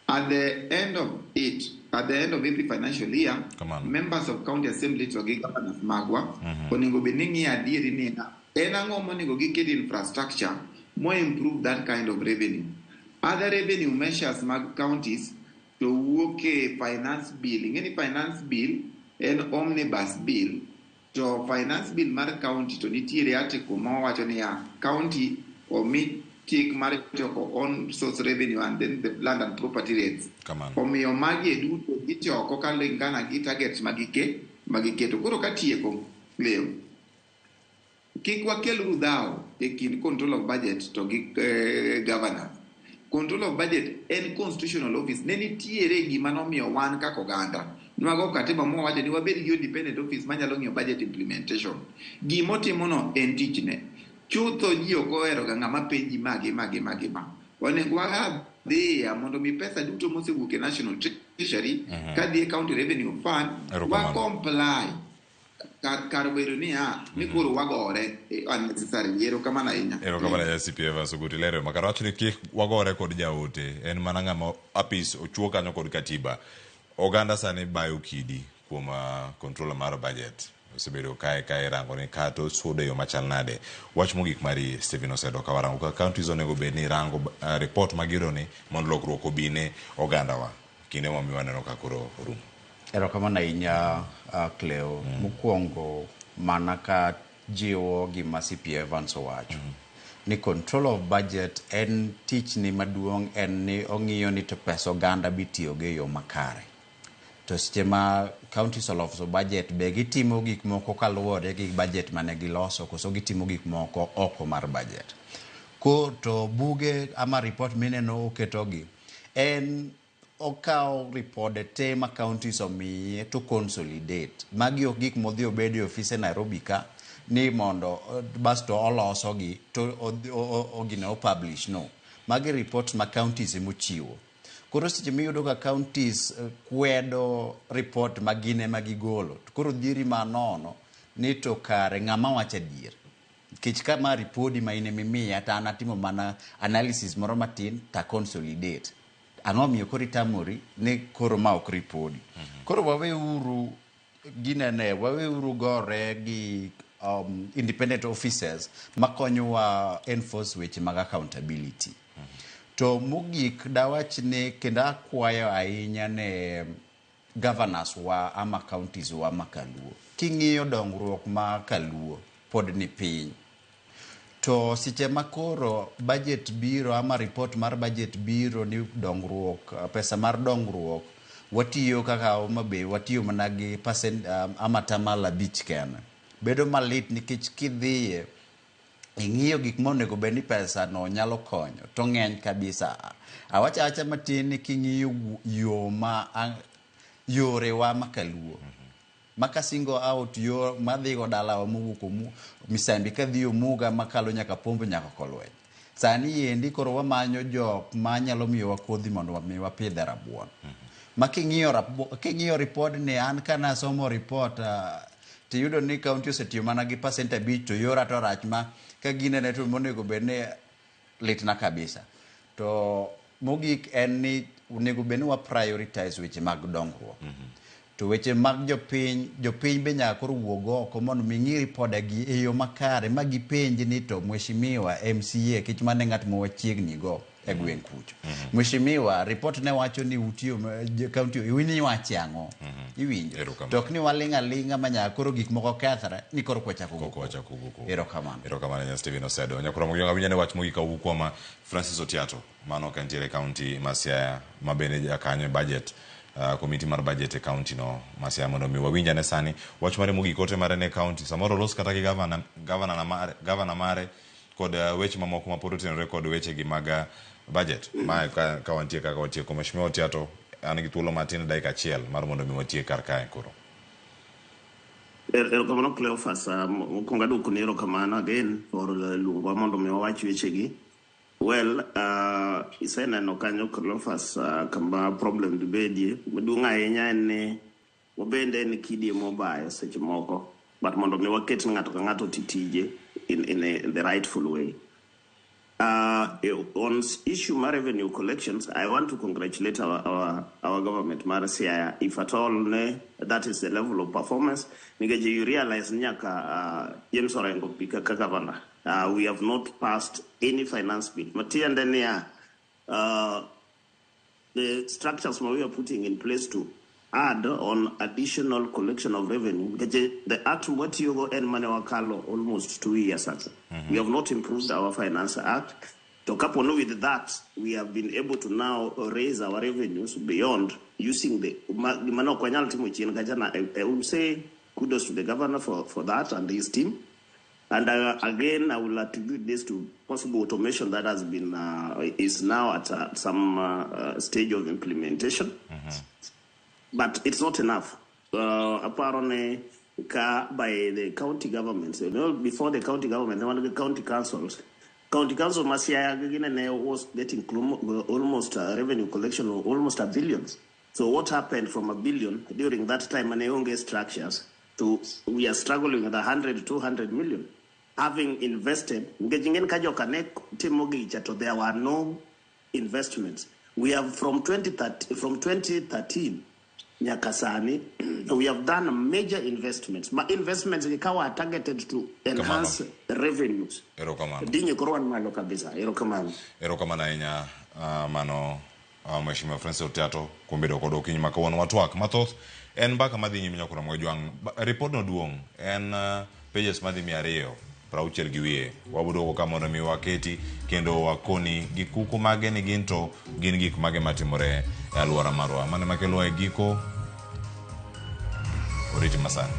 at the end of it, at the end of every financial year, members of county assembly to gi governors magwa onego bed ni ng'iyo adieri ni en ang'o monego giket infrastructure mo improve that kind of revenue. Other revenue measures mag counties to wuok e finance bill. Ing'e ni finance bill en omnibus bill, to finance bill mar county to nitiere article ma wacho niya, county omi chik mar choko own source revenue and then the land and property rates. Omiyo magi e duto gichoko kalingana gi targets magiketo. Koro katieko leo, kik wakel uru dhawo e kind control of budget to gi governors. Control of budget en constitutional office. Ne nitiere gima nomiyo wan kaka oganda nwago katiba mowacho ni wabed gi independent office manyalo ng'iyo budget implementation. Gimotimono en tichne. Chutho ji ok ohero ga ng'ama penji ma gi ma gi ma gi ma. Onego wadhiya mondo mi pesa duto mosewuok e National Treasury kadhi e County Revenue Fund wa comply kar bedo niya ni koro wagore unnecessary. Erokamano ahinya. Erokamano ahinya, CPA Evans Ogutu. Lero makar wach ni kik wagore kod jaote, en mana ng'ama apis ochuo kanyo kod katiba. Oganda sani bayo kidi kuom controller mar budget osebedo kae rango ni kata osudo e yo machal nade. Wach mogik mari, Stephen Osedo, ka warango ka counties onego bed ni rango report magiyudo ni mondo lokruok obi ne ogandawa kinde mamiyo waneno ka koro orumo. Erokamano ahinya, Cleo. Mokwongo mana ka jiwo gima CPA Evans owacho ni control of budget en tichni maduong' en ni ong'iyo ni to pesa oganda bitiyogo e yo makare. To seche ma counties oloso budget, be gitimo gik moko kaluwore gi budget mane giloso koso gitimo gik moko oko mar budget? Ko to buge ama report mineno oketogi en okawo ripode te ma counties omiye to consolidate. Magi ok gik modhi obed e ofise Nairobi ka ni mondo basto olosogi to ogine o publish no. Magi reports ma counties emochiwo. Koro seche miyudo ka counties kwedo report ma gin ema gigolo, to koro dhieri manono ni to kare ng'ama wacho adier. Nikech ka ma ripodi ma in emimiya to an atimo mana analysis moro matin ta consolidate. Ang'o miyo koro itamori ni koro ma ok ripodi? Koro waweuru ginene, waweuru gore gi independent officers makonyowa enforce weche mag accountability. To mogik dawach ni kendo akwayo ahinya ne governors wa ama counties wa ma Kaluo. King'iyo dongruok ma Kaluo pod ni piny. To seche ma koro budget biro ama report mar budget biro ni dongruok, pesa mar dongruok watiyo kaka Homa Bay, watiyo mana gi percent ama 5% kende. Bedo malit nikech kidhiye ing'iyo gik monego bed ni pesa no nyalo konyo to ng'eny kabisa. Awacho awacha matin ni king'iyo yo ma yorewa ma Kaluo ma kasingo out yo madhigo dalawa mowuok Misambi kadhi Omuga makalo nyaka Pombo nyaka Kolweny. Sani endi koro wamanyo jok manyalo miyowa kodhi mondo mi wapidhe rabuon. Ma king'iyo report ni an kanasomo report tiyudo ni county osetiyo mana gi 5% to yora to rach ma ka ginene to monego bed ni litna kabisa. To mogik en ni onego bed ni wa prioritize weche mag dongruok. To weche mag jopiny, jopiny be nyaka koro wuog oko mondo mi ng'i ripode gi e yo makare ma gipenj ni to mheshimiwa MCA kech mano e ng'at ma wachiegni go. e gweng' kucho. Mheshimiwa, report ne wacho ni utiyo county iwinjo wache ang'o? Iwinjo. To ok ni waling' aling'a ma nyaka koro gik moko kethre ni koro kwachako go koko. Erokamano. Erokamano nya Stephen Osedo. Nyakoro Mogi awinjo ne wach mogik kawuok kuom Francis Otiato mano ka nitiere e county ma Siaya ma bende jakanyo e budget committee mar budget e county no ma Siaya mondo mi wawinj ane sani wach mare mogik ote mare ne county samoro olos kata gi governor governor mare governor mare kod weche mamoko ma pod otenore kod weche gi mag budget mae ka, ka wantie kaka watieko. Mheshimiwa Otiato, an gi thuolo matin dakika achiel mar mondo mi watiek kar kae koro. Erokamano Cleophas, mokwongo aduokoni erokamano again for luongowa mondo mi wawach wechegi. Well, iseneno kanyo Cleophas kama problem dibedie. Maduong' ahinya en ni wabende en kidi mobayo seche moko. But mondo mi waket ni ng'ato ka ng'ato oti tije in the rightful way. On issue mar revenue collections, I want to congratulate our government mar Siaya. If at all ne, that is the level of performance. Nikech you realize nyaka James Orengo bi kaka governor. We have not passed any finance bill. Matiende niya, the structures we are putting in place to add on additional collection of revenue. Nikech the act mwatiyogo en mane wakalo almost 2 years ago. We have not improved our Finance Act. To couple with that, we have been able to now raise our revenues beyond using the mano ok wanyal timo chien kacha na I would say kudos to the governor for that and his team. And again, I will attribute this to possible automation that has been is now at some stage of implementation. But it's not enough. Apparently, by the county governments, before the county government, they wanted the county councils. County council ma Siaya gine was getting almost revenue collection of almost a billion. So what happened from a billion during that time and onge structures to we are struggling with 100, 200 million. Having invested, nikech ing'eni ka joka ne timo gicha to there were no investments. We have from 2013 nyaka sani we have done major investments. Ma investments gi ka were targeted to enhance revenues. Erokamano. Dinye koro wan malo kabisa. Erokamano. Erokamano ahinya mano Mheshimiwa Francis Otiato kuom bedo kod okinyi ma kawuono watwak mathoth en mbaka madhi nyime nyakoro Mojwang' report no duong' en pages madhi 260 gi wiye waboduogo ka mondo mi waketi kendo wakoni gik kuku mage ni gin to gin gik mage matimore e alwora marwa mano ema kelowa e giko oriti masani.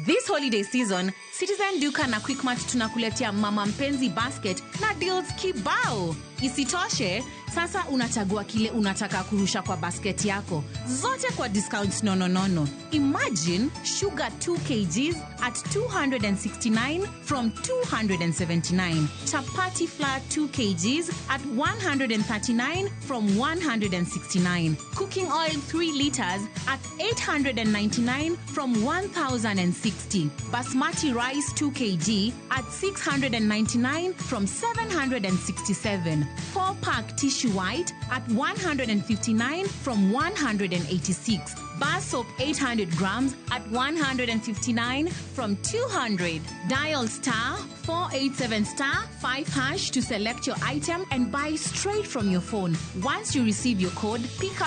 This holiday season, Citizen Duka na Quickmart tunakuletea Mama Mpenzi Basket na deals kibao. Isitoshe, sasa unachagua kile unataka kurusha kwa basket yako, zote kwa discounts nononono. Imagine sugar 2 kgs at 269 from 279, chapati flour 2 kgs at 139 from 169, cooking oil 3 liters at 899 from 1060, basmati rice 2 kg at 699 from 767, 4 pack tissue white at 159 from 186, bar soap 800 grams at 159 from 200. Dial star 487 star 5 hash to select your item and buy straight from your phone. Once you receive your code, pick up